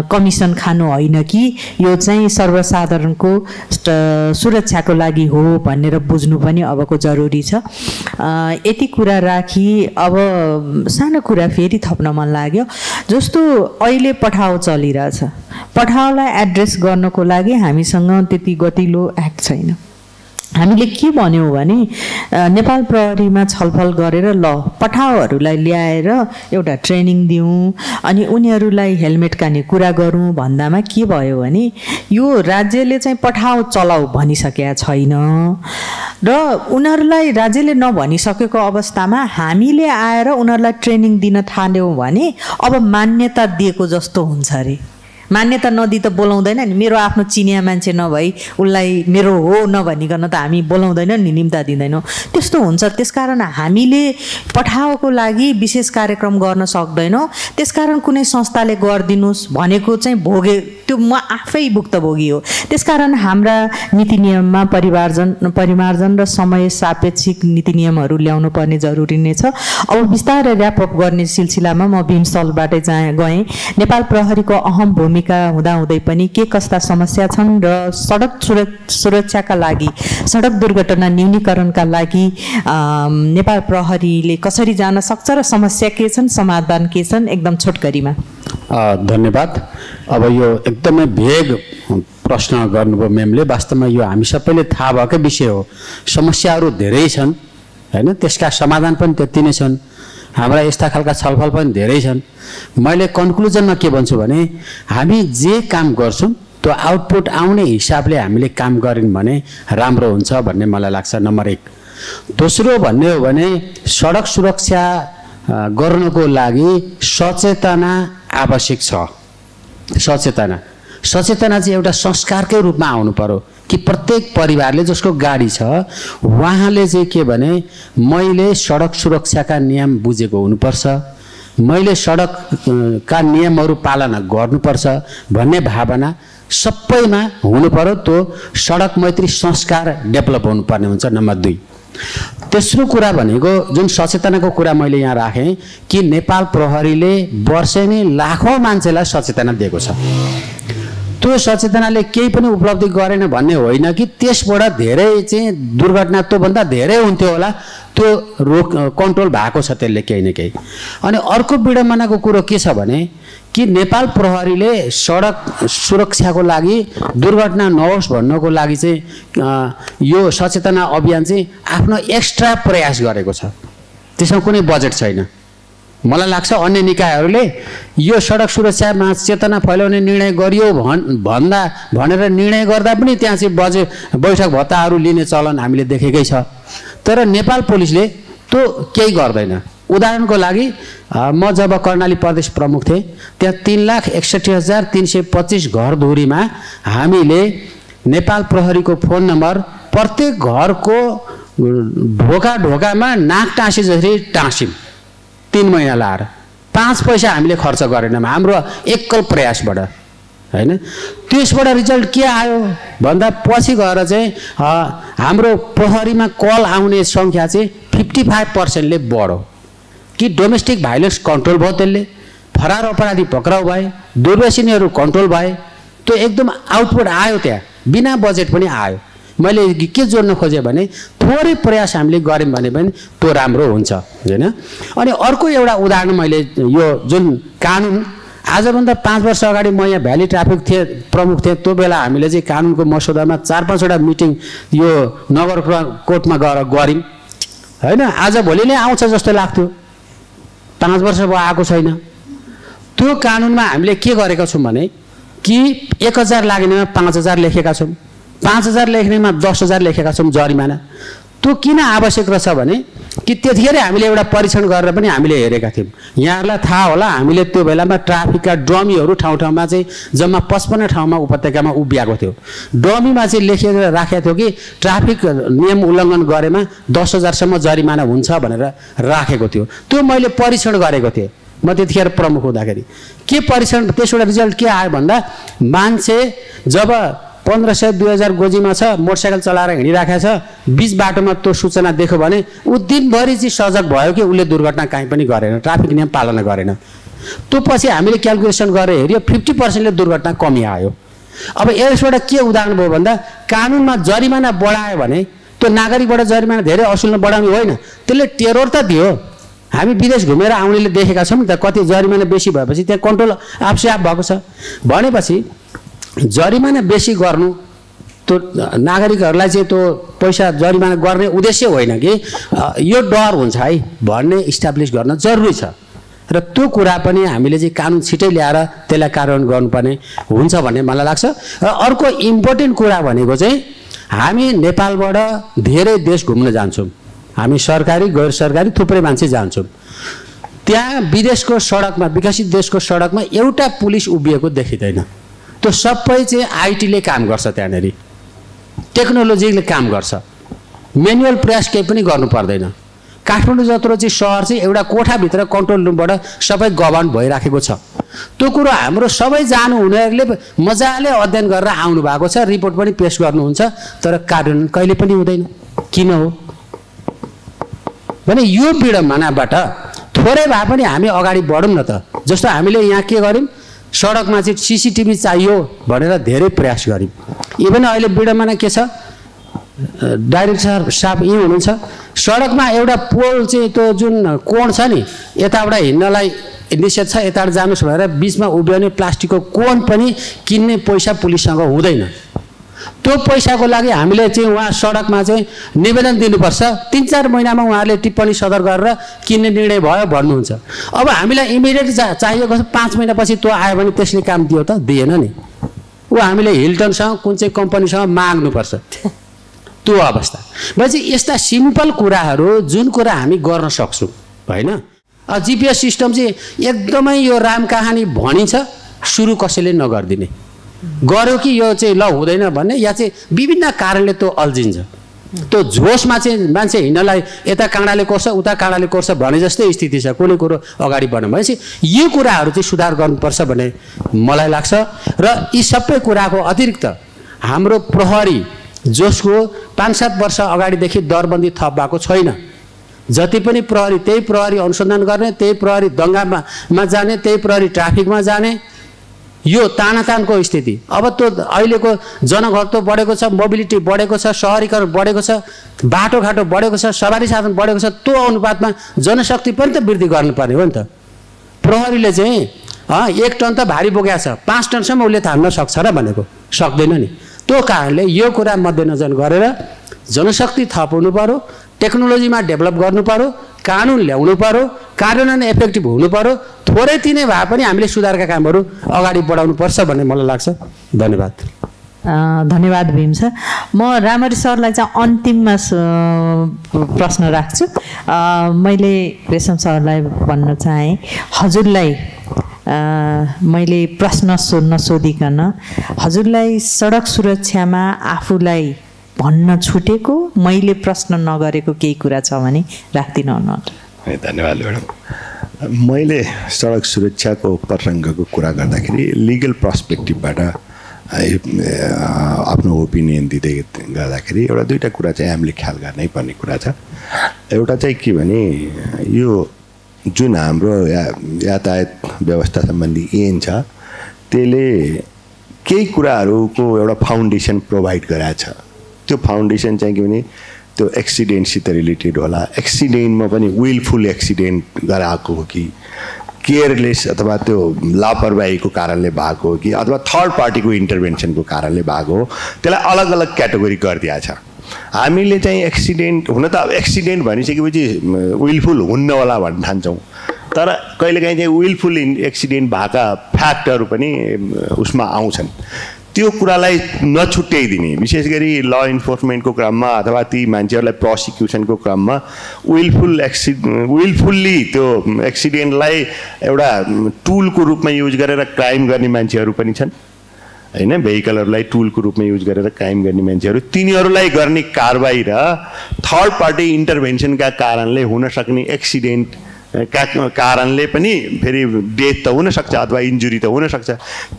कमिसन खानु होइन कि यो चाहिँ सर्वसाधारणको सुरक्षाको लागि हो भनेर बुझ्नु पनि अबको जरुरी छ। यति कुरा राखी अब सानो कुरा फेरि थप्न मन लाग्यो। जस्तो अहिले पठाउ चलिरहेछ, पठाउलाई एड्रेस गर्नको लागि हामीसँग त्यति गतिलो एक्ट छैन। हामीले के भन्यौँ भने नेपाल प्रहरीमा छलफल गरेर ल पठाउहरूलाई ल्याएर एउटा ट्रेनिङ दिउँ अनि उनीहरूलाई हेलमेट काने कुरा गरौँ भन्दामा के भयो भने यो राज्यले चाहिँ पठाउ चलाऊ भनिसकेका छैन र उनीहरूलाई राज्यले नभनिसकेको अवस्थामा हामीले आएर उनीहरूलाई ट्रेनिङ दिन थाल्यौँ भने अब मान्यता दिएको जस्तो हुन्छ अरे। मान्यता नदिई त बोलाउँदैन नि, मेरो आफ्नो चिनिया मान्छे नभई उसलाई मेरो हो नभनिकन त हामी बोलाउँदैनौँ नि, निम्ता दिँदैनौँ, त्यस्तो हुन्छ। त्यसकारण हामीले पठाउको लागि विशेष कार्यक्रम गर्न सक्दैनौँ। त्यसकारण कुनै संस्थाले गरिदिनुहोस् भनेको चाहिँ भोगे त्यो म आफै भुक्तभोगी हो। त्यसकारण हाम्रा नीति नियममा परिमार्जन र समय सापेक्षिक नीति नियमहरू ल्याउनु पर्ने जरुरी नै छ। अब बिस्तारै ऱ्यापअप गर्ने सिलसिलामा म भीमस्थलबाटै गएँ। नेपाल प्रहरीको अहम भूमिका हुँदाहुँदै पनि के कस्ता समस्या छन् र सडक सुरक्षाका लागि, सडक दुर्घटना न्यूनीकरणका लागि नेपाल प्रहरीले कसरी जान सक्छ र समस्या के छन्, समाधान के छन्, एकदम छोटकरीमा। धन्यवाद। अब यो एकदमै भेग प्रश्न गर्नुभयो म्यामले। वास्तवमा यो हामी सबैले थाहा भएकै विषय हो। समस्याहरू धेरै छन् हैन, त्यसका समाधान पनि त्यति नै छन्। हाम्रा यस्ता खालका छलफल पनि धेरै छन्। मैले कन्क्लुजनमा के भन्छु भने हामी जे काम गर्छौँ त्यो आउटपुट आउने हिसाबले हामीले काम गर्यौँ भने राम्रो हुन्छ भन्ने मलाई लाग्छ, नम्बर 1। दोस्रो भन्ने हो भने सडक सुरक्षा गर्नको लागि सचेतना आवश्यक छ। सचेतना चाहिँ एउटा संस्कारकै रूपमा आउनु पर्यो कि प्रत्येक परिवारले जसको गाडी छ उहाँले चाहिँ के भने मैले सडक सुरक्षाका नियम बुझेको हुनुपर्छ, मैले सडकका नियमहरू पालना गर्नुपर्छ भन्ने भावना सबैमा हुनु पर्यो। त्यो सडक मैत्री संस्कार डेभलप हुनुपर्ने हुन्छ, नम्बर 2। तेस्रो कुरा भनेको जुन सचेतनाको कुरा मैले यहाँ राखेँ कि नेपाल प्रहरीले वर्षेनी लाखौँ मान्छेलाई सचेतना दिएको छ। त्यो सचेतनाले केही पनि उपलब्धि गरेन भन्ने होइन कि त्यसबाट धेरै चाहिँ दुर्घटना त्योभन्दा धेरै हुन्थ्यो होला, त्यो कन्ट्रोल भएको छ त्यसले केही न केही। अनि अर्को विडम्बनाको कुरो के छ भने कि नेपाल प्रहरीले सडक सुरक्षाको लागि दुर्घटना नहोस् भन्नको लागि चाहिँ यो सचेतना अभियान चाहिँ आफ्नो एक्स्ट्रा प्रयास गरेको छ। त्यसमा कुनै बजेट छैन। मलाई लाग्छ अन्य निकायहरूले यो सडक सुरक्षामा चेतना फैलाउने निर्णय गरियो भनेर निर्णय गर्दा पनि त्यहाँ चाहिँ बैठक भत्ताहरू लिने चलन हामीले देखेकै छ। तर नेपाल पुलिसले त्यो केही गर्दैन। उदाहरणको लागि म जब कर्णाली प्रदेश प्रमुख थिएँ त्यहाँ 3,61,325 घरधुरीमा हामीले नेपाल प्रहरीको फोन नम्बर प्रत्येक घरको ढोकामा नाक टाँसे जसरी टाँस्यौँ 3 महिना लाएर। 5 पैसा हामीले खर्च गरेनौँ हाम्रो एकल प्रयासबाट हैन। त्यसबाट रिजल्ट के आयो भन्दा पछि गएर चाहिँ हाम्रो प्रहरीमा कल आउने सङ्ख्या चाहिँ 55%ले बढ्यो कि डोमेस्टिक भाइलेन्स कन्ट्रोल भयो, त्यसले फरार अपराधी पक्राउ भए, दुर्व्यसनीहरू कन्ट्रोल भए। त्यो एकदम आउटपुट आयो, त्यहाँ बिना बजेट पनि आयो। मैले के जोड्न खोजेँ भने थोरै प्रयास हामीले गऱ्यौँ भने पनि त्यो राम्रो हुन्छ हैन। अनि अर्को एउटा उदाहरण मैले यो जुन कानुन आजभन्दा 5 वर्ष अगाडि म यहाँ भ्याली ट्राफिक प्रमुख थिएँ, त्यो बेला हामीले चाहिँ कानुनको मसौदामा 4-5 वटा मिटिङ यो नगर कोर्टमा गएर गऱ्यौँ हैन। आज भोलि नै आउँछ जस्तो लाग्थ्यो, 5 वर्ष भयो आएको छैन। त्यो कानुनमा हामीले के गरेका छौँ भने कि 1000 लाग्नेमा 5000 लेखेका छौँ, 5000 लेख्नेमा 10,000 लेखेका छौँ जरिमाना। त्यो किन आवश्यक रहेछ भने कि त्यतिखेर हामीले एउटा परीक्षण गरेर पनि हामीले हेरेका थियौँ। यहाँहरूलाई थाहा होला हामीले त्यो बेलामा ट्राफिकका डमीहरू ठाउँ ठाउँमा चाहिँ जम्मा 55 ठाउँमा उपत्यकामा उभिएको थियो। डमीमा चाहिँ लेखेर राखेको थियो कि ट्राफिक नियम उल्लङ्घन गरेमा 10,000 सम्म जरिमाना हुन्छ भनेर राखेको थियो। त्यो मैले परीक्षण गरेको थिएँ। म त्यतिखेर प्रमुख हुँदाखेरि के परीक्षण त्यसबाट रिजल्ट के आयो भन्दा मान्छे जब 1500 2000 गोजीमा छ मोटरसाइकल चलाएर हिँडिराखेको छ बीच बाटोमा त्यो सूचना देख्यो भने ऊ दिनभरि चाहिँ सजग भयो कि उसले दुर्घटना काहीँ पनि गरेन ट्राफिक नियम पालना गरेन त्यो पछि हामीले क्याल्कुलेसन गरेर हेऱ्यो 50% दुर्घटना कमी आयो अब यसबाट के उदाहरण भयो भन्दा कानुनमा जरिमाना बढायो भने त्यो नागरिकबाट जरिमाना धेरै असुल्न बढाउने होइन त्यसले टेरोर त दियो हामी विदेश घुमेर आउनेले देखेका छौँ नि त कति जरिमाना बेसी भएपछि त्यहाँ कन्ट्रोल आफसे आफ भएको छ भनेपछि जरिमाना बेसी गर्नु त्यो नागरिकहरूलाई चाहिँ त्यो पैसा जरिमाना गर्ने उद्देश्य होइन कि यो डर हुन्छ है भन्ने इस्टाब्लिस गर्न जरुरी छ र त्यो कुरा पनि हामीले चाहिँ कानुन छिटै ल्याएर त्यसलाई कार्यान्वयन गर्नुपर्ने हुन्छ भन्ने मलाई लाग्छ र अर्को इम्पोर्टेन्ट कुरा भनेको चाहिँ हामी नेपालबाट धेरै देश घुम्न जान्छौँ हामी सरकारी गैर सरकारी थुप्रै मान्छे जान्छौँ त्यहाँ विदेशको सडकमा विकसित देशको सडकमा एउटा पुलिस उभिएको देखिँदैन त्यो सबै चाहिँ आइटीले काम गर्छ त्यहाँनेरि टेक्नोलोजीले काम गर्छ म्यानुअल प्रयास केही पनि गर्नु पर्दैन काठमाडौँ जत्रो चाहिँ सहर चाहिँ एउटा कोठाभित्र कन्ट्रोल रुमबाट सबै गभर्न भइराखेको छ त्यो कुरो हाम्रो सबै जानु हुनेहरूले मजाले अध्ययन गरेर आउनु भएको छ रिपोर्ट पनि पेश गर्नुहुन्छ तर कार्यान्वयन कहिले पनि हुँदैन किन हो भने यो विडम्बनाबाट थोरै भए पनि हामी अगाडि बढौँ न त जस्तो हामीले यहाँ के गर्यौँ सडकमा चाहिँ सीसीटीभी चाहियो भनेर धेरै प्रयास गर्यौँ इभन अहिले विडम्बना के छ डाइरेक्टर साहब यहीँ हुनुहुन्छ सडकमा एउटा पोल चाहिँ त्यो जुन कोण छ नि यताबाट हिँड्नलाई निषेध छ यताबाट जानुहोस् भनेर बिचमा उभ्याउने प्लास्टिकको कोण पनि किन्ने पैसा पुलिससँग हुँदैन त्यो पैसाको लागि हामीले चाहिँ उहाँ सडकमा चाहिँ निवेदन दिनुपर्छ 3-4 महिनामा उहाँहरूले टिप्पणी सदर गरेर किन्ने निर्णय भयो भन्नुहुन्छ अब हामीलाई इमिडिएट चाहिएको छ 5 महिनापछि त्यो आयो भने त्यसले काम दियो त दिएन नि ऊ हामीले हिल्टनसँग कुन चाहिँ कम्पनीसँग माग्नुपर्छ त्यो अवस्था भनेपछि यस्ता सिम्पल कुराहरू जुन कुरा हामी गर्न सक्छौँ होइन जिपिएस सिस्टम चाहिँ एकदमै यो राम कहानी भनिन्छ सुरु कसैले नगरिदिने गर्यो कि यो चाहिँ ल हुँदैन भन्ने या चाहिँ विभिन्न कारणले त्यो अल्झिन्छ त्यो जोसमा चाहिँ मान्छे हिँड्नलाई यता काँडाले कोर्छ उता काँडाले कोर्छ भने जस्तै स्थिति छ कुनै कुरो अगाडि बढ्नु भनेपछि यो कुराहरू चाहिँ सुधार गर्नुपर्छ भन्ने मलाई लाग्छ र यी सबै कुराको अतिरिक्त हाम्रो प्रहरी जसको 5-7 वर्ष अगाडिदेखि दरबन्दी थप भएको छैन जति पनि प्रहरी त्यही प्रहरी अनुसन्धान गर्ने त्यही प्रहरी दङ्गामा जाने त्यही प्रहरी ट्राफिकमा जाने यो तानातानको स्थिति अब त्यो अहिलेको जनघनत्व बढेको छ मोबिलिटी बढेको छ सहरीकरण बढेको छ बाटोघाटो बढेको छ सवारी साधन बढेको छ त्यो अनुपातमा जनशक्ति पनि त वृद्धि गर्नुपर्ने हो नि त प्रहरीले चाहिँ 1 टन त भारी बोकेको छ 5 टनसम्म उसले थाम्न सक्छ र भनेको सक्दैन नि त्यो कारणले यो कुरा मध्यनजर गरेर जनशक्ति थपाउनु पर्यो टेक्नोलोजीमा डेभलप गर्नु पर्यो कानुन ल्याउनु पर्यो कार्यान्वयन इफेक्टिभ हुनु पर्यो थोरै तिनै भए पनि हामीले सुधारका कामहरू अगाडि बढाउनु पर्छ भन्ने मलाई लाग्छ धन्यवाद धन्यवाद भीम सर म रामरी सरलाई चाहिँ अन्तिममा प्रश्न राख्छु मैले रेशम सरलाई भन्न चाहे हजुरलाई मैले प्रश्न सोधिकन हजुरलाई सडक सुरक्षामा आफूलाई भन्न छुटेको मैले प्रश्न नगरेको केही कुरा छ भने राख्दिन हुनुहुन्छ धन्यवाद म्याडम मैले सडक सुरक्षाको प्रसङ्गको कुरा गर्दाखेरि लिगल पर्सपेक्टिभबाट आफ्नो ओपिनियन दिँदै गर्दाखेरि एउटा दुईवटा कुरा चाहिँ हामीले ख्याल गर्नै पर्ने कुरा छ एउटा चाहिँ के भने यो जुन हाम्रो यातायात व्यवस्था सम्बन्धी ऐन छ त्यसले केही कुराहरूको एउटा फाउन्डेसन प्रोभाइड गराएको छ त्यो फाउन्डेसन चाहिँ के भने त्यो एक्सिडेन्टसित रिलेटेड होला एक्सिडेन्टमा पनि विलफुल एक्सिडेन्ट गराएको हो कि केयरलेस अथवा त्यो लापरवाहीको कारणले भएको हो कि अथवा थर्ड पार्टीको इन्टरभेन्सनको कारणले भएको हो त्यसलाई अलग अलग क्याटेगोरी गरिदिएको छ हामीले चाहिँ एक्सिडेन्ट हुन त अब एक्सिडेन्ट भनिसकेपछि विलफुल हुन्न होला भन्न ठान्छौँ तर कहिलेकाहीँ चाहिँ विलफुल एक्सिडेन्ट भएका फ्याक्टहरू पनि उसमा आउँछन् त्यो कुरालाई नछुट्याइदिने विशेष गरी ल इन्फोर्समेन्टको क्रममा अथवा ती मान्छेहरूलाई प्रोसिक्युसनको क्रममा विलफुल्ली त्यो एक्सिडेन्टलाई एउटा टुलको रूपमा युज गरेर क्राइम गर्ने मान्छेहरू पनि छन् हैन भेहिकलहरूलाई टुलको रूपमा युज गरेर क्राइम गर्ने मान्छेहरू तिनीहरूलाई गर्ने कारबाही र थर्ड पार्टी इन्टरभेन्सनका कारणले हुन सक्ने एक्सिडेन्ट कारणले पनि फेरि डेथ त हुनसक्छ अथवा इन्जुरी त हुनसक्छ।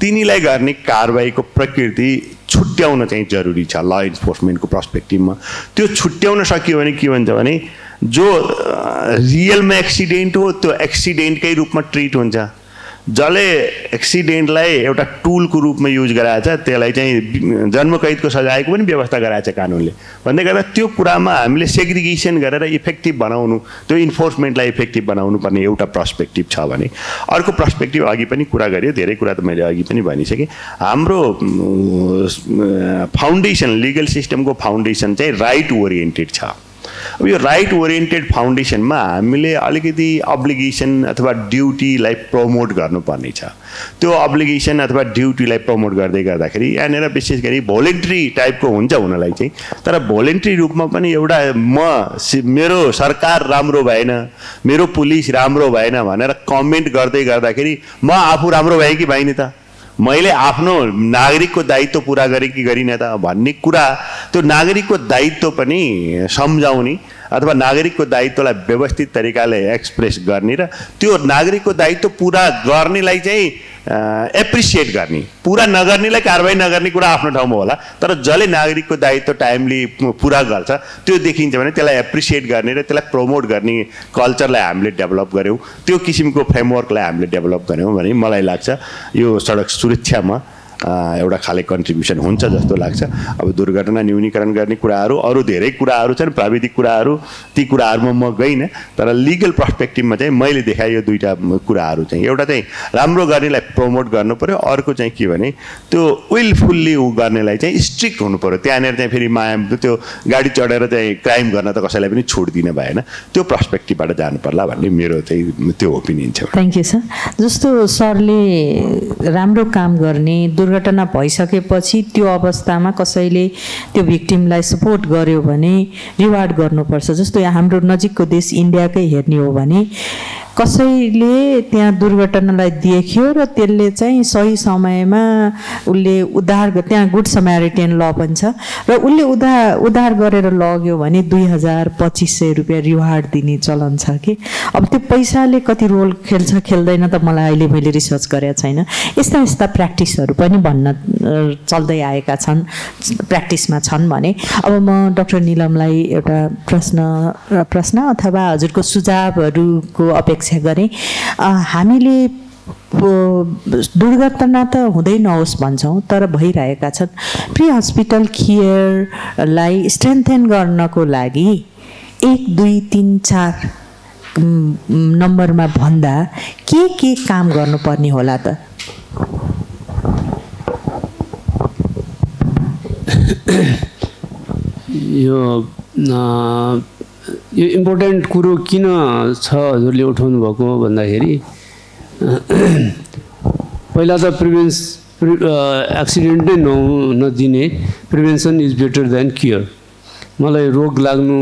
तिनीलाई गर्ने कारबाहीको प्रकृति छुट्याउन चाहिँ जरुरी छ ल इन्फोर्समेन्टको पर्सपेक्टिभमा। त्यो छुट्याउन सकियो भने के भन्छ भने जो रियलमा एक्सिडेन्ट हो त्यो एक्सिडेन्टकै रूपमा ट्रिट हुन्छ, जसले एक्सिडेन्टलाई एउटा टुलको रूपमा युज गराएछ त्यसलाई चाहिँ जन्मकैदको सजायको पनि व्यवस्था गराएछ कानुनले। भन्दै गर्दा त्यो कुरामा हामीले सेग्रिगेसन गरेर इफेक्टिभ बनाउनु, त्यो इन्फोर्समेन्टलाई इफेक्टिभ बनाउनु पर्ने एउटा पर्सपेक्टिभ छ भने अर्को पर्सपेक्टिभ अघि पनि कुरा गरियो, धेरै कुरा त मैले अघि पनि भनिसकेँ। हाम्रो फाउन्डेसन लिगल सिस्टमको फाउन्डेसन चाहिँ राइट ओरिएन्टेड छ। अब यो राइट ओरिएन्टेड फाउन्डेसनमा हामीले अलिकति अब्लिगेसन अथवा ड्युटीलाई प्रमोट गर्नुपर्ने छ। त्यो अब्लिगेसन अथवा ड्युटीलाई प्रमोट गर्दै गर्दाखेरि यहाँनिर विशेष गरी भोलेन्ट्री टाइपको हुन्छ हुनलाई चाहिँ, तर भोलेन्ट्री रूपमा पनि एउटा मेरो सरकार राम्रो भएन, मेरो पुलिस राम्रो भएन भनेर कमेन्ट गर्दै गर्दाखेरि म आफू राम्रो भएँ कि भएन त, मैले आफ्नो नागरिकको दायित्व पुरा गरेँ कि गरिनँ त भन्ने कुरा, त्यो नागरिकको दायित्व पनि सम्झाउने अथवा नागरिकको दायित्वलाई व्यवस्थित तरिकाले एक्सप्रेस गर्ने र त्यो नागरिकको दायित्व पुरा गर्नेलाई चाहिँ एप्रिसिएट गर्ने, पुरा नगर्नेलाई कारबाही नगर्ने कुरा आफ्नो ठाउँमा होला, तर जसले नागरिकको दायित्व टाइमली पुरा गर्छ त्यो देखिन्छ भने त्यसलाई एप्रिसिएट गर्ने र त्यसलाई प्रमोट गर्ने कल्चरलाई हामीले डेभलप गऱ्यौँ, त्यो किसिमको फ्रेमवर्कलाई हामीले डेभलप गऱ्यौँ भने मलाई लाग्छ यो सडक सुरक्षामा एउटा खाले कन्ट्रिब्युसन हुन्छ जस्तो लाग्छ। अब दुर्घटना न्यूनीकरण गर्ने कुराहरू अरू धेरै कुराहरू छन्, प्राविधिक कुराहरू, ती कुराहरूमा म गइनँ, तर लिगल पर्सपेक्टिभमा चाहिँ मैले देखाएँ यो दुईवटा कुराहरू चाहिँ एउटा चाहिँ राम्रो गर्नेलाई प्रमोट गर्नु पऱ्यो, अर्को चाहिँ के भने त्यो विलफुल्ली ऊ गर्नेलाई चाहिँ स्ट्रिक्ट हुनु पऱ्यो। त्यहाँनिर चाहिँ फेरि माया त्यो गाडी चढेर चाहिँ क्राइम गर्न त कसैलाई पनि छुट दिन भएन, त्यो पर्सपेक्टिभबाट जानु पर्ला भन्ने मेरो चाहिँ त्यो ओपिनियन छ। Thank you sir. जस्तो सरले राम्रो काम गर्ने दुर्घटना भइसकेपछि त्यो अवस्थामा कसैले त्यो भिक्टिमलाई सपोर्ट गर्यो भने रिवार्ड गर्नुपर्छ। जस्तो हाम्रो नजिकको देश इन्डियाकै हेर्ने हो भने कसैले त्यहाँ दुर्घटनालाई देख्यो र त्यसले चाहिँ सही समयमा उसले उद्धार, त्यहाँ गुड समारिटेन ल पनि छ र उसले उद्धार गरेर लग्यो भने 2000-2500 रुपियाँ रिवार्ड दिने चलन छ कि। अब त्यो पैसाले कति रोल खेल्छ खेल्दैन त मलाई अहिले मैले रिसर्च गरेको छैन। यस्ता यस्ता प्र्याक्टिसहरू पनि भन्न चल्दै आएका छन्, प्र्याक्टिसमा छन् भने। अब म डाक्टर निलमलाई एउटा प्रश्न अथवा हजुरको सुझावहरूको अपेक्षा गरेँ। हामीले दुर्घटना त हुँदै नहोस् भन्छौँ तर भइरहेका छन्। प्री हस्पिटल केयरलाई स्ट्रेन्थेन गर्नको लागि 1, 2, 3, 4 नम्बरमा भन्दा के काम गर्नुपर्ने होला त? यो इम्पोर्टेन्ट कुरो किन छ हजुरले उठाउनु भएको भन्दाखेरि पहिला त एक्सिडेन्ट नै नदिने, prevention is better than cure. मलाई रोग लाग्नु,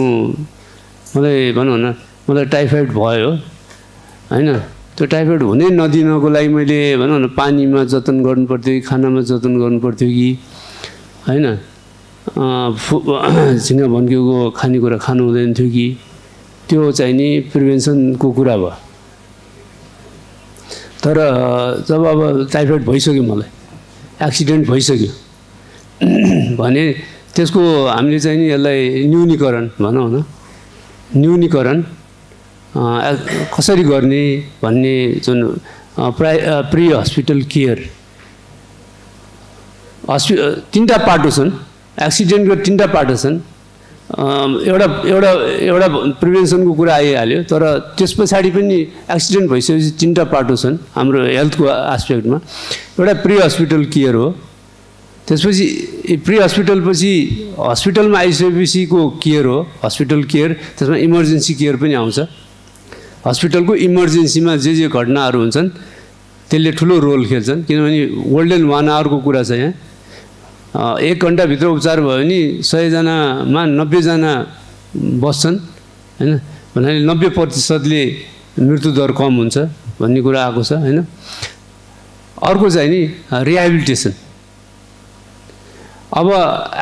मलाई भनौँ न मलाई टाइफाइड भयो होइन, त्यो टाइफाइड हुनै नदिनको लागि मैले भनौँ न पानीमा जतन गर्नुपर्थ्यो कि खानामा जतन गर्नुपर्थ्यो कि होइन, झिँगा भन्केको खानेकुरा खानु हुँदैन थियो कि, त्यो चाहिँ नि प्रिभेन्सनको कुरा भयो। तर जब अब टाइफाइड भइसक्यो, मलाई एक्सिडेन्ट भइसक्यो भने त्यसको हामीले चाहिँ नि यसलाई न्यूनीकरण भनौँ न, न्यूनीकरण कसरी गर्ने भन्ने जुन प्री हस्पिटल केयर तिनवटा पाटो छन्। एक्सिडेन्टको तिनवटा पाटो छन्। एउटा प्रिभेन्सनको कुरा आइहाल्यो, तर त्यस पछाडि पनि एक्सिडेन्ट भइसकेपछि तिनवटा पाटो छन् हाम्रो हेल्थको एस्पेक्टमा। एउटा प्री हस्पिटल केयर हो, त्यसपछि प्री हस्पिटल पछि हस्पिटलमा आइसकेपछिको केयर हो हस्पिटल केयर, त्यसमा इमर्जेन्सी केयर पनि आउँछ। हस्पिटलको इमर्जेन्सीमा जे घटनाहरू हुन्छन् त्यसले ठुलो रोल खेल्छन्, किनभने गोल्डन 1 आवरको कुरा छ यहाँ। 1 घन्टाभित्र उपचार भयो भने 100जनामा 90जना बस्छन् होइन, भन्नाले 90%ले मृत्युदर कम हुन्छ भन्ने कुरा आएको छ होइन। अर्को चाहिँ नि रिहेबिलिटेसन। अब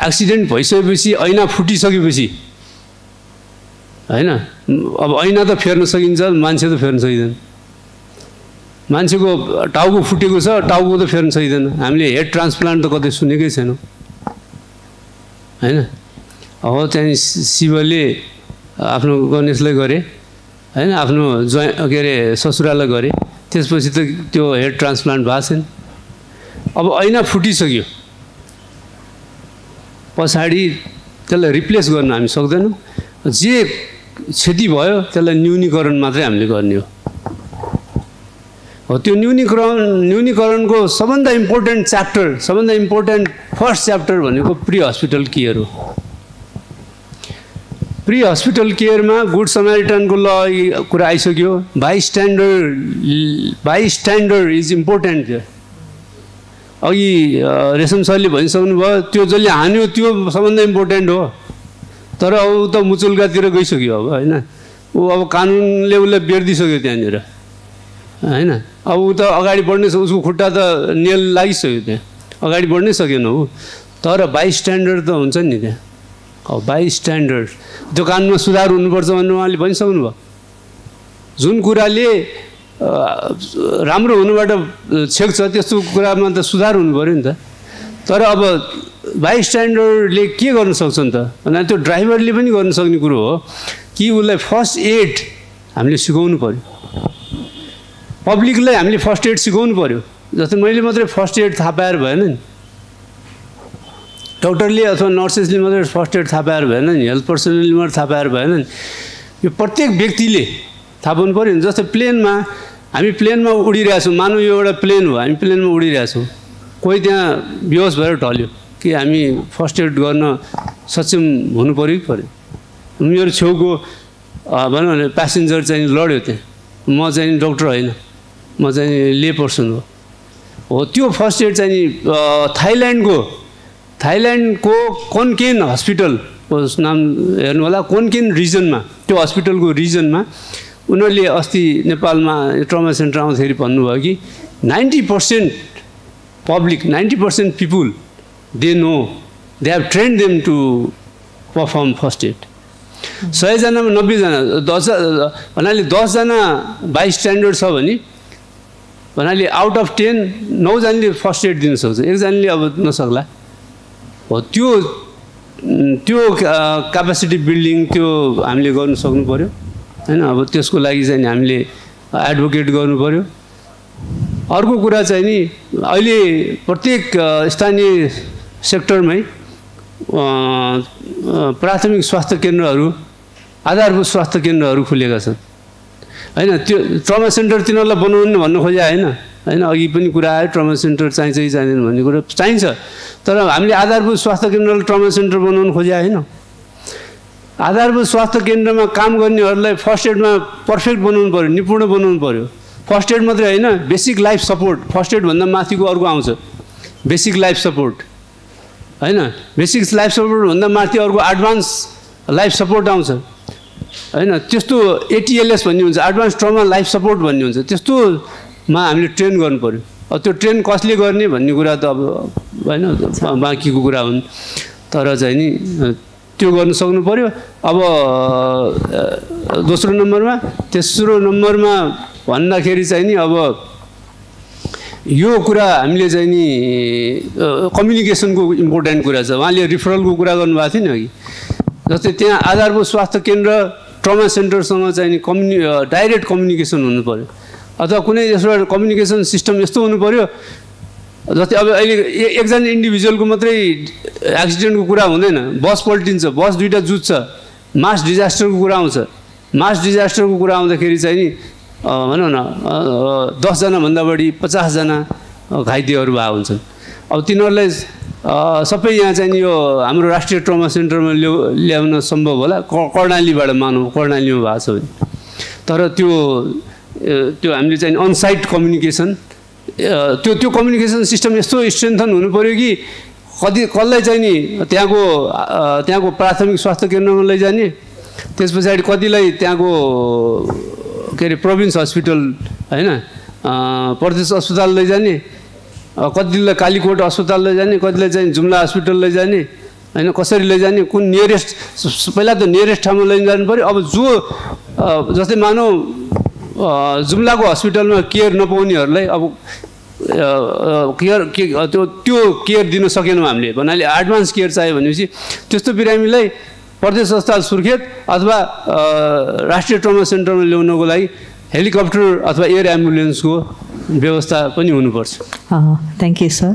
एक्सिडेन्ट भइसकेपछि ऐना फुटिसकेपछि होइन। अब ऐना त फेर्न सकिन्छ, मान्छे त फेर्न सकिँदैन। मान्छेको टाउको फुटेको छ, टाउको त फेर्न सकिँदैन। हामीले हेड ट्रान्सप्लान्ट त कतै सुनेकै छैनौँ होइन। अब चाहिँ शिवले आफ्नो गणेशलाई गरे होइन, आफ्नो के अरे ससुरालाई गरे, त्यसपछि त त्यो हेड ट्रान्सप्लान्ट भएको छैन। अब ऐना फुटिसक्यो, पछाडि त्यसलाई रिप्लेस गर्न हामी सक्दैनौँ। जे क्षति भयो त्यसलाई न्यूनीकरण मात्रै हामीले गर्ने हो। त्यो न्यूनीकरणको सबभन्दा इम्पोर्टेन्ट च्याप्टर, सबभन्दा इम्पोर्टेन्ट फर्स्ट च्याप्टर भनेको प्री हस्पिटल केयर हो। प्री हस्पिटल केयरमा गुड समारिटनको ल कुरा आइसक्यो। बाइस्ट्यान्डर इज इम्पोर्टेन्ट। अघि रेशम सरले भनिसक्नु भयो, त्यो जसले हान्यो त्यो सबभन्दा इम्पोर्टेन्ट हो। तर अब त मुचुल्कातिर गइसक्यो अब होइन, ऊ अब कानुनले उसलाई बेर्दिसक्यो त्यहाँनिर होइन। अब ऊ त अगाडि बढ्नै, उसको खुट्टा त नेल लागिसक्यो, त्यहाँ अगाडि बढ्नै सकेन ऊ। तर बाइस्ट्यान्डर त हुन्छ नि त्यहाँ। अब बाइस्ट्यान्डर त्यो कानुनमा सुधार हुनुपर्छ भन्ने उहाँले भनिसक्नु भयो। जुन कुराले राम्रो हुनुबाट छेक्छ त्यस्तो कुरामा त सुधार हुनु पऱ्यो नि त। तर अब बाइस्ट्यान्डरले के गर्न सक्छ नि त भन्दा त्यो ड्राइभरले पनि गर्न सक्ने कुरो हो कि उसलाई फर्स्ट एड हामीले सिकाउनु पऱ्यो। पब्लिकलाई हामीले फर्स्ट एड सिकाउनु पऱ्यो। जस्तै मैले मात्रै फर्स्ट एड थाहा पाएर भएन नि, डक्टरले अथवा नर्सेसले मात्रै फर्स्ट एड थाहा पाएर भएन नि, हेल्थ पर्सनले मात्रै थाहा पाएर भएन नि। यो प्रत्येक व्यक्तिले थाहा पाउनु पऱ्यो नि। जस्तै प्लेनमा हामी प्लेनमा उडिरहेछौँ, मानौँ यो एउटा प्लेन हो, हामी प्लेनमा उडिरहेछौँ, कोही त्यहाँ बेहोस भएर ढल्यो कि हामी फर्स्ट एड गर्न सक्षम हुनु पऱ्यो कि पऱ्यो। मेरो छेउको भनौँ भने प्यासेन्जर चाहिँ लड्यो त्यहाँ, म चाहिँ डक्टर होइन, म चाहिँ ले पर्सन हो। त्यो फर्स्ट एड चाहिँ थाइल्यान्डको कोन्केन हस्पिटलको नाम हेर्नु होला, कोन्केन रिजनमा, त्यो हस्पिटलको रिजनमा उनीहरूले अस्ति नेपालमा ट्रमा सेन्टर आउँदाखेरि भन्नुभयो कि 90% public, 90% people they know, they have train them to perform first aid. 100 जनामा 90 जना, 10 भन्नाले 10 जना बाइस्ट्यान्डर छ भने भन्नाले आउट अफ 10 9 जनाले फर्स्ट एड दिन सक्छ, 1 जनाले अब नसक्ला हो। त्यो क्यापासिटी बिल्डिङ त्यो हामीले गर्नु सक्नु पऱ्यो होइन। अब त्यसको लागि चाहिँ हामीले एडभोकेट गर्नु पऱ्यो। अर्को कुरा चाहिँ नि अहिले प्रत्येक स्थानीय सेक्टरमै प्राथमिक स्वास्थ्य केन्द्रहरू, आधारभूत स्वास्थ्य केन्द्रहरू खुलेका छन् होइन। त्यो ट्रमा सेन्टर तिनीहरूलाई बनाउनु भन्नु खोजे होइन होइन। अघि पनि कुरा आयो ट्रमा सेन्टर चाहिन्छ कि चाहिँदैन भन्ने कुरा चाहिन्छ, तर हामीले आधारभूत स्वास्थ्य केन्द्रलाई ट्रमा सेन्टर बनाउनु खोजे होइन। आधारभूत स्वास्थ्य केन्द्रमा काम गर्नेहरूलाई फर्स्ट एडमा पर्फेक्ट बनाउनु पऱ्यो, निपुण बनाउनु पऱ्यो। फर्स्ट एड मात्रै होइन, बेसिक लाइफ सपोर्ट। फर्स्ट एडभन्दा माथिको अर्को आउँछ बेसिक लाइफ सपोर्ट होइन। बेसिक लाइफ सपोर्टभन्दा माथि अर्को एडभान्स लाइफ सपोर्ट आउँछ होइन। त्यस्तो एटिएलएस भन्ने हुन्छ, एडभान्स ट्रमा लाइफ सपोर्ट भन्ने हुन्छ, त्यस्तोमा हामीले ट्रेन गर्नु पऱ्यो। अब त्यो ट्रेन कसले गर्ने भन्ने कुरा त अब होइन बाँकीको कुरा हुन्, तर चाहिँ नि त्यो गर्न सक्नु पऱ्यो। अब दोस्रो नम्बरमा, तेस्रो नम्बरमा भन्दाखेरि चाहिँ नि अब यो कुरा हामीले चाहिँ नि कम्युनिकेसनको इम्पोर्टेन्ट कुरा छ। उहाँले रिफरलको कुरा गर्नुभएको थियो नि अघि, जस्तै त्यहाँ आधारभूत स्वास्थ्य केन्द्र ट्रमा सेन्टरसँग चाहिँ नि डाइरेक्ट कम्युनिकेसन हुनु पऱ्यो, अथवा कुनै यसो कम्युनिकेसन सिस्टम यस्तो हुनु पऱ्यो। जस्तै अब अहिले एकजना इन्डिभिजुअलको मात्रै एक्सिडेन्टको कुरा हुँदैन, बस पल्टिन्छ, बस दुईवटा जुत्छ, मास डिजास्टरको कुरा आउँछ। मास डिजास्टरको कुरा आउँदाखेरि चाहिँ नि भनौँ न 10 जनाभन्दा बढी 50 जना घाइतेहरू भएको हुन्छन्। अब तिनीहरूलाई सबै यहाँ चाहिँ यो हाम्रो राष्ट्रिय ट्रमा सेन्टरमा ल्याउन सम्भव होला, कर्णालीबाट मानौँ, कर्णालीमा भएको छ भने। तर त्यो हामीले चाहिँ अनसाइट कम्युनिकेसन, त्यो कम्युनिकेसन सिस्टम यस्तो स्ट्रेन्थन हुनु पऱ्यो कि कसलाई चाहिँ नि त्यहाँको प्राथमिक स्वास्थ्य केन्द्रमा लैजाने, त्यस पछाडि कतिलाई त्यहाँको के अरे प्रोभिन्स हस्पिटल होइन, प्रदेश अस्पताल लैजाने, कतिलाई कालीकोट अस्पताल लैजाने, कतिलाई चाहिँ जुम्ला हस्पिटल लैजाने, होइन कसरी लैजाने, कुन नियरेस्ट, पहिला त नियरेस्ट ठाउँमा लैजानु पऱ्यो। अब जो जस्तै मानौँ जुम्लाको हस्पिटलमा केयर नपाउनेहरूलाई अब त्यो केयर दिन सकेनौँ हामीले, भन्नाले एडभान्स केयर चाहियो भनेपछि त्यस्तो बिरामीलाई प्रदेश अस्पताल सुर्खेत अथवा राष्ट्रिय ट्रमा सेन्टरमा ल्याउनको लागि हेलिकप्टर अथवा एयर एम्बुलेन्सको व्यवस्था पनि हुनुपर्छ। थ्याङ्क यू सर,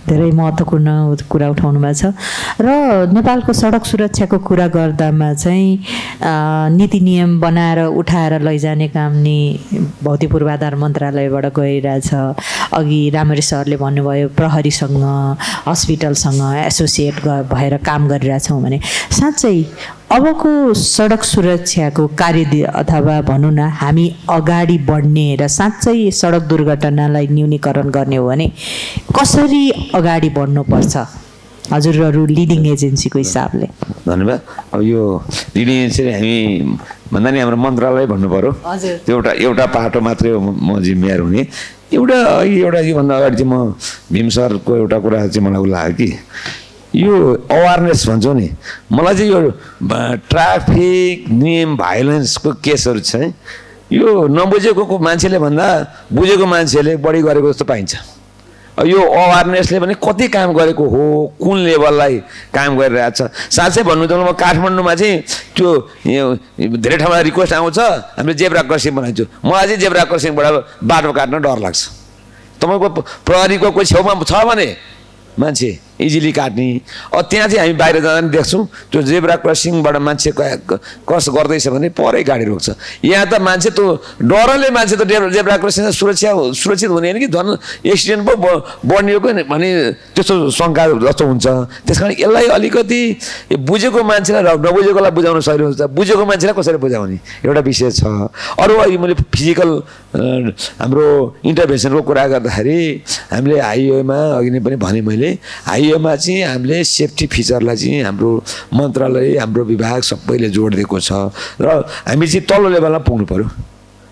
धेरै महत्त्वपूर्ण कुरा उठाउनु भएको छ। र नेपालको सडक सुरक्षाको कुरा गर्दामा चाहिँ नीति नियम बनाएर उठाएर लैजाने काम नि भौतिक पूर्वाधार मन्त्रालयबाट गइरहेछ। अघि रामरी सरले भन्नुभयो प्रहरीसँग हस्पिटलसँग एसोसिएट भएर काम गरिरहेछौँ भने साँच्चै अबको सडक सुरक्षाको कार्य अथवा भनौँ न हामी अगाडि बढ्ने र साँच्चै सडक दुर्घटनालाई न्यूनीकरण गर्ने हो भने कसरी अगाडि बढ्नुपर्छ हजुरहरू लिडिङ एजेन्सीको हिसाबले? धन्यवाद। अब यो लिडिङ एजेन्सी हामी भन्दा नि हाम्रो मन्त्रालय भन्नु पऱ्यो। त्यो एउटा पाटो मात्रै हो म जिम्मेवार हुने। एउटा योभन्दा अगाडि चाहिँ म भीम सरको एउटा कुरा चाहिँ मलाई लाग्यो कि यो अवेरनेस भन्छौँ नि, मलाई चाहिँ यो ट्राफिक नियम भाइलेन्सको केसहरू चाहिँ यो नबुझेको मान्छेले भन्दा बुझेको मान्छेले बढी गरेको जस्तो पाइन्छ। यो अवेरनेसले पनि कति काम गरेको हो, कुन लेभललाई काम गरिरहेछ। साँच्चै भन्नु त म काठमाडौँमा चाहिँ त्यो धेरै ठाउँमा रिक्वेस्ट आउँछ हामीले जेब्रा क्रसिङ बनाइदिन्छु। मलाई चाहिँ जेब्रा क्रसिङबाट बाटो काट्न डर लाग्छ। तपाईँको प्रहरीको कोही छेउमा छ भने मान्छे इजिली काट्ने। त्यहाँ चाहिँ हामी बाहिर जाँदा पनि देख्छौँ त्यो जेब्रा क्रसिङबाट मान्छे क्रस गर्दैछ भने परै गाडी रोक्छ। यहाँ त मान्छे त्यो डरले मान्छे त जेब्रा क्रसिङ सुरक्षित हुने होइन कि झन् एक्सिडेन्ट पो बढ्ने भने त्यस्तो शङ्का जस्तो हुन्छ। त्यस कारण यसलाई अलिकति बुझेको मान्छेलाई र नबुझेकोलाई बुझाउन सजिलो हुन्छ, बुझेको मान्छेलाई कसरी बुझाउने एउटा विषय छ। अरू अहिले मैले फिजिकल हाम्रो इन्टरभेन्सनको कुरा गर्दाखेरि हामीले हाइवेमा अघि नै पनि भने मैले हाइवेमा चाहिँ हामीले सेफ्टी फिचरलाई चाहिँ हाम्रो मन्त्रालय हाम्रो विभाग सबैले जोड दिएको छ र हामी चाहिँ तल्लो लेभलमा पुग्नु पऱ्यो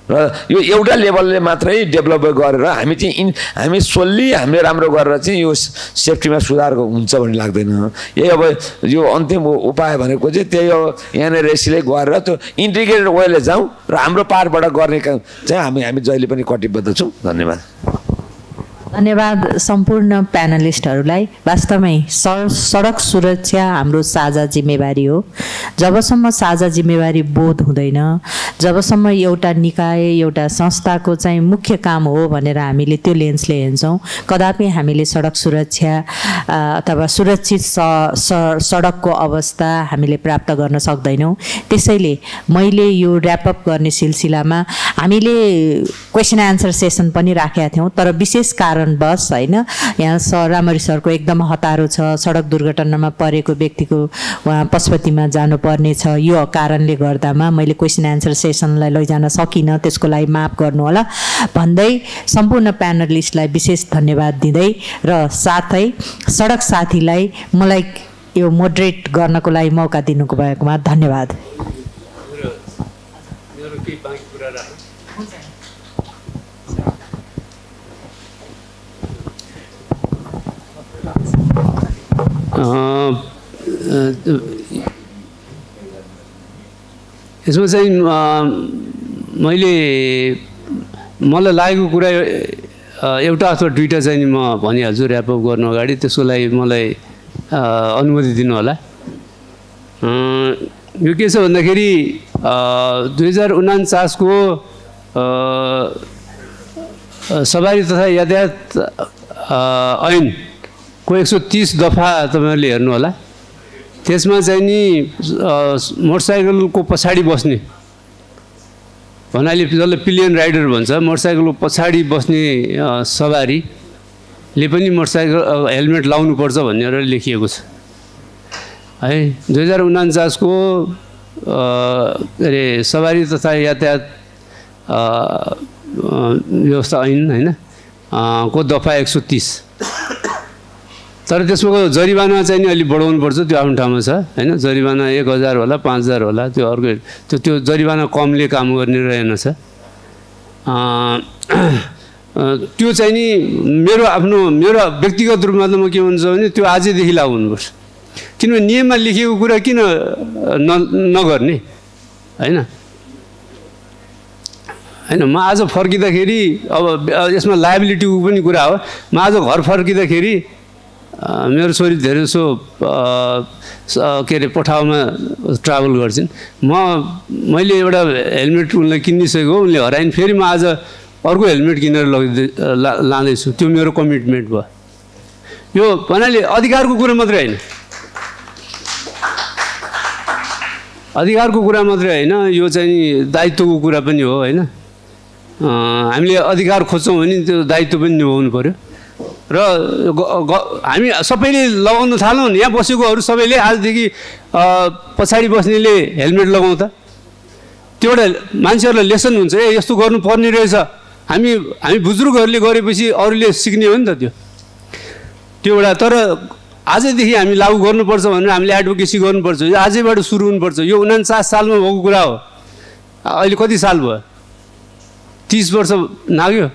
र यो एउटा लेभलले मात्रै डेभलप गरेर हामी सोल्ली हामीले राम्रो गरेर चाहिँ यो सेफ्टीमा सुधार हुन्छ भन्ने लाग्दैन। यही अब यो अन्तिम उपाय भनेको चाहिँ त्यही हो, यहाँनिर रेसीले गरेर त्यो इन्टिग्रेटेड वेले जाउँ र हाम्रो पार्टबाट गर्ने चाहिँ हामी जहिले पनि कटिबद्ध छौँ। धन्यवाद। धन्यवाद सम्पूर्ण प्यानलिस्टहरूलाई। वास्तवमै सडक सुरक्षा हाम्रो साझा जिम्मेवारी हो। जबसम्म साझा जिम्मेवारी बोध हुँदैन, जबसम्म एउटा निकाय एउटा संस्थाको चाहिँ मुख्य काम हो भनेर हामीले त्यो लेन्सले हेर्छौँ, कदापि हामीले सडक सुरक्षा अथवा सुरक्षित सडकको अवस्था हामीले प्राप्त गर्न सक्दैनौँ। त्यसैले मैले यो ऱ्यापअप गर्ने सिलसिलामा हामीले क्वेसन एन्सर सेसन पनि राखेका थियौँ, तर विशेष कारणवश होइन यहाँ रामरी सरको एकदम हतारो छ, सडक दुर्घटनामा परेको व्यक्तिको उहाँ पशुपतिमा जानुपर्ने छ, यो कारणले गर्दामा मैले क्वेसन एन्सर सेसनलाई लैजान सकिनँ, त्यसको लागि माफ गर्नु होला भन्दै सम्पूर्ण प्यानलिस्टलाई विशेष धन्यवाद दिँदै र साथै सडक साथीलाई मलाई यो मोडरेट गर्नको लागि मौका दिनुको भएकोमा धन्यवाद। यसमा चाहिँ मलाई लागेको कुरा एउटा अथवा दुईवटा चाहिँ म भनिहाल्छु ऱ्यापअप गर्नु अगाडि, त्यसको लागि मलाई अनुमति दिनु होला। यो के छ भन्दाखेरि 2049 को सवारी तथा यातायात ऐनको 130 दफा तपाईँहरूले हेर्नु होला। त्यसमा चाहिँ नि मोटरसाइकलको पछाडि बस्ने भन्नाले जसले पिलियन राइडर भन्छ, मोटरसाइकलको पछाडि बस्ने सवारीले पनि मोटरसाइकल हेलमेट लाउनुपर्छ भनेर लेखिएको छ है। 2049 को के अरे सवारी तथा यातायात व्यवस्था ऐन होइन को दफा 130। तर त्यसको जरिवाना चाहिँ नि अलिक बढाउनुपर्छ, त्यो आफ्नो ठाउँमा छ होइन। जरिवाना 1000 होला 5000 होला, त्यो अर्को त्यो जरिवाना कमले काम गर्ने रहेनछ। त्यो चाहिँ नि मेरो व्यक्तिगत रूपमा त म के भन्छ भने त्यो आजैदेखि लागु हुनुपर्छ। किनभने नियममा लेखिएको कुरा किन नगर्ने होइन होइन म आज फर्किँदाखेरि अब यसमा लायबिलिटीको पनि कुरा हो म आज घर फर्किँदाखेरि मेरो छोरी धेरै जसो के अरे पठाउमा ट्राभल गर्छिन् मैले एउटा हेलमेट उनलाई किनिसकेको उनले हराइन् फेरि म आज अर्को हेलमेट किनेर लाँदैछु त्यो मेरो कमिटमेन्ट भयो यो भन्नाले अधिकारको कुरा मात्रै होइन अधिकारको कुरा मात्रै होइन यो चाहिँ दायित्वको कुरा पनि हो होइन हामीले अधिकार खोज्छौँ भने त्यो दायित्व पनि निभाउनु पऱ्यो र हामी सबैले लगाउन थालौँ यहाँ बसेकोहरू सबैले आजदेखि पछाडि बस्नेले हेलमेट लगाउँ त त्यो एउटा मान्छेहरूलाई लेसन हुन्छ ए यस्तो गर्नुपर्ने रहेछ हामी बुजुर्गहरूले गरेपछि अरूले सिक्ने हो नि त त्यो एउटा तर आजदेखि हामी लागू गर्नुपर्छ भनेर हामीले एडभोकेसी गर्नुपर्छ यो आजैबाट सुरु हुनुपर्छ यो 49 सालमा भएको कुरा हो अहिले कति साल भयो 30 वर्ष नाग्यो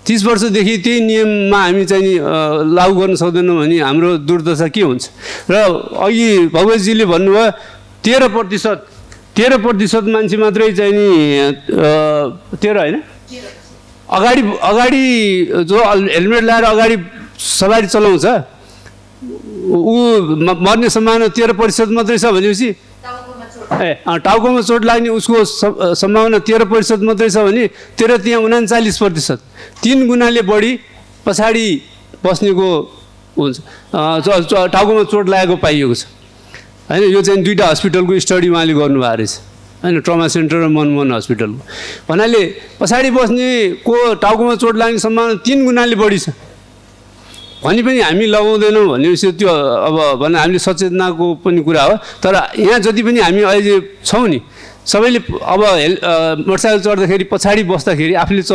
30 वर्षदेखि त्यही नियममा हामी चाहिँ लागू गर्न सक्दैनौँ भने हाम्रो दुर्दशा के हुन्छ र अघि भगवतजीले भन्नुभयो 13% मान्छे मात्रै चाहिँ नि 13 होइन अगाडि जो हेलमेट लगाएर अगाडि सवारी चलाउँछ ऊ मर्ने सम्भावना 13% मात्रै छ भनेपछि टाउकोमा चोट लाग्ने उसको सम्भावना 13% मात्रै छ भने त्यहाँ 39%, 3 गुणाले बढी पछाडि बस्नेको हुन्छ टाउकोमा चोट लागेको पाइएको छ हैन। यो चाहिँ दुईटा हस्पिटलको स्टडी उहाँले गर्नुभएको रहेछ हैन, ट्रमा सेन्टर र मनमोहन हस्पिटलको। भन्नाले पछाडि बस्नेको टाउकोमा चोट लाग्ने सम्भावना 3 गुणाले बढी छ भनी पनि हामी लगाउँदैनौँ भनेपछि त्यो अब भन्न हामीले सचेतनाको पनि कुरा हो। तर यहाँ जति पनि हामी अहिले छौँ नि सबैले अब मोटरसाइकल चढ्दाखेरि पछाडि बस्दाखेरि आफूले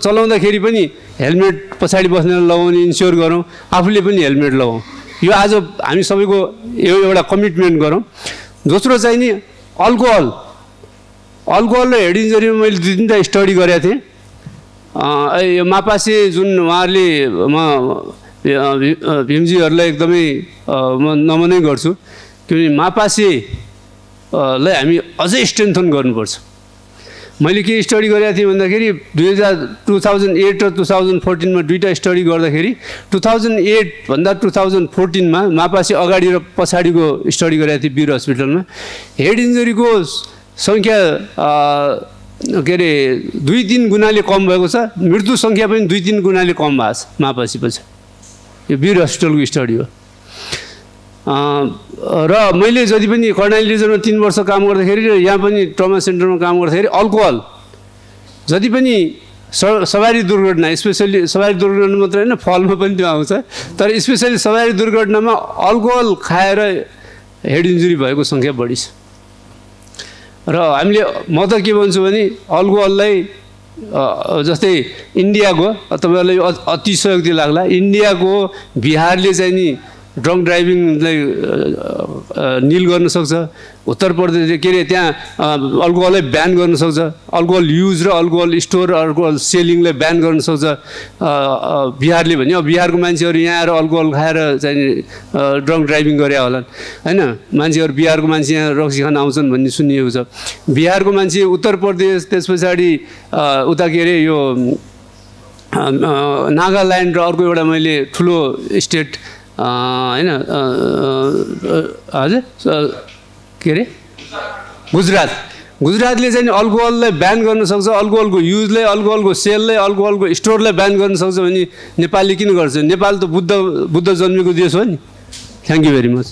चलाउँदाखेरि पनि हेलमेट पछाडि बस्नेर लगाउने इन्स्योर गरौँ, आफूले पनि हेलमेट लगाउँ। यो आज हामी सबैको एउटा कमिटमेन्ट गरौँ। दोस्रो चाहिँ नि अल्कोहल र हेड इन्जरीमा मैले 2-3टा स्टडी गरेको थिएँ। यो मापासे जुन उहाँहरूले भीमजीहरूलाई एकदमै म नमनै गर्छु, किनभने मापासेलाई हामी अझै स्ट्रेन्थन गर्नुपर्छ। मैले के स्टडी गरेको थिएँ भन्दाखेरि 2008 र 2014मा दुईवटा स्टडी गर्दाखेरि 2008 भन्दा 2014मा मापासे अगाडि र पछाडिको स्टडी गरेको थिएँ वीर हस्पिटलमा। हेड इन्जरीको सङ्ख्या के अरे 2-3 गुणाले कम भएको छ, मृत्यु सङ्ख्या पनि 2-3 गुणाले कम भएको छ मापासी पछि। यो वीर हस्पिटलको स्टडी हो। र मैले जति पनि कर्णाली रिजनमा 3 वर्ष काम गर्दाखेरि र यहाँ पनि ट्रमा सेन्टरमा काम गर्दाखेरि अल्कोहल जति पनि सवारी दुर्घटना, स्पेसली सवारी दुर्घटना मात्र होइन फलमा पनि त्यो आउँछ, तर स्पेसली सवारी दुर्घटनामा अल्कोहल खाएर हेड इन्जुरी भएको सङ्ख्या बढी छ। र हामीले म त के भन्छु भने अल्कोहललाई जस्तै इन्डियाको तपाईँहरूलाई अतिशयोक्ति लाग्ला, इन्डियाको बिहारले चाहिँ नि ड्रङ्क ड्राइभिङलाई निल गर्न सक्छ, उत्तर प्रदेशले के अरे त्यहाँ अल्कोहललाई ब्यान गर्न सक्छ, अल्कोहल युज र अल्कोहल स्टोर र अल्कोहल सेलिङलाई ब्यान गर्न सक्छ बिहारले भने। अब बिहारको मान्छेहरू यहाँ आएर अल्कोहल खाएर चाहिँ ड्रङ्क ड्राइभिङ गरे होलान् होइन। मान्छेहरू बिहारको मान्छे यहाँ रक्सी खान आउँछन् भन्ने सुनिएको छ। बिहारको मान्छे उत्तर प्रदेश, त्यस पछाडि उता के अरे यो नागाल्यान्ड र अर्को एउटा मैले ठुलो स्टेट होइन हजुर के अरे गुजरातले चाहिँ अल्कोहललाई ब्यान गर्न सक्छ, अल्कोहलको युजलाई, अल्कोहलको सेललाई, अल्कोहलको स्टोरलाई ब्यान गर्न सक्छ भने नेपालले किन गर्छ? नेपाल त बुद्ध जन्मेको देश हो नि। Thank you very much.